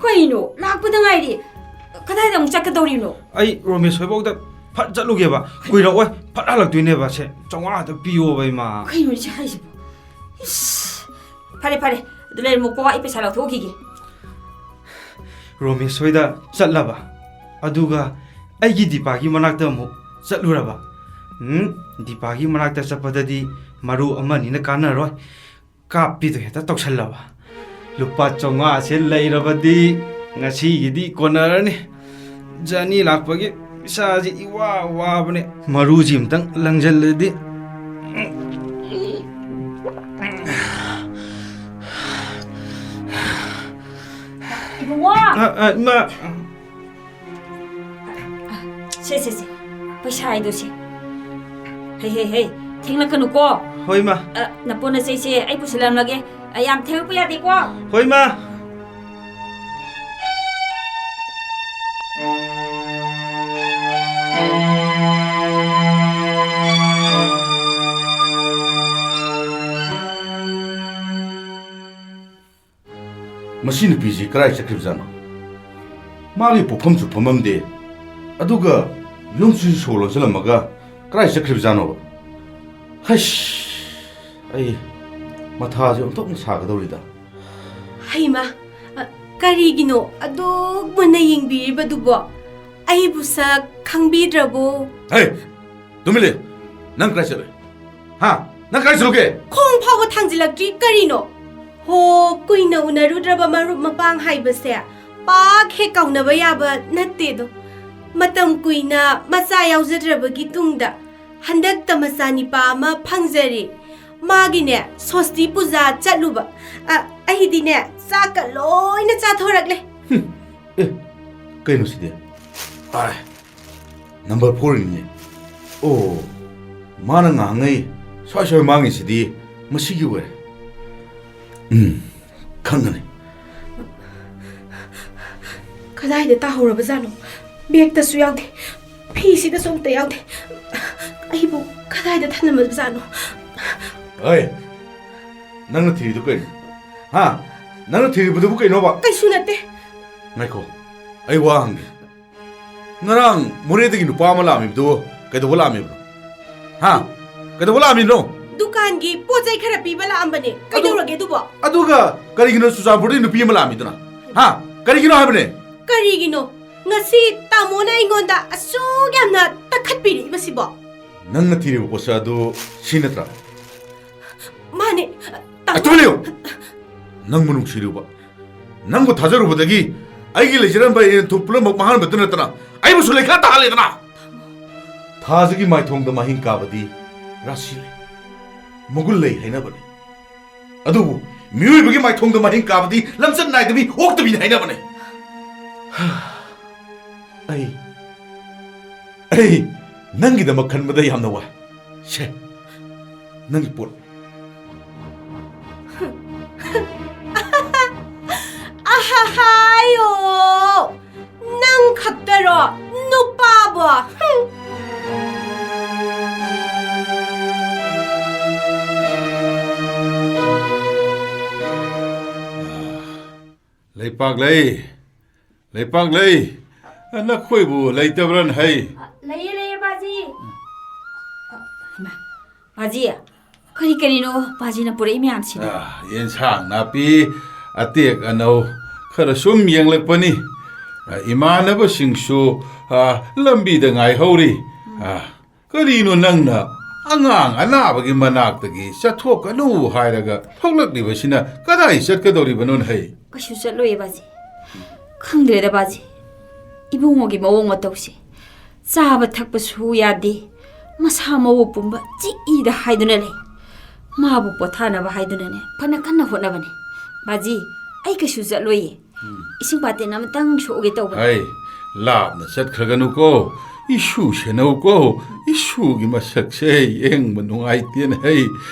ꯀꯩꯅꯣ? ꯂꯥꯛꯄꯗ ꯉꯥꯏꯔꯤ꯫ ꯀꯗꯥꯏꯗ ꯑꯃꯨꯛ ꯆꯠꯀꯗꯧꯔꯤꯅꯣ? ꯑꯩ ꯔꯣꯃꯦꯁ ꯍꯣꯏꯐꯥꯎꯗ ꯐꯠ ꯆꯠꯂꯨꯒꯦꯕ꯫ ꯀꯨꯏꯔꯛꯑꯣꯏ, ꯐꯠ ꯍꯜꯂꯛꯇꯣꯏꯅꯦꯕ꯫ ꯁꯦ, ꯆꯥꯝꯃꯉꯥ ꯈꯛꯇ ꯄꯤꯌꯣꯕ, ꯏꯃꯥ꯫ ꯀꯩꯅꯣ ꯏꯆꯦ ꯍꯥꯏꯁꯤꯕꯣ? ꯏꯁ! ꯐꯔꯦ, ꯐꯔꯦ꯫ ꯑꯗꯨ ꯂꯩꯔꯝꯃꯨꯀꯣ, ꯑꯩ ꯄꯩꯁꯥ ꯂꯧꯊꯣꯛꯈꯤꯒꯦ꯫ ꯔꯣꯃꯦꯁ ꯍꯣꯏꯗ ꯆꯠꯂꯕ, ꯑꯗꯨꯒ ꯑꯩꯒꯤ ꯗꯤꯄꯥꯒꯤ ꯃꯅꯥꯛꯇ ꯑꯃꯨꯛ ꯆꯠꯂꯨꯔꯕ꯫ ꯎꯝ, ꯗꯤꯄꯥꯒꯤ ꯃꯅꯥꯛꯇ ꯆꯠꯄꯗꯗꯤ ꯃꯔꯨ ꯑꯃꯅꯤꯅ ꯀꯥꯟꯅꯔꯣꯏ꯫ ꯀꯥꯞꯄꯤꯗꯣ ꯍꯦꯛꯇ ꯇꯧꯁꯜꯂꯕ꯫ ꯂꯨꯄꯥ ꯆꯥꯝꯃꯉꯥꯁꯦ ꯂꯩꯔꯕꯗꯤ ꯉꯁꯤꯒꯤꯗꯤ ꯀꯣꯟꯅꯔꯅꯤ꯫ ꯖꯔꯅꯤ ꯂꯥꯛꯄꯒꯤ ꯏꯁꯥꯁꯤ ꯏꯋꯥ ꯋꯥꯕꯅꯦ꯫ ꯃꯔꯨꯁꯤ ꯑꯝꯇꯪ ꯂꯪꯁꯤꯜꯂꯗꯤ꯫ ꯏꯕꯨꯡꯉꯣ! ꯑ, ꯑ, ꯏꯃꯥ! ꯁꯦ, ꯁꯦ, ꯁꯦ꯫ ꯄꯩꯁꯥ ꯍꯥꯏꯗꯣ ꯁꯦ꯫ ꯍꯩ, ꯍꯩ, ꯍꯩ꯫ ꯊꯦꯡꯂꯛꯀꯅꯨꯀꯣ꯫ ꯍꯣꯏ, ꯏꯃꯥ꯫ ꯑ, ꯅꯄꯣꯠ ꯅꯆꯩꯁꯦ ꯑꯩ ꯄꯨꯁꯤꯜꯂꯝꯂꯒꯦ꯫ ꯑ, ꯌꯥꯝ ꯊꯦꯡꯂꯛꯄ ꯌꯥꯗꯦꯀꯣ꯫ ꯍꯣꯏ, ꯏꯃꯥ꯫ ꯃꯁꯤ ꯅꯨꯄꯤꯁꯤ ꯀꯗꯥꯏ ꯆꯠꯈ꯭ꯔꯤꯕꯖꯥꯠꯅꯣ? ꯃꯥꯒꯤ ꯄꯣꯛꯐꯝꯁꯨ ꯐꯝꯐꯝꯗꯦ, ꯑꯗꯨꯒ ꯌꯨꯝꯁꯤꯁꯨ ꯁꯣ ꯂꯣꯟꯁꯤꯜꯂꯝꯃꯒ ꯀꯗꯥꯏ ꯆꯠꯈ꯭ꯔꯤꯕꯖꯥꯠꯅꯣꯕ? ꯍꯩꯁ, ꯑꯩ ꯃꯊꯥꯁꯦ ꯑꯣꯟꯊꯣꯛꯅ ꯁꯥꯒꯗꯧꯔꯤꯗ꯫ ꯍꯩꯃꯥ, ꯑ, ꯀꯔꯤꯒꯤꯅꯣ ꯑꯗꯨꯛ ꯃꯨꯟꯅ ꯌꯦꯡꯕꯤꯔꯤꯕꯗꯨꯕꯣ? ꯑꯩꯕꯨ ꯁꯛ ꯈꯪꯕꯤꯗ꯭ꯔꯕꯣ? ꯍꯦ, ꯇꯨꯃꯤꯟ ꯂꯩꯌꯨ꯫ ꯅꯪ ꯀꯗꯥꯏ ꯆꯠꯂꯨꯏ? ꯍꯥ? ꯅꯪ ꯀꯗꯥꯏ ꯆꯠꯂꯨꯒꯦ? ꯈꯣꯡ ꯐꯥꯎꯕ ꯊꯥꯡꯖꯤꯜꯂꯛꯇ꯭ꯔꯤ ꯀꯔꯤꯅꯣ? ꯍꯣ, ꯀꯨꯏꯅ ꯎꯅꯔꯨꯗ꯭ꯔꯕ ꯃꯔꯨꯞ ꯃꯄꯥꯡ ꯍꯥꯏꯕꯁꯦ ꯄꯥꯛ ꯍꯦꯛ ꯀꯥꯎꯅꯕ ꯌꯥꯕ ꯅꯠꯇꯦꯗꯣ꯫ ꯃꯇꯝ ꯀꯨꯏꯅ ꯃꯆꯥ ꯌꯥꯎꯖꯗ꯭ꯔꯕꯒꯤ ꯇꯨꯡꯗ ꯍꯟꯗꯛꯇ ꯃꯆꯥꯅꯤꯄꯥ ꯑꯃ ꯐꯪꯖꯔꯦ꯫ ꯃꯥꯒꯤꯅꯦ, ꯁꯣꯁꯇꯤ ꯄꯨꯖꯥ ꯆꯠꯂꯨꯕ꯫ ꯑ, ꯑꯩꯗꯤꯅꯦ, ꯆꯥꯛꯀ ꯂꯣꯏꯅ ꯆꯥꯊꯣꯔꯛꯂꯦ꯫ ꯍꯨꯝ, ꯑꯦ, ꯀꯩꯅꯣ ꯁꯤꯗꯤ? ꯑꯥꯏ, ꯅꯝꯕꯔ ꯐꯣꯔꯅꯤꯅꯦ꯫ ꯑꯣ, ꯃꯥꯅ ꯉꯥꯡꯉꯩ ꯁ꯭ꯋꯥꯏ ꯁ꯭ꯋꯥꯏ ꯃꯥꯡꯉꯤꯁꯤꯗꯤ ꯃꯁꯤꯒꯤ ꯑꯣꯏꯔꯦ꯫ ꯎꯝ, ꯈꯪꯒꯅꯤ꯫ ꯀꯗꯥꯏꯗ ꯇꯥꯍꯧꯔꯕꯖꯥꯠꯅꯣ? ꯕꯦꯛꯇꯁꯨ ꯌꯥꯎꯗꯦ, ꯐꯤꯁꯤꯗꯁꯨ ꯑꯝꯇ ꯌꯥꯎꯗꯦ꯫ ꯑꯩꯕꯨ ꯀꯗꯥꯏꯗ ꯊꯅꯝꯃꯕꯖꯥꯠꯅꯣ? ꯑꯩ, ꯅꯪꯅ ꯊꯤꯔꯤꯗꯨ ꯀꯩꯅꯣ? ꯍꯥ? ꯅꯪꯅ ꯊꯤꯔꯤꯕꯗꯨꯕꯨ ꯀꯩꯅꯣꯕ? ꯀꯩꯁꯨ ꯅꯠꯇꯦ꯫ ꯉꯥꯏꯈꯣ, ꯑꯩ ꯋꯥ ꯍꯪꯒꯦ꯫ ꯉꯔꯥꯡ ꯃꯣꯔꯦꯗꯒꯤ ꯅꯨꯄꯥ ꯑꯃ ꯂꯥꯛꯑꯝꯃꯤꯕꯗꯨ ꯀꯩꯗꯧꯕ ꯂꯥꯛꯑꯝꯃꯤꯕꯅꯣ? ꯍꯥ? ꯀꯩꯗꯧꯕ ꯂꯥꯛꯑꯝꯃꯤꯕꯅꯣ? ꯗꯨꯀꯥꯟꯒꯤ ꯄꯣꯠ ꯆꯩ ꯈꯔ ꯄꯤꯕ ꯂꯥꯛꯑꯝꯕꯅꯦ꯫ ꯑꯗꯨ, ꯀꯩꯗꯧꯔꯒꯦ ꯑꯗꯨꯕꯣ? ꯑꯗꯨꯒ ꯀꯔꯤꯒꯤꯅꯣ ꯆꯨꯔꯆꯥꯟꯄꯨꯔꯗꯒꯤ ꯅꯨꯄꯤ ꯑꯃ ꯂꯥꯛꯑꯝꯃꯤꯗꯨꯅ? ꯍꯥ? ꯀꯔꯤꯒꯤꯅꯣ ꯍꯥꯏꯕꯅꯦ? ꯀꯔꯤꯒꯤꯅꯣ? ꯉꯁꯤ ꯇꯥꯃꯣꯅ ꯑꯩꯉꯣꯟꯗ ꯑꯁꯨꯛ ꯌꯥꯝꯅ ꯇꯛꯈꯠꯄꯤꯔꯛꯏꯕꯁꯤꯕꯣ? ꯅꯪꯅ ꯊꯤꯔꯤꯕ ꯄꯣꯠꯁꯛ ꯑꯗꯨ ꯁꯤ ꯅꯠꯇ꯭ꯔꯥ? ꯃꯥꯅꯦ, ꯇꯥꯃꯣ꯫ ꯑ, ꯇꯨꯃꯤꯟ ꯂꯩꯌꯨ! ꯅꯪꯕꯨ ꯅꯨꯡꯁꯤꯔꯨꯕ, ꯅꯪꯕꯨ ꯊꯥꯖꯔꯨꯕꯗꯒꯤ ꯑꯩꯒꯤ ꯂꯩꯖꯔꯝꯕ ꯏꯔꯦꯟ ꯊꯨꯝ ꯄꯨꯝꯅꯃꯛ ꯃꯥꯡꯍꯟꯕꯇ ꯅꯠꯇꯅ ꯑꯩꯕꯨꯁꯨ ꯂꯩꯈꯥ ꯇꯥꯍꯜꯂꯦꯗꯅ! ꯊꯥꯖꯒꯤ ꯃꯥꯏꯊꯣꯡꯗ ꯃꯍꯤꯡ ꯀꯥꯕꯗꯤ ꯔꯥꯁꯤ ꯂꯩ, ꯃꯒꯨꯟ ꯂꯩ ꯍꯥꯏꯅꯕꯅꯤ꯫ ꯑꯗꯨꯕꯨ ꯃꯤꯑꯣꯏꯕꯒꯤ ꯃꯥꯏꯊꯣꯡꯗ ꯃꯍꯤꯡ ꯀꯥꯕꯗꯤ ꯂꯝꯆꯠ ꯅꯥꯏꯗꯕꯤ ꯑꯣꯛꯇꯕꯤꯅꯤ ꯍꯥꯏꯅꯕꯅꯤ꯫ ꯑꯩ, ꯑꯩ ꯅꯪꯒꯤꯗꯃꯛ ꯈꯟꯕꯗ ꯌꯥꯝꯅ ꯋꯥꯏ꯫ ꯁꯦ, ꯅꯪꯒꯤ ꯄꯣꯠ꯫ ꯑꯍꯥꯍꯥꯏꯌꯣ! ꯅꯪ ꯈꯛꯇꯔꯣ ꯅꯨꯄꯥꯕꯣ? ꯍꯨꯝ! ꯂꯩꯄꯥꯛꯂꯩ, ꯂꯩꯄꯥꯛꯂꯩ, ꯅꯈꯣꯏꯕꯨ ꯂꯩꯇꯕ꯭ꯔꯅ ꯍꯩ? ꯂꯩꯌꯦ, ꯂꯩꯌꯦ, ꯄꯥꯖꯤ꯫ ꯍꯩꯃꯥ, ꯄꯥꯖꯤ, ꯀꯔꯤ ꯀꯔꯤꯅꯣ ꯄꯥꯖꯤꯅ ꯄꯨꯔꯛꯏ ꯃꯌꯥꯝꯁꯤꯅ? ꯑꯥ, ꯌꯦꯟꯁꯥꯡ ꯅꯥꯄꯤ ꯑꯇꯦꯛ ꯑꯅꯧ ꯈꯔ ꯁꯨꯝ ꯌꯦꯡꯂꯛꯄꯅꯤ꯫ ꯑꯥ, ꯏꯃꯥꯟꯅꯕꯁꯤꯡꯁꯨ, ꯑꯥ, ꯂꯝꯕꯤꯗ ꯉꯥꯏꯍꯧꯔꯤ꯫ ꯑꯥ, ꯀꯔꯤꯅꯣ ꯅꯪꯅ ꯑꯉꯥꯡ ꯑꯅꯥꯕꯒꯤ ꯃꯅꯥꯛꯇꯒꯤ ꯆꯠꯊꯣꯛꯀꯅꯨ ꯍꯥꯏꯔꯒ ꯊꯣꯛꯂꯛꯂꯤꯕꯁꯤꯅ ꯀꯗꯥꯏ ꯆꯠꯀꯗꯧꯔꯤꯕꯅꯣꯅꯦ ꯍꯩ? ꯀꯩꯁꯨ ꯆꯠꯂꯣꯏꯌꯦ ꯕꯥꯖꯤ꯫ ꯈꯪꯗ꯭ꯔꯦꯗ ꯕꯥꯖꯤ꯫ ꯏꯕꯨꯡꯉꯣꯒꯤ ꯃꯑꯣꯡ ꯃꯇꯧꯁꯦ꯫ ꯆꯥꯕ ꯊꯛꯄꯁꯨ ꯌꯥꯗꯦ꯫ ꯃꯁꯥ ꯃꯎ ꯄꯨꯝꯕ ꯆꯤꯛꯏꯗ ꯍꯥꯏꯗꯨꯅ ꯂꯩ꯫ ꯃꯥꯕꯨ ꯄꯣꯊꯥꯅꯕ ꯍꯥꯏꯗꯨꯅꯅꯦ ꯐꯅ ꯀꯟꯅ ꯍꯣꯠꯅꯕꯅꯦ꯫ ꯕꯥꯖꯤ, ꯑꯩ ꯀꯩꯁꯨ ꯆꯠꯂꯣꯏꯌꯦ꯫ ꯎꯝ꯫ ꯏꯁꯤꯡ ꯕꯥꯇꯤꯟ ꯑꯃꯇꯪ ꯁꯣꯛꯑꯒꯦ ꯇꯧꯕꯅꯦ꯫ ꯑꯩ ꯂꯥꯞꯅ ꯆꯠꯈ꯭ꯔꯒꯅꯨꯀꯣ꯫ ꯏꯁꯨ ꯁꯦꯟꯅꯧꯀꯣ꯫ ꯏꯁꯨꯒꯤ ꯃꯁꯛꯁꯦ ꯌꯦꯡꯕ ꯅꯨꯡꯉꯥꯏꯇꯦꯅꯦ ꯍꯩ꯫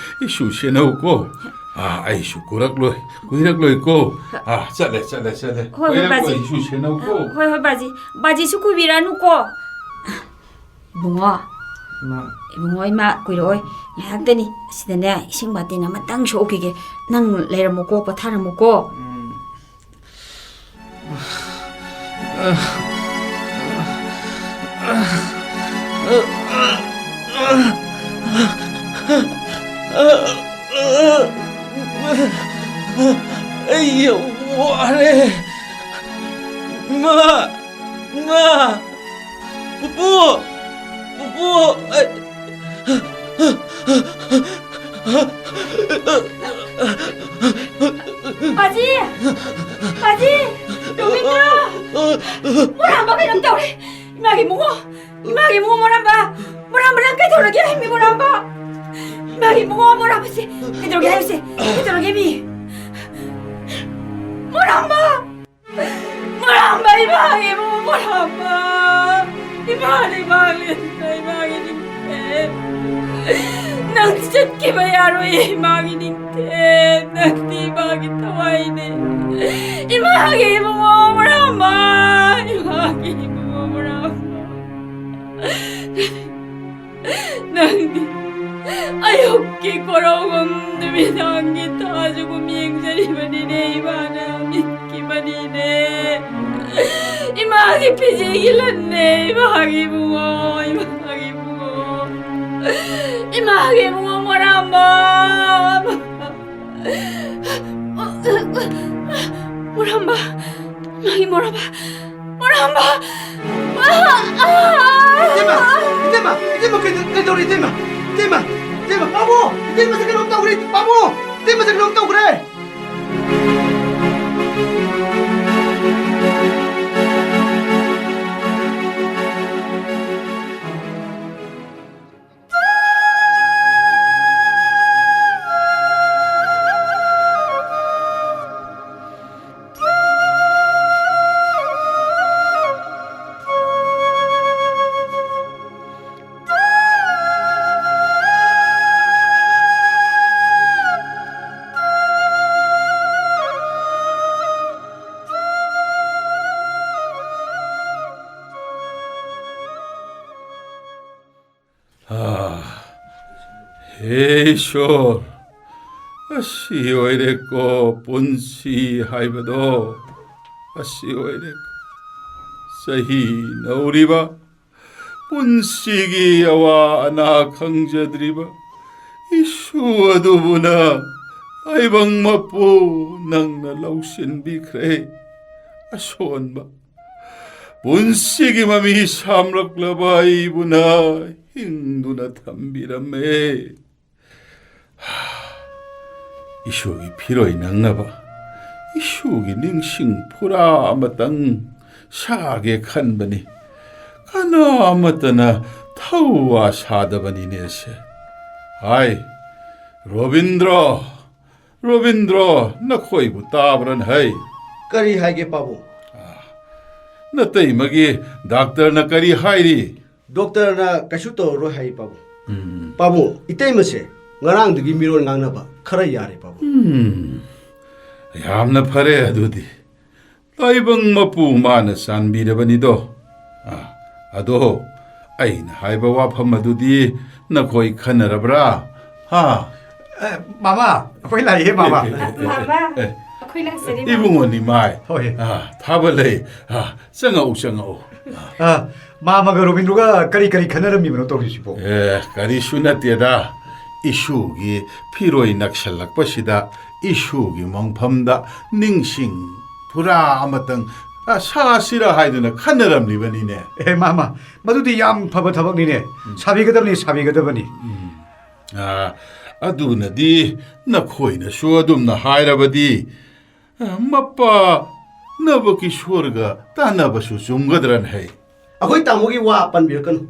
ꯏꯁꯨ ꯁꯦꯟꯅꯧꯀꯣ꯫ ꯑꯥ, ꯑꯩꯁꯨ ꯀꯨꯔꯛꯂꯣꯏ, ꯀꯨꯏꯔꯛꯂꯣꯏꯀꯣ꯫ ꯑꯥ, ꯆꯠꯂꯦ, ꯆꯠꯂꯦ, ꯆꯠꯂꯦ꯫ ꯍꯣꯏ, ꯍꯣꯏ, ꯀꯨꯏꯔꯛꯂꯣꯏ, ꯕꯥꯖꯤ꯫ ꯏꯁꯨ ꯁꯦꯟꯅꯧꯀꯣ꯫ ꯍꯣꯏ, ꯍꯣꯏ, ꯕꯥꯖꯤ꯫ ꯕꯥꯖꯤꯁꯨ ꯀꯨꯏꯕꯤꯔꯛꯑꯅꯨꯀꯣ꯫ ꯏꯕꯨꯡꯉꯣ꯫ ꯏꯃꯥ꯫ ꯏꯕꯨꯡꯉꯣ, ꯏꯃꯥ ꯀꯨꯏꯔꯛꯑꯣꯏ꯫ ꯉꯥꯏꯍꯥꯛꯇꯅꯤ꯫ ꯑꯁꯤꯗꯅꯦ, ꯏꯁꯤꯡ ꯕꯥꯇꯤꯟ ꯑꯃꯇꯪ ꯁꯣꯛꯈꯤꯒꯦ꯫ ꯅꯪ ꯂꯩꯔꯝꯃꯨꯀꯣ, ꯄꯣꯊꯥꯔꯝꯃꯨꯀꯣ꯫ ꯎꯝ꯫ ꯑꯩ ꯌꯥꯝ ꯋꯥꯔꯦ꯫ ꯏꯃꯥ! ꯏꯃꯥ! ꯄꯨꯄꯨ! ꯄꯨꯄꯨ! ꯑꯩ ꯕꯥꯖꯤ! ꯕꯥꯖꯤ! ꯔꯣꯃꯤꯇꯥ! ꯃꯣꯔꯥꯝꯕ ꯀꯩꯅꯣꯝ ꯇꯧꯔꯦ! ꯏꯃꯥꯒꯤ ꯏꯕꯨꯡꯉꯣ! ꯏꯃꯥꯒꯤ ꯏꯕꯨꯡꯉꯣ ꯃꯣꯔꯥꯝꯕ! ꯃꯣꯔꯥꯝꯕ, ꯅꯪ ꯀꯩꯗꯧꯔꯒꯦ ꯍꯥꯏꯕꯅꯤ, ꯃꯣꯔꯥꯝꯕ? ꯏꯃꯥꯒꯤ ꯏꯕꯨꯡꯉꯣ ꯃꯣꯔꯥꯝꯕꯁꯦ! ꯀꯩꯗꯧꯔꯒꯦ ꯍꯥꯏꯕꯁꯦ? ꯀꯩꯗꯧꯔꯒꯦ ꯃꯤ? ꯃꯣꯔꯥꯝꯕ! ꯃꯣꯔꯥꯝꯕ, ꯏꯃꯥꯒꯤ ꯏꯕꯨꯡꯉꯣ ꯃꯣꯔꯥꯝꯕ! ꯏꯃꯥꯅ ꯏꯃꯥꯒꯤ, ꯏꯃꯥꯒꯤ ꯅꯤꯡꯊꯦꯝ! ꯅꯪ ꯆꯠꯈꯤꯕ ꯌꯥꯔꯣꯏꯌꯦ, ꯏꯃꯥꯒꯤ ꯅꯤꯡꯊꯦꯝ! ꯅꯪꯗꯤ ꯏꯃꯥꯒꯤ ꯊꯋꯥꯏꯅꯦ! ꯏꯃꯥꯒꯤ ꯏꯕꯨꯡꯉꯣ ꯃꯣꯔꯥꯝꯕ! ꯏꯃꯥꯒꯤ ꯏꯕꯨꯡꯉꯣ ꯃꯣꯔꯥꯝꯕ! ꯅꯪꯗꯤ ꯑꯌꯨꯛꯀꯤ ꯀꯣꯔꯧꯒꯨꯝ ꯅꯨꯃꯤꯗꯥꯡꯒꯤ ꯊꯥꯁꯨꯒꯨꯝ ꯌꯦꯡꯖꯔꯤꯕꯅꯤꯅꯦ, ꯏꯃꯥꯅ ꯃꯤꯠꯀꯤ ꯃꯅꯤꯅꯦ꯫ ꯏꯃꯥꯒꯤ ꯐꯤꯖꯤꯒꯤ ꯂꯟꯅꯦ, ꯏꯃꯥꯒꯤ ꯏꯕꯨꯡꯉꯣ, ꯏꯃꯥꯒꯤ ꯏꯕꯨꯡꯉꯣ, ꯏꯃꯥꯒꯤ ꯏꯕꯨꯡꯉꯣ ꯃꯣꯔꯥꯝꯕ꯫ ꯃꯣꯔꯥꯝꯕ, ꯏꯃꯥꯒꯤ ꯃꯣꯔꯥꯝꯕ, ꯃꯣꯔꯥꯝꯕ! ꯏꯇꯩꯃ! ꯏꯇꯩꯃ! ꯏꯇꯩꯃ! ꯀꯩꯗꯧ-, ꯀꯩꯗꯧꯔꯦ, ꯏꯇꯩꯃ? ꯏꯇꯩꯃ! ꯏꯇꯩꯃ! ꯄꯥꯕꯨꯡ! ꯏꯇꯩꯃꯁꯦ ꯀꯩꯅꯣꯝ ꯇꯧꯈ꯭ꯔꯦ! ꯄꯥꯕꯨꯡ! ꯏꯇꯩꯃꯁꯦ ꯀꯩꯅꯣꯝ ꯇꯧꯈ꯭ꯔꯦ! ꯑꯥ, ꯍꯦ ꯏꯁꯣꯔ, ꯑꯁꯤ ꯑꯣꯏꯔꯦꯀꯣ ꯄꯨꯟꯁꯤ ꯍꯥꯏꯕꯗꯣ, ꯑꯁꯤ ꯑꯣꯏꯔꯦꯀꯣ꯫ ꯆꯍꯤ ꯅꯧꯔꯤꯕ, ꯄꯨꯟꯁꯤꯒꯤ ꯑꯋꯥ ꯑꯅꯥ ꯈꯪꯖꯗ꯭ꯔꯤꯕ ꯏꯁꯨ ꯑꯗꯨꯕꯨꯅ ꯇꯥꯏꯕꯪ ꯃꯄꯨ ꯅꯪꯅ ꯂꯧꯁꯤꯟꯕꯤꯈ꯭ꯔꯦ꯫ ꯑꯁꯣꯟꯕ ꯄꯨꯟꯁꯤꯒꯤ ꯃꯃꯤ ꯁꯥꯝꯂꯛꯂꯕ ꯑꯩꯕꯨꯅ ꯍꯤꯡꯗꯨꯅ ꯊꯝꯕꯤꯔꯝꯃꯦ꯫ ꯏꯁꯨꯒꯤ ꯐꯤꯔꯣꯏ ꯅꯪꯅꯕ ꯏꯁꯨꯒꯤ ꯅꯤꯡꯁꯤꯡ ꯐꯨꯔꯥ ꯑꯃꯇꯪ ꯁꯥꯒꯦ ꯈꯟꯕꯅꯤ꯫ ꯀꯅꯥ ꯑꯃꯠꯇꯅ ꯊꯧꯋꯥ ꯁꯥꯗꯕꯅꯤꯅꯦꯁꯦ꯫ ꯍꯥꯏ, ꯔꯣꯕꯤꯟꯗ꯭ꯔꯣ, ꯔꯣꯕꯤꯟꯗ꯭ꯔꯣ, ꯅꯈꯣꯏꯕꯨ ꯇꯥꯕ꯭ꯔꯅ ꯍꯩ? ꯀꯔꯤ ꯍꯥꯏꯒꯦ, ꯄꯥꯕꯨꯡ? ꯑꯥ, ꯅꯇꯩꯃꯒꯤ ꯗꯥꯛꯇꯔꯅ ꯀꯔꯤ ꯍꯥꯏꯔꯤ? ꯗꯣꯛꯇꯔꯅ ꯀꯩꯁꯨ ꯇꯧꯔꯔꯣꯏ ꯍꯥꯏ, ꯄꯥꯕꯨꯡ꯫ ꯎꯝ꯫ ꯄꯥꯕꯨꯡ, ꯏꯇꯩꯃꯁꯦ ꯉꯔꯥꯡꯗꯒꯤ ꯃꯤꯔꯣꯜ ꯉꯥꯡꯅꯕ ꯈꯔ ꯌꯥꯔꯦ, ꯄꯥꯕꯨꯡ꯫ ꯎꯝ, ꯌꯥꯝꯅ ꯐꯔꯦ ꯑꯗꯨꯗꯤ꯫ ꯇꯥꯏꯕꯪ ꯃꯄꯨ ꯃꯥꯅ ꯆꯥꯟꯕꯤꯔꯕꯅꯤꯗꯣ꯫ ꯑꯥ, ꯑꯗꯣ ꯑꯩꯅ ꯍꯥꯏꯕ ꯋꯥꯐꯝ ꯑꯗꯨꯗꯤ ꯅꯈꯣꯏ ꯈꯟꯅꯔꯕ꯭ꯔꯥ? ꯍꯥ? ꯑꯦ, ꯃꯥꯃ, ꯑꯩꯈꯣꯏ ꯂꯥꯛꯏꯌꯦ, ꯃꯥꯃ꯫ ꯑꯦ, ꯑꯦ, ꯑꯦ, ꯃꯥꯃ, ꯑꯦ, ꯑꯦ꯫ ꯑꯩꯈꯣꯏ ꯂꯥꯛꯆꯔꯤ, ꯃꯥꯃ꯫ ꯏꯕꯨꯡꯉꯣ ꯅꯤꯃꯥꯏ꯫ ꯍꯣꯏ꯫ ꯑꯥ, ꯊꯥꯕ ꯂꯩ꯫ ꯑꯥ, ꯆꯪꯉꯛꯎ, ꯆꯪꯉꯛꯎ꯫ ꯑꯥ, ꯃꯥꯃꯒ ꯔꯣꯕꯤꯟꯗ꯭ꯔꯣꯒ ꯀꯔꯤ ꯀꯔꯤ ꯈꯟꯅꯔꯝꯃꯤꯕꯅꯣ ꯇꯧꯔꯤꯁꯤꯕꯣ? ꯑꯦ, ꯀꯔꯤꯁꯨ ꯅꯠꯇꯦꯗ꯫ ꯏꯁꯨꯒꯤ ꯐꯤꯔꯣꯏ ꯅꯛꯁꯜꯂꯛꯄꯁꯤꯗ ꯏꯁꯨꯒꯤ ꯃꯪꯐꯝꯗ ꯅꯤꯡꯁꯤꯡ ꯐꯨꯔꯥ ꯑꯃꯇꯪ ꯑ, ꯁꯥꯁꯤꯔ ꯍꯥꯏꯗꯨꯅ ꯈꯟꯅꯔꯝꯂꯤꯕꯅꯤꯅꯦ꯫ ꯑꯦ, ꯃꯥꯃ, ꯃꯗꯨꯗꯤ ꯌꯥꯝ ꯐꯕ ꯊꯕꯛꯅꯤꯅꯦ꯫ ꯎꯝ꯫ ꯁꯥꯕꯤꯒꯗꯕꯅꯤ, ꯁꯥꯕꯤꯒꯗꯕꯅꯤ꯫ ꯎꯝ꯫ ꯑ, ꯑꯗꯨꯅꯗꯤ ꯅꯈꯣꯏꯅꯁꯨ ꯑꯗꯨꯝꯅ ꯍꯥꯏꯔꯕꯗꯤ, ꯑ, ꯃꯄꯥ ꯅꯕꯀꯤꯁꯣꯔꯒ ꯇꯥꯟꯅꯕꯁꯨ ꯆꯨꯝꯒꯗ꯭ꯔꯅ ꯍꯩ꯫ ꯑꯩꯈꯣꯏ ꯇꯥꯃꯣꯒꯤ ꯋꯥ ꯄꯟꯕꯤꯔꯛꯀꯅꯨ꯫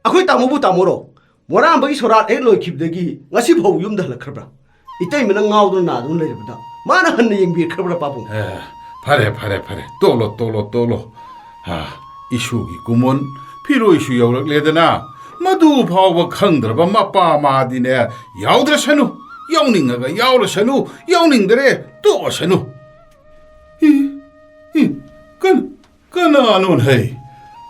ꯑꯩꯈꯣꯏ ꯇꯥꯃꯣꯕꯨ ꯇꯥꯃꯣꯔꯣ? ꯃꯣꯔꯥꯝꯕꯒꯤ ꯁꯣꯔꯥꯠ ꯍꯦꯛ ꯂꯣꯏꯈꯤꯕꯗꯒꯤ ꯉꯁꯤ ꯐꯥꯎ ꯌꯨꯝꯗ ꯍꯜꯂꯛꯈ꯭ꯔꯕ꯭ꯔꯥ? ꯏꯇꯩꯃꯅ ꯉꯥꯎꯗꯨꯅ ꯅꯥꯗꯨꯅ ꯂꯩꯔꯕꯗ ꯃꯥꯅ ꯍꯟꯅ ꯌꯦꯡꯕꯤꯔꯛꯈ꯭ꯔꯕ꯭ꯔꯥ, ꯄꯥꯕꯨꯡ? ꯑꯦ, ꯐꯔꯦ, ꯐꯔꯦ, ꯐꯔꯦ꯫ ꯇꯣꯛꯂꯣ, ꯇꯣꯛꯂꯣ, ꯇꯣꯛꯂꯣ꯫ ꯑ, ꯏꯁꯨꯒꯤ ꯀꯨꯃꯣꯟ ꯐꯤꯔꯣꯏꯁꯨ ꯌꯧꯔꯛꯂꯦꯗꯅ꯫ ꯃꯗꯨ ꯐꯥꯎꯕ ꯈꯪꯗ꯭ꯔꯕ ꯃꯄꯥ ꯃꯥꯗꯤꯅꯦ, ꯌꯥꯎꯗ꯭ꯔꯁꯅꯨ꯫ ꯌꯥꯎꯅꯤꯡꯉꯒ ꯌꯥꯎꯔꯁꯅꯨ, ꯌꯥꯎꯅꯤꯡꯗꯔꯦ ꯇꯣꯛꯑꯁꯅꯨ꯫ ꯏ, ꯏ, ꯀꯟ-, ꯀꯅꯥꯅꯣꯅꯦ ꯍꯩ?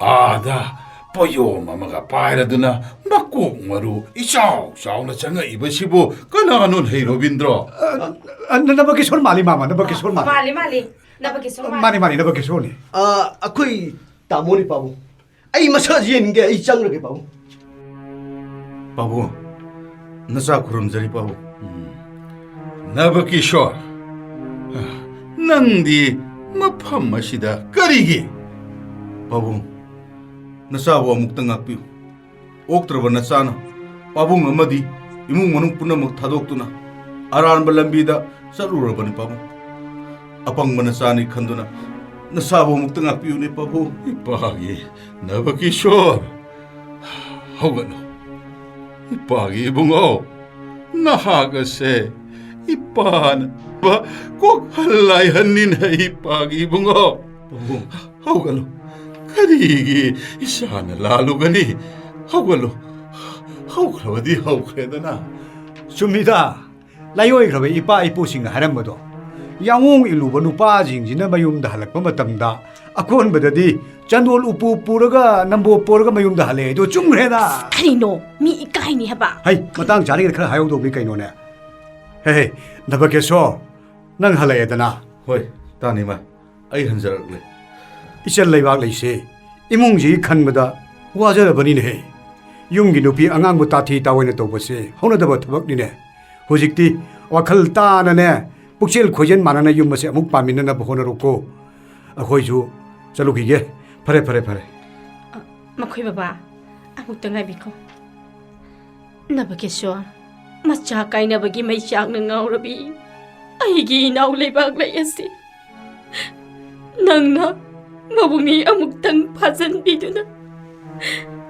ꯑꯥꯗ ꯄꯣꯌꯣꯝ ꯑꯃꯒ ꯄꯥꯏꯔꯗꯨꯅ ꯃꯀꯣꯛ ꯃꯔꯨ ꯏꯆꯥꯎ ꯆꯥꯎꯅ ꯆꯪꯉꯛꯏꯕꯁꯤꯕꯨ ꯀꯅꯥꯅꯣꯅꯦ ꯍꯩ, ꯔꯣꯕꯤꯟꯗ꯭ꯔꯣ? ꯑ, ꯑ, ꯅꯕꯀꯤꯁꯣꯔ ꯃꯥꯜꯂꯤ, ꯃꯥꯃ, ꯅꯕꯀꯤꯁꯣꯔ ꯃꯥꯜꯂꯤ꯫ ꯃꯥꯜꯂꯤ, ꯃꯥꯜꯂꯤ꯫ ꯅꯕꯀꯤꯁꯣꯔ ꯃꯥꯜꯂꯤ꯫ ꯃꯥꯅꯤ, ꯃꯥꯅꯤ, ꯅꯕꯀꯤꯁꯣꯔꯅꯤ꯫ ꯑ, ꯑꯩꯈꯣꯏ ꯇꯥꯃꯣꯅꯤ, ꯄꯥꯕꯨꯡ꯫ ꯑꯩ ꯃꯁꯛ ꯌꯦꯡꯒꯦ, ꯑꯩ ꯆꯪꯂꯒꯦ, ꯄꯥꯕꯨꯡ꯫ ꯄꯥꯕꯨꯡ, ꯅꯆꯥ ꯈꯨꯔꯨꯝꯖꯔꯤ, ꯄꯥꯕꯨꯡ꯫ ꯎꯝ꯫ ꯅꯕꯀꯤꯁꯣꯔ, ꯅꯪꯗꯤ ꯃꯐꯝ ꯑꯁꯤꯗ ꯀꯔꯤꯒꯤ? ꯄꯥꯕꯨꯡ, ꯅꯆꯥꯕꯨ ꯑꯃꯨꯛꯇ ꯉꯥꯛꯄꯤꯌꯨ꯫ ꯑꯣꯛꯇ꯭ꯔꯕ ꯅꯆꯥꯅ ꯄꯥꯕꯨꯡ ꯑꯃꯗꯤ ꯏꯃꯨꯡ ꯃꯅꯨꯡ ꯄꯨꯝꯅꯃꯛ ꯊꯥꯗꯣꯛꯇꯨꯅ ꯑꯔꯥꯟꯕ ꯂꯝꯕꯤꯗ ꯆꯠꯂꯨꯔꯕꯅꯤ, ꯄꯥꯕꯨꯡ꯫ ꯑꯄꯪꯕ ꯅꯆꯥꯅꯤ ꯈꯟꯗꯨꯅ ꯅꯆꯥꯕꯨ ꯑꯃꯨꯛꯇ ꯉꯥꯛꯄꯤꯌꯨꯅꯦ, ꯄꯥꯕꯨꯡ꯫ ꯏꯄꯥꯒꯤ ꯅꯕꯀꯤꯁꯣꯔ, ꯍꯧꯒꯠꯂꯨ꯫ ꯏꯄꯥꯒꯤ ꯏꯕꯨꯡꯉꯣ, ꯅꯍꯥꯛ ꯑꯁꯦ ꯏꯄꯥꯅ ꯀꯣꯛꯍꯜ ꯂꯥꯏꯍꯟꯅꯤꯅꯦ, ꯏꯄꯥꯒꯤ ꯏꯕꯨꯡꯉꯣ꯫ ꯄꯥꯕꯨꯡ꯫ ꯍꯧꯒꯠꯂꯨ꯫ ꯀꯔꯤꯒꯤ ꯏꯁꯥꯅ ꯂꯥꯜꯂꯨꯒꯅꯤ? ꯍꯧꯒꯠꯂꯨ꯫ ꯍꯧꯈ꯭ꯔꯕꯗꯤ ꯍꯧꯈ꯭ꯔꯦꯗꯅ꯫ ꯆꯨꯝꯃꯤꯗ, ꯂꯥꯏꯑꯣꯏꯈ꯭ꯔꯕ ꯏꯄꯥ ꯏꯄꯨꯁꯤꯡꯅ ꯍꯥꯏꯔꯝꯕꯗꯣ, ꯌꯥꯑꯣꯡ ꯏꯜꯂꯨꯕ ꯅꯨꯄꯥꯁꯤꯡꯁꯤꯅ ꯃꯌꯨꯝꯗ ꯍꯜꯂꯛꯄ ꯃꯇꯝꯗ, ꯑꯀꯣꯟꯕꯗꯗꯤ ꯆꯟꯗꯣꯜ ꯎꯄꯨ ꯄꯨꯔꯒ, ꯅꯝꯕꯣꯜ ꯄꯨꯔꯒ ꯃꯌꯨꯝꯗ ꯍꯜꯂꯛꯑꯦ꯫ ꯑꯗꯣ ꯆꯨꯝꯈ꯭ꯔꯦꯗ꯫ ꯀꯔꯤꯅꯣ? ꯃꯤ ꯏꯀꯥꯏꯅꯤ ꯍꯥꯏꯕ꯫ ꯍꯩ, ꯃꯇꯥꯡ ꯆꯥꯔꯤꯉꯩꯗ ꯈꯔ ꯍꯥꯏꯍꯧꯗꯧꯕꯅꯤ ꯀꯩꯅꯣꯅꯦ꯫ ꯍꯦ, ꯍꯦ, ꯅꯕꯀꯦꯁꯣꯔ, ꯅꯪ ꯍꯜꯂꯛꯑꯦꯗꯅ꯫ ꯍꯣꯏ, ꯇꯥꯅꯤ ꯃꯥ꯫ ꯑꯩ ꯍꯟꯖꯔꯛꯂꯦ꯫ ꯏꯆꯜ ꯂꯩꯕꯥꯛ ꯂꯩꯁꯦ ꯏꯃꯨꯡꯁꯤ ꯈꯟꯕꯗ ꯋꯥꯖꯔꯕꯅꯤꯅꯦꯍꯦ꯫ ꯌꯨꯝꯒꯤ ꯅꯨꯄꯤ ꯑꯉꯥꯡꯕꯨ ꯇꯥꯊꯤ ꯇꯥꯑꯣꯏꯅ ꯇꯧꯕꯁꯦ ꯍꯧꯅꯗꯕ ꯊꯕꯛꯅꯤꯅꯦ꯫ ꯍꯧꯖꯤꯛꯇꯤ ꯋꯥꯈꯜ ꯇꯥꯅꯅꯦ, ꯄꯨꯛꯆꯦꯜ ꯈꯣꯏꯖꯦꯜ ꯃꯥꯟꯅꯅ ꯌꯨꯝ ꯑꯁꯦ ꯑꯃꯨꯛ ꯄꯥꯟꯃꯤꯟꯅꯅꯕ ꯍꯣꯠꯅꯔꯣꯀꯣ꯫ ꯑꯩꯈꯣꯏꯁꯨ ꯆꯠꯂꯨꯈꯤꯒꯦ꯫ ꯐꯔꯦ, ꯐꯔꯦ, ꯐꯔꯦ꯫ ꯑ, ꯃꯈꯣꯏ ꯕꯕꯥ, ꯑꯃꯨꯛꯇ ꯉꯥꯏꯕꯤꯈꯣ꯫ ꯅꯕꯀꯤꯁꯣꯔ, ꯃꯆꯥ ꯀꯥꯏꯅꯕꯒꯤ ꯃꯩꯆꯥꯛꯅ ꯉꯥꯎꯔꯕꯤ ꯑꯩꯒꯤ ꯏꯅꯥꯎ ꯂꯩꯕꯥꯛꯂꯩ ꯑꯁꯤ ꯅꯪꯅ ꯃꯕꯨꯡꯅꯤ ꯑꯃꯨꯛꯇꯪ ꯐꯥꯖꯟꯕꯤꯗꯨꯅ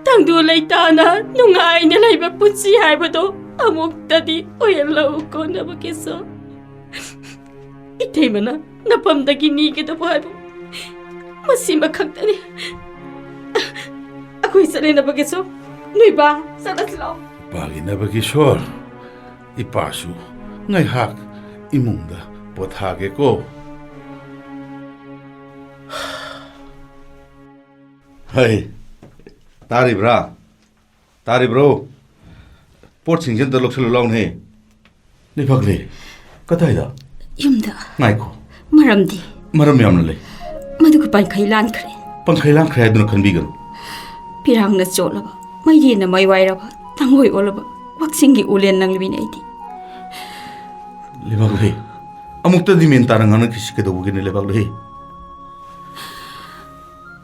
ꯇꯪꯗꯨ ꯂꯩꯇꯥꯅ ꯅꯨꯡꯉꯥꯏꯅ ꯂꯩꯕ ꯄꯨꯟꯁꯤ ꯍꯥꯏꯕꯗꯣ ꯑꯃꯨꯛꯇꯗꯤ ꯑꯣꯏꯍꯜꯂꯛꯎꯀꯣ ꯅꯕꯀꯤꯁꯣꯔ꯫ ꯏꯇꯩꯃꯅ ꯅꯐꯝꯗꯒꯤ ꯅꯤꯒꯗꯕ ꯍꯥꯏꯕ ꯃꯁꯤꯃ ꯈꯛꯇꯅꯤ꯫ ꯑꯩꯈꯣꯏ ꯆꯠꯂꯦ ꯅꯕꯀꯤꯁꯣꯔ꯫ ꯅꯣꯏꯕ, ꯆꯠꯂꯁꯤ ꯂꯥꯛꯑꯣ꯫ ꯏꯄꯥꯒꯤ ꯅꯕꯀꯤꯁꯣꯔ, ꯏꯄꯥꯁꯨ ꯉꯥꯏꯍꯥꯛ ꯏꯃꯨꯡꯗ ꯄꯣꯊꯥꯒꯦꯀꯣ꯫ ꯍꯩ, ꯇꯥꯔꯤꯕ꯭ꯔꯥ? ꯇꯥꯔꯤꯕ꯭ꯔꯣ? ꯄꯣꯠꯁꯤꯡꯁꯦ ꯑꯝꯇ ꯂꯧꯁꯜꯂꯨ ꯂꯥꯎꯅꯦ꯫ ꯂꯩꯕꯥꯛꯂꯩ, ꯀꯗꯥꯏꯗ? ꯌꯨꯝꯗ꯫ ꯉꯥꯏꯈꯣ꯫ ꯃꯔꯝꯗꯤ? ꯃꯔꯝ ꯌꯥꯝꯅ ꯂꯩ꯫ ꯃꯗꯨꯒꯤ ꯄꯟꯈꯩ ꯂꯥꯟꯈ꯭ꯔꯦ꯫ ꯄꯟꯈꯩ ꯂꯥꯟꯈ꯭ꯔꯦ ꯍꯥꯏꯗꯨꯅ ꯈꯟꯕꯤꯒꯅꯨ꯫ ꯄꯤꯔꯥꯡꯅ ꯆꯣꯠꯂꯕ, ꯃꯩꯔꯦꯟꯅ ꯃꯩꯋꯥꯏꯔꯕ, ꯇꯥꯡꯒꯣꯏ ꯑꯣꯜꯂꯕ ꯋꯥꯛꯆꯤꯡꯒꯤ ꯎꯂꯦꯟ ꯅꯪꯂꯤꯕꯤꯅꯤ ꯑꯩꯗꯤ꯫ ꯂꯩꯕꯥꯛꯂꯩ, ꯑꯃꯨꯛꯇꯗꯤ ꯃꯦꯟ ꯇꯥꯅ ꯉꯥꯡꯅꯈꯤꯁꯤ꯫ ꯀꯩꯗꯧꯕꯒꯤꯅꯣ ꯂꯩꯕꯥꯛꯂꯩ?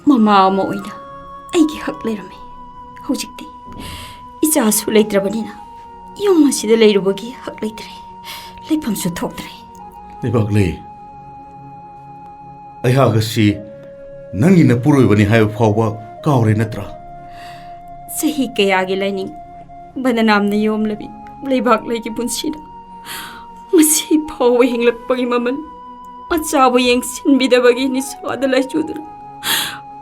ꯃꯃꯥ ꯑꯃ ꯑꯣꯏꯅ ꯑꯩꯒꯤ ꯍꯛ ꯂꯩꯔꯝꯃꯤ꯫ ꯍꯧꯖꯤꯛꯇꯤ ꯏꯆꯥꯁꯨ ꯂꯩꯇ꯭ꯔꯕꯅꯤꯅ ꯌꯨꯝ ꯑꯁꯤꯗ ꯂꯩꯔꯨꯕꯒꯤ ꯍꯛ ꯂꯩꯇ꯭ꯔꯦ, ꯂꯩꯐꯝꯁꯨ ꯊꯣꯛꯇ꯭ꯔꯦ꯫ ꯂꯩꯕꯥꯛꯂꯩ, ꯑꯩꯍꯥꯛ ꯑꯁꯤ ꯅꯪꯒꯤ ꯅꯄꯨꯔꯣꯏꯕꯅꯤ ꯍꯥꯏꯕ ꯐꯥꯎꯕ ꯀꯥꯎꯔꯦ ꯅꯠꯇ꯭ꯔꯥ? ꯆꯍꯤ ꯀꯌꯥꯒꯤ ꯂꯥꯏꯅꯤꯡ ꯕꯗꯅꯥꯝꯅ ꯌꯣꯝꯂꯕꯤ ꯂꯩꯕꯥꯛꯂꯩꯒꯤ ꯄꯨꯟꯁꯤꯗ ꯃꯁꯤ ꯐꯥꯎꯕ ꯍꯤꯡꯂꯛꯄꯒꯤ ꯃꯃꯜ ꯃꯆꯥꯕꯨ ꯌꯦꯡꯁꯤꯟꯕꯤꯗꯕꯒꯤ ꯅꯤꯁꯥꯗ ꯂꯥꯏꯆꯨꯗꯨꯅ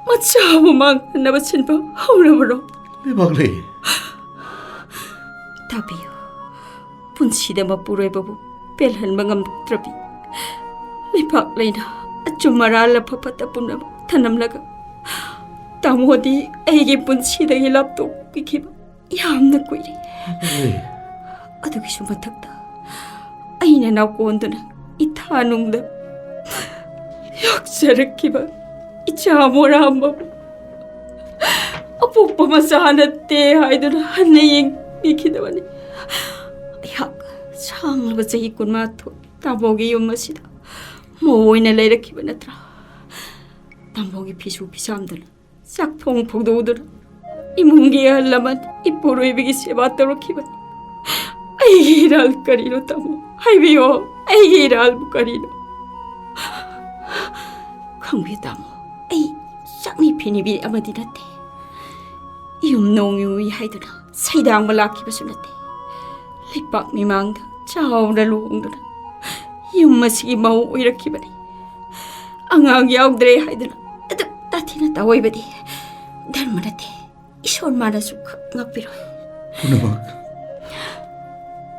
ꯃꯆꯥꯕꯨ ꯃꯥꯡꯍꯟꯅꯕ ꯁꯤꯟꯕ ꯍꯧꯔꯕ꯭ꯔꯣ? ꯂꯩꯕꯥꯛꯂꯩ꯫ ꯇꯥꯕꯤꯌꯨ, ꯄꯨꯟꯁꯤꯗ ꯃꯄꯨꯔꯣꯏꯕꯕꯨ ꯄꯦꯜꯍꯟꯕ ꯉꯝꯂꯛꯇ꯭ꯔꯕꯤ ꯂꯩꯕꯥꯛꯂꯩꯅ ꯑꯆꯨꯝ ꯑꯔꯥꯜ ꯑꯐ ꯐꯠꯇ ꯄꯨꯝꯅꯃꯛ ꯊꯅꯝꯂꯒ ꯇꯥꯃꯣꯗꯤ ꯑꯩꯒꯤ ꯄꯨꯟꯁꯤꯗꯒꯤ ꯂꯥꯞꯊꯣꯛꯄꯤꯈꯤꯕ ꯌꯥꯝꯅ ꯀꯨꯏꯔꯦ꯫ ꯑꯦ꯫ ꯑꯗꯨꯒꯤꯁꯨ ꯃꯊꯛꯇ ꯑꯩꯅ ꯅꯥꯎꯀꯣꯟꯗꯨꯅ ꯏꯊꯥ ꯅꯨꯡꯗ ꯌꯣꯛꯆꯔꯛꯈꯤꯕ ꯏꯆꯥ ꯃꯣꯔꯥꯝꯕꯕꯨ ꯑꯄꯣꯛꯄ ꯃꯆꯥ ꯅꯠꯇꯦ ꯍꯥꯏꯗꯨꯅ ꯍꯟꯅ ꯌꯦꯡꯕꯤꯈꯤꯗꯕꯅꯤ꯫ ꯑꯩꯍꯥꯛ ꯁꯥꯡꯂꯕ ꯆꯍꯤ ꯀꯨꯟꯃꯥꯊꯣꯏ ꯇꯥꯃꯣꯒꯤ ꯌꯨꯝ ꯑꯁꯤꯗ ꯃꯧ ꯑꯣꯏꯅ ꯂꯩꯔꯛꯈꯤꯕ ꯅꯠꯇ꯭ꯔꯥ? ꯇꯥꯃꯣꯒꯤ ꯐꯤꯁꯨ ꯐꯤꯁꯥꯝꯗꯨꯅ, ꯆꯥꯛ ꯊꯣꯡ ꯐꯧꯗꯣꯛꯎꯗꯨꯅ, ꯏꯃꯨꯡꯒꯤ ꯑꯍꯜ ꯂꯃꯟ, ꯏꯄꯨꯔꯣꯏꯕꯒꯤ ꯁꯦꯕꯥ ꯇꯧꯔꯛꯈꯤꯕꯅꯤ꯫ ꯑꯩꯒꯤ ꯏꯔꯥꯜ ꯀꯔꯤꯅꯣ, ꯇꯥꯃꯣ? ꯍꯥꯏꯕꯤꯌꯣ, ꯑꯩꯒꯤ ꯏꯔꯥꯜꯕꯨ ꯀꯔꯤꯅꯣ? ꯈꯪꯕꯤꯌꯨ, ꯇꯥꯃꯣ, ꯑꯩ ꯆꯥꯛꯅꯤ ꯐꯤꯅꯤꯕꯤ ꯑꯃꯗꯤ ꯅꯠꯇꯦ꯫ ꯌꯨꯝ ꯅꯣꯡ ꯌꯨꯏ ꯍꯥꯏꯗꯨꯅ ꯁꯩꯗꯥꯡꯕ ꯂꯥꯛꯈꯤꯕꯁꯨ ꯅꯠꯇꯦ꯫ ꯂꯩꯄꯥꯛ ꯃꯤꯃꯥꯡꯗ ꯆꯥꯎꯅ ꯂꯨꯍꯣꯡꯗꯨꯅ ꯌꯨꯝ ꯑꯁꯤꯒꯤ ꯃꯧ ꯑꯣꯏꯔꯛꯈꯤꯕꯅꯤ꯫ ꯑꯉꯥꯡ ꯌꯥꯎꯗ꯭ꯔꯦ ꯍꯥꯏꯗꯨꯅ ꯑꯗꯨꯛ ꯇꯥꯊꯤꯅ ꯇꯥꯑꯣꯏꯕꯗꯤ ꯙꯔꯃ ꯅꯠꯇꯦ, ꯏꯁꯣꯔ ꯃꯥꯅꯁꯨ ꯈꯛ ꯉꯥꯛꯄꯤꯔꯣꯏ꯫ ꯄꯨꯝꯅꯃꯛ,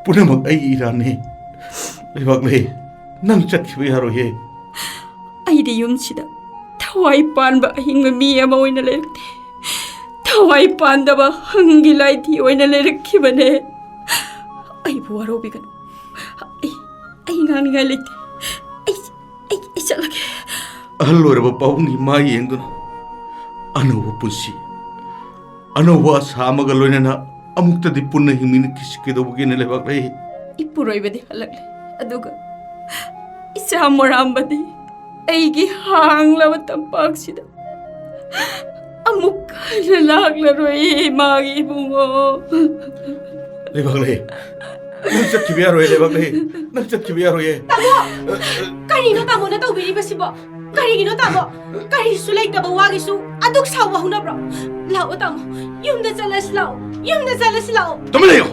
ꯄꯨꯝꯅꯃꯛ ꯑꯩꯒꯤ ꯏꯔꯥꯟꯅꯤ꯫ ꯂꯩꯕꯥꯛꯂꯩ, ꯅꯪ ꯆꯠꯈꯤꯕ ꯌꯥꯔꯣꯏꯌꯦ꯫ ꯑꯩꯗꯤ ꯌꯨꯝꯁꯤꯗ ꯊꯋꯥꯏ ꯄꯥꯟꯕ ꯑꯍꯤꯡꯕ ꯃꯤ ꯑꯃ ꯑꯣꯏꯅ ꯂꯩꯔꯛꯇꯦ꯫ ꯊꯋꯥꯏ ꯄꯥꯟꯗꯕ ꯍꯪꯒꯤ ꯂꯥꯏꯙꯤ ꯑꯣꯏꯅ ꯂꯩꯔꯛꯈꯤꯕꯅꯦ꯫ ꯑꯩꯕꯨ ꯋꯥꯔꯧꯕꯤꯒꯅꯨ꯫ ꯑꯩ, ꯑꯩ ꯉꯥꯡꯅꯤꯡꯉꯥꯏ ꯂꯩꯇꯦ꯫ ꯑꯩ, ꯑꯩ, ꯑꯩ ꯆꯠꯂꯒꯦ꯫ ꯑꯍꯜ ꯑꯣꯏꯔꯕ ꯄꯥꯕꯨꯡꯒꯤ ꯃꯥꯏ ꯌꯦꯡꯗꯨꯅ ꯑꯅꯧꯕ ꯄꯨꯟꯁꯤ, ꯑꯅꯧꯕ ꯑꯁꯥ ꯑꯃꯒ ꯂꯣꯏꯅꯅ ꯑꯃꯨꯛꯇꯗꯤ ꯄꯨꯟꯅ ꯍꯤꯡꯃꯤꯟꯅꯈꯤꯁꯤ꯫ ꯀꯩꯗꯧꯕꯒꯤꯅ ꯂꯩꯕꯥꯛꯂꯩ? ꯏꯄꯨꯔꯣꯏꯕꯗꯤ ꯍꯜꯂꯛꯂꯦ, ꯑꯗꯨꯒ ꯏꯆꯥ ꯃꯣꯔꯥꯝꯕꯗꯤ ꯑꯩꯒꯤ ꯍꯥꯡꯂꯕ ꯇꯝꯄꯥꯛꯁꯤꯗ ꯑꯃꯨꯛ ꯍꯟꯅ ꯂꯥꯛꯂꯔꯣꯏ, ꯏꯃꯥꯒꯤ ꯏꯕꯨꯡꯉꯣ꯫ ꯂꯩꯕꯥꯛꯂꯩ, ꯅꯪ ꯆꯠꯈꯤꯕ ꯌꯥꯔꯣꯏ, ꯂꯩꯕꯥꯛꯂꯩ꯫ ꯅꯪ ꯆꯠꯈꯤꯕ ꯌꯥꯔꯣꯏꯌꯦ꯫ ꯇꯥꯃꯣ! ꯀꯔꯤꯅꯣ ꯇꯥꯃꯣꯅ ꯇꯧꯕꯤꯔꯤꯕꯁꯤꯕꯣ? ꯀꯔꯤꯒꯤꯅꯣ ꯇꯥꯃꯣ? ꯀꯔꯤꯁꯨ ꯂꯩꯇꯕ ꯋꯥꯒꯤꯁꯨ ꯑꯗꯨꯛ ꯁꯥꯎꯕ ꯍꯧꯅꯕ꯭ꯔꯣ? ꯂꯥꯛꯑꯣ ꯇꯥꯃꯣ, ꯌꯨꯝꯗ ꯆꯠꯂꯁꯤ ꯂꯥꯛꯑꯣ, ꯌꯨꯝꯗ ꯆꯠꯂꯁꯤ ꯂꯥꯛꯑꯣ꯫ ꯇꯨꯃꯤꯟ ꯂꯩꯌꯨ!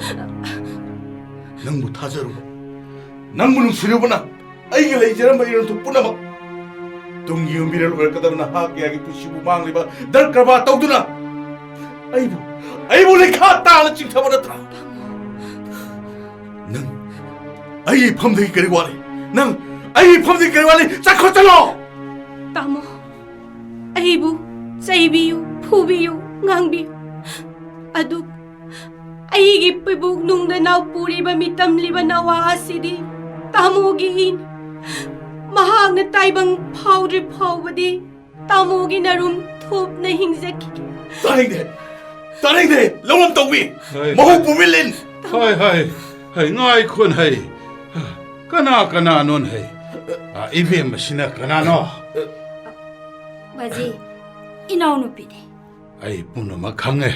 ꯅꯪꯕꯨ ꯊꯥꯖꯔꯨꯕ, ꯅꯪꯕꯨ ꯅꯨꯡꯁꯤꯔꯨꯕꯅ ꯑꯩꯒꯤ ꯂꯩꯖꯔꯝꯕ ꯏꯔꯟꯊꯨ ꯄꯨꯝꯅꯃꯛ ꯇꯨꯡꯒꯤ ꯌꯨꯝꯕꯤꯔꯦꯜ ꯑꯣꯏꯔꯛꯀꯗꯕ ꯅꯍꯥꯛ ꯀꯌꯥꯒꯤ ꯄꯨꯟꯁꯤꯕꯨ ꯃꯥꯡꯂꯤꯕ ꯗꯔꯀꯔꯕꯥꯔ ꯇꯧꯗꯨꯅ ꯑꯩꯕꯨ, ꯑꯩꯕꯨ ꯂꯩꯈꯥ ꯇꯥꯅ ꯆꯤꯡꯊꯕ ꯅꯠꯇ꯭ꯔꯥ? ꯅꯪ ꯑꯩꯒꯤ ꯏꯐꯝꯗꯒꯤ ꯀꯔꯤ ꯋꯥꯠꯂꯤ? ꯅꯪ ꯑꯩꯒꯤ ꯏꯐꯝꯗꯒꯤ ꯀꯔꯤ ꯋꯥꯠꯂꯤ? ꯆꯠꯈ꯭ꯔꯣ, ꯆꯠꯂꯣ! ꯇꯥꯃꯣ, ꯑꯩꯕꯨ ꯆꯩꯕꯤꯌꯨ, ꯐꯨꯕꯤꯌꯨ, ꯉꯥꯡꯕꯤꯌꯨ꯫ ꯑꯗꯨ ꯑꯩꯒꯤ ꯄꯤꯕꯨꯛꯅꯨꯡꯗ ꯅꯥꯎꯄꯨꯔꯤꯕ ꯃꯤꯇꯝꯂꯤꯕ ꯅꯋꯥ ꯑꯁꯤꯗꯤ ꯇꯥꯃꯣꯒꯤ ꯏꯅꯤ꯫ ꯃꯍꯥꯛꯅ ꯇꯥꯏꯕꯪ ꯐꯥꯎꯗ꯭ꯔꯤ ꯐꯥꯎꯕꯗꯤ ꯇꯥꯃꯣꯒꯤ ꯅꯔꯨꯝ ꯊꯨꯞꯅ ꯍꯤꯡꯖꯈꯤꯒꯦ꯫ ꯇꯥꯅꯤꯡꯗꯦ! ꯇꯥꯅꯤꯡꯗꯦ! ꯂꯧꯔꯝ ꯇꯧꯕꯤ! ꯍꯣꯏ꯫ ꯃꯍꯨ ꯄꯨꯃꯤꯂꯤꯟ! ꯍꯣꯏ, ꯍꯣꯏ, ꯍꯣꯏ, ꯉꯥꯏꯈꯣꯟ ꯍꯩ꯫ ꯀꯅꯥ ꯀꯅꯥꯅꯣꯟ ꯍꯩ? ꯑ, ꯏꯕꯦꯝꯃꯁꯤꯅ ꯀꯅꯥꯅꯣ? ꯕꯥꯖꯤ, ꯏꯅꯥꯎꯅꯨꯄꯤꯅꯤ꯫ ꯑꯩ ꯄꯨꯝꯅꯃꯛ ꯈꯪꯉꯦ꯫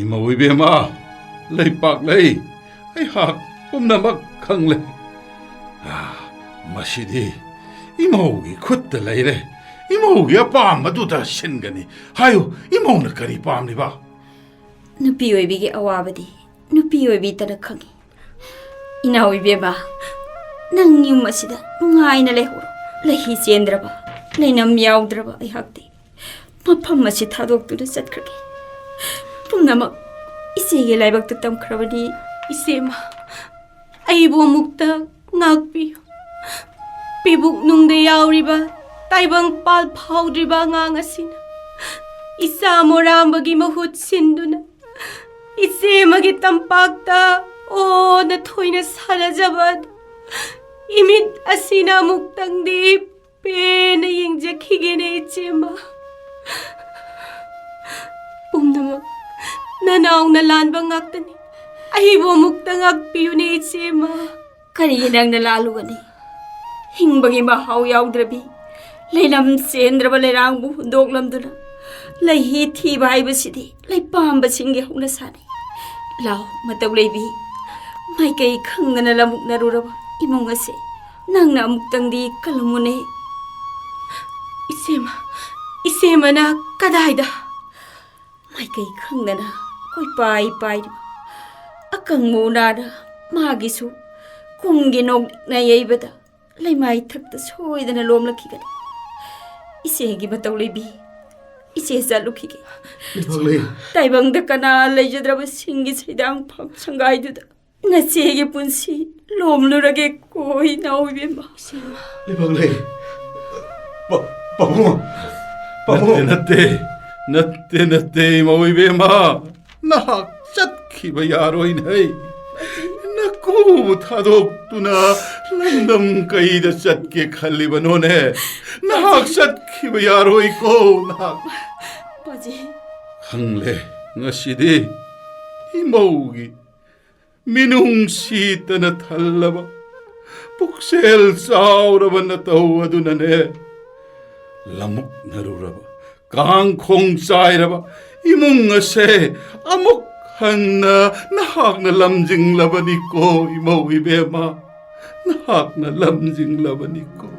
ꯏꯃꯧ ꯏꯕꯦꯝꯃ, ꯂꯩꯄꯥꯛ ꯂꯩ꯫ ꯑꯩꯍꯥꯛ ꯄꯨꯝꯅꯃꯛ ꯈꯪꯂꯦ꯫ ꯑꯥ, ꯃꯁꯤꯗꯤ ꯏꯃꯧꯒꯤ ꯈꯨꯠꯇ ꯂꯩꯔꯦ꯫ ꯏꯃꯧꯒꯤ ꯑꯄꯥꯝꯕꯗꯨꯗ ꯁꯤꯟꯒꯅꯤ꯫ ꯍꯥꯏꯌꯨ, ꯏꯃꯧꯅ ꯀꯔꯤ ꯄꯥꯝꯂꯤꯕ? ꯅꯨꯄꯤ ꯑꯣꯏꯕꯤꯒꯤ ꯑꯋꯥꯕꯗꯤ ꯅꯨꯄꯤ ꯑꯣꯏꯕꯤꯇꯅ ꯈꯪꯏ꯫ ꯏꯅꯥꯎ ꯏꯕꯦꯝꯃ, ꯅꯪ ꯌꯨꯝ ꯑꯁꯤꯗ ꯅꯨꯡꯉꯥꯏꯅ ꯂꯩꯍꯧꯔꯣ꯫ ꯂꯩꯍꯤ ꯆꯦꯟꯗ꯭ꯔꯕ, ꯂꯩꯅꯝ ꯌꯥꯎꯗ꯭ꯔꯕ ꯑꯩꯍꯥꯛꯇꯤ ꯃꯐꯝ ꯑꯁꯤ ꯊꯥꯗꯣꯛꯇꯨꯅ ꯆꯠꯈ꯭ꯔꯒꯦ꯫ ꯄꯨꯝꯅꯃꯛ ꯏꯆꯦꯒꯤ ꯂꯥꯏꯕꯛꯇ ꯇꯝꯈ꯭ꯔꯕꯅꯤ꯫ ꯏꯆꯦꯃ, ꯑꯩꯕꯨ ꯑꯃꯨꯛꯇ ꯉꯥꯛꯄꯤꯌꯨ꯫ ꯄꯤꯕꯨꯛ ꯅꯨꯡꯗ ꯌꯥꯎꯔꯤꯕ ꯇꯥꯏꯕꯪ ꯄꯥꯜ ꯐꯥꯎꯗ꯭ꯔꯤꯕ ꯑꯉꯥꯡ ꯑꯁꯤꯅ ꯏꯆꯥ ꯃꯣꯔꯥꯝꯕꯒꯤ ꯃꯍꯨꯠ ꯁꯤꯟꯗꯨꯅ ꯏꯆꯦ ꯑꯃꯒꯤ ꯇꯝꯄꯥꯛꯇ ꯑꯣꯅ ꯊꯣꯏꯅ ꯁꯥꯟꯅꯖꯕ ꯑꯗꯨ ꯏꯃꯤꯠ ꯑꯁꯤꯅ ꯑꯃꯨꯛꯇꯪꯗꯤ ꯄꯦꯟꯅ ꯌꯦꯡꯖꯈꯤꯒꯦꯅꯦ ꯏꯆꯦꯃ꯫ ꯄꯨꯝꯅꯃꯛ ꯅꯅꯥꯎꯅ ꯂꯥꯟꯕ ꯉꯥꯛꯇꯅꯤ꯫ ꯑꯩꯕꯨ ꯑꯃꯨꯛꯇ ꯉꯥꯛꯄꯤꯌꯨꯅꯦ ꯏꯆꯦꯃ꯫ ꯀꯔꯤꯒꯤ ꯅꯪꯅ ꯂꯥꯜꯂꯨꯒꯅꯤ? ꯍꯤꯡꯕꯒꯤ ꯃꯍꯥꯎ ꯌꯥꯎꯗ꯭ꯔꯕꯤ, ꯂꯩꯅꯝ ꯆꯦꯟꯗ꯭ꯔꯕ ꯂꯩꯔꯥꯡꯕꯨ ꯍꯨꯟꯗꯣꯛꯂꯝꯗꯨꯅ ꯂꯩꯍꯤ ꯊꯤꯕ ꯍꯥꯏꯕꯁꯤꯗꯤ ꯂꯩꯄꯥꯝꯕꯁꯤꯡꯒꯤ ꯍꯧꯅꯁꯥꯅꯤ꯫ ꯂꯥꯎ, ꯃꯇꯧ ꯂꯩꯕꯤ, ꯃꯥꯏꯀꯩ ꯈꯪꯗꯅ ꯂꯃꯨꯛꯅꯔꯨꯔꯕ ꯏꯃꯨꯡ ꯑꯁꯦ ꯅꯪꯅ ꯑꯃꯨꯛꯇꯪꯗꯤ ꯀꯜꯂꯝꯃꯨꯅꯦ꯫ ꯏꯆꯦꯃ, ꯏꯆꯦꯃꯅ ꯀꯗꯥꯏꯗ? ꯃꯥꯏꯀꯩ ꯈꯪꯗꯅ ꯀꯣꯏꯄꯥꯏ ꯄꯥꯏꯔꯤꯕ ꯑꯀꯪꯕ ꯎꯅꯥꯅ ꯃꯥꯒꯤꯁꯨ ꯀꯨꯝꯒꯤ ꯅꯣꯛꯅ ꯌꯩꯕꯗ ꯂꯩꯃꯥꯏ ꯊꯛꯇ ꯁꯣꯏꯗꯅ ꯂꯣꯝꯂꯛꯈꯤꯒꯅꯤ꯫ ꯏꯆꯦꯒꯤ ꯃꯇꯧ ꯂꯩꯕꯤ, ꯏꯆꯦ ꯆꯠꯂꯨꯈꯤꯒꯦ꯫ ꯂꯩꯕꯥꯛꯂꯩ꯫ ꯇꯥꯏꯕꯪꯗ ꯀꯅꯥ ꯂꯩꯖꯗ꯭ꯔꯕ ꯁꯤꯡꯒꯤ ꯁꯩꯗꯥꯡꯐꯝ ꯁꯪꯒꯥꯏꯗꯨꯗ ꯅꯆꯦꯒꯤ ꯄꯨꯟꯁꯤ ꯂꯣꯝꯂꯨꯔꯒꯦ ꯀꯣ ꯏꯅꯥꯎ ꯏꯕꯦꯝꯃ꯫ ꯂꯩꯕꯥꯛꯂꯩ꯫ ꯄꯥ-, ꯄꯥꯕꯨꯡ꯫ ꯄꯥꯕꯨꯡ꯫ ꯅꯠꯇꯦ, ꯅꯠꯇꯦ, ꯅꯠꯇꯦ, ꯅꯠꯇꯦ, ꯏꯃꯧ ꯏꯕꯦꯝꯃ꯫ ꯅꯍꯥꯛ ꯆꯠꯈꯤꯕ ꯌꯥꯔꯣꯏꯅꯦ꯫ ꯅꯀꯨꯕꯨ ꯊꯥꯗꯣꯛꯇꯨꯅ ꯂꯝꯗꯝ ꯀꯩꯗ ꯆꯠꯀꯦ ꯈꯜꯂꯤꯕꯅꯣꯅꯦ? ꯅꯍꯥꯛ ꯆꯠꯈꯤꯕ ꯌꯥꯔꯣꯏꯀꯣ, ꯅꯍꯥꯛ꯫ ꯄꯥꯖꯤ꯫ ꯈꯪꯂꯦ, ꯉꯁꯤꯗꯤ ꯏꯃꯧꯒꯤ ꯃꯤꯅꯨꯡꯁꯤꯇꯅ ꯊꯜꯂꯕ ꯄꯨꯛꯆꯦꯜ ꯆꯥꯎꯔꯕ ꯅꯇꯧ ꯑꯗꯨꯅꯅꯦ꯫ ꯂꯃꯨꯛꯅꯔꯨꯔꯕ, ꯀꯥꯡꯈꯣꯡ ꯆꯥꯏꯔꯕ ꯏꯃꯨꯡ ꯑꯁꯦ ꯑꯃꯨꯛ ꯍꯟꯅ ꯅꯍꯥꯛꯅ ꯂꯝꯖꯤꯡꯂꯕꯅꯤꯀꯣ, ꯏꯃꯧ ꯏꯕꯦꯝꯃ, ꯅꯍꯥꯛꯅ ꯂꯝꯖꯤꯡꯂꯕꯅꯤꯀꯣ꯫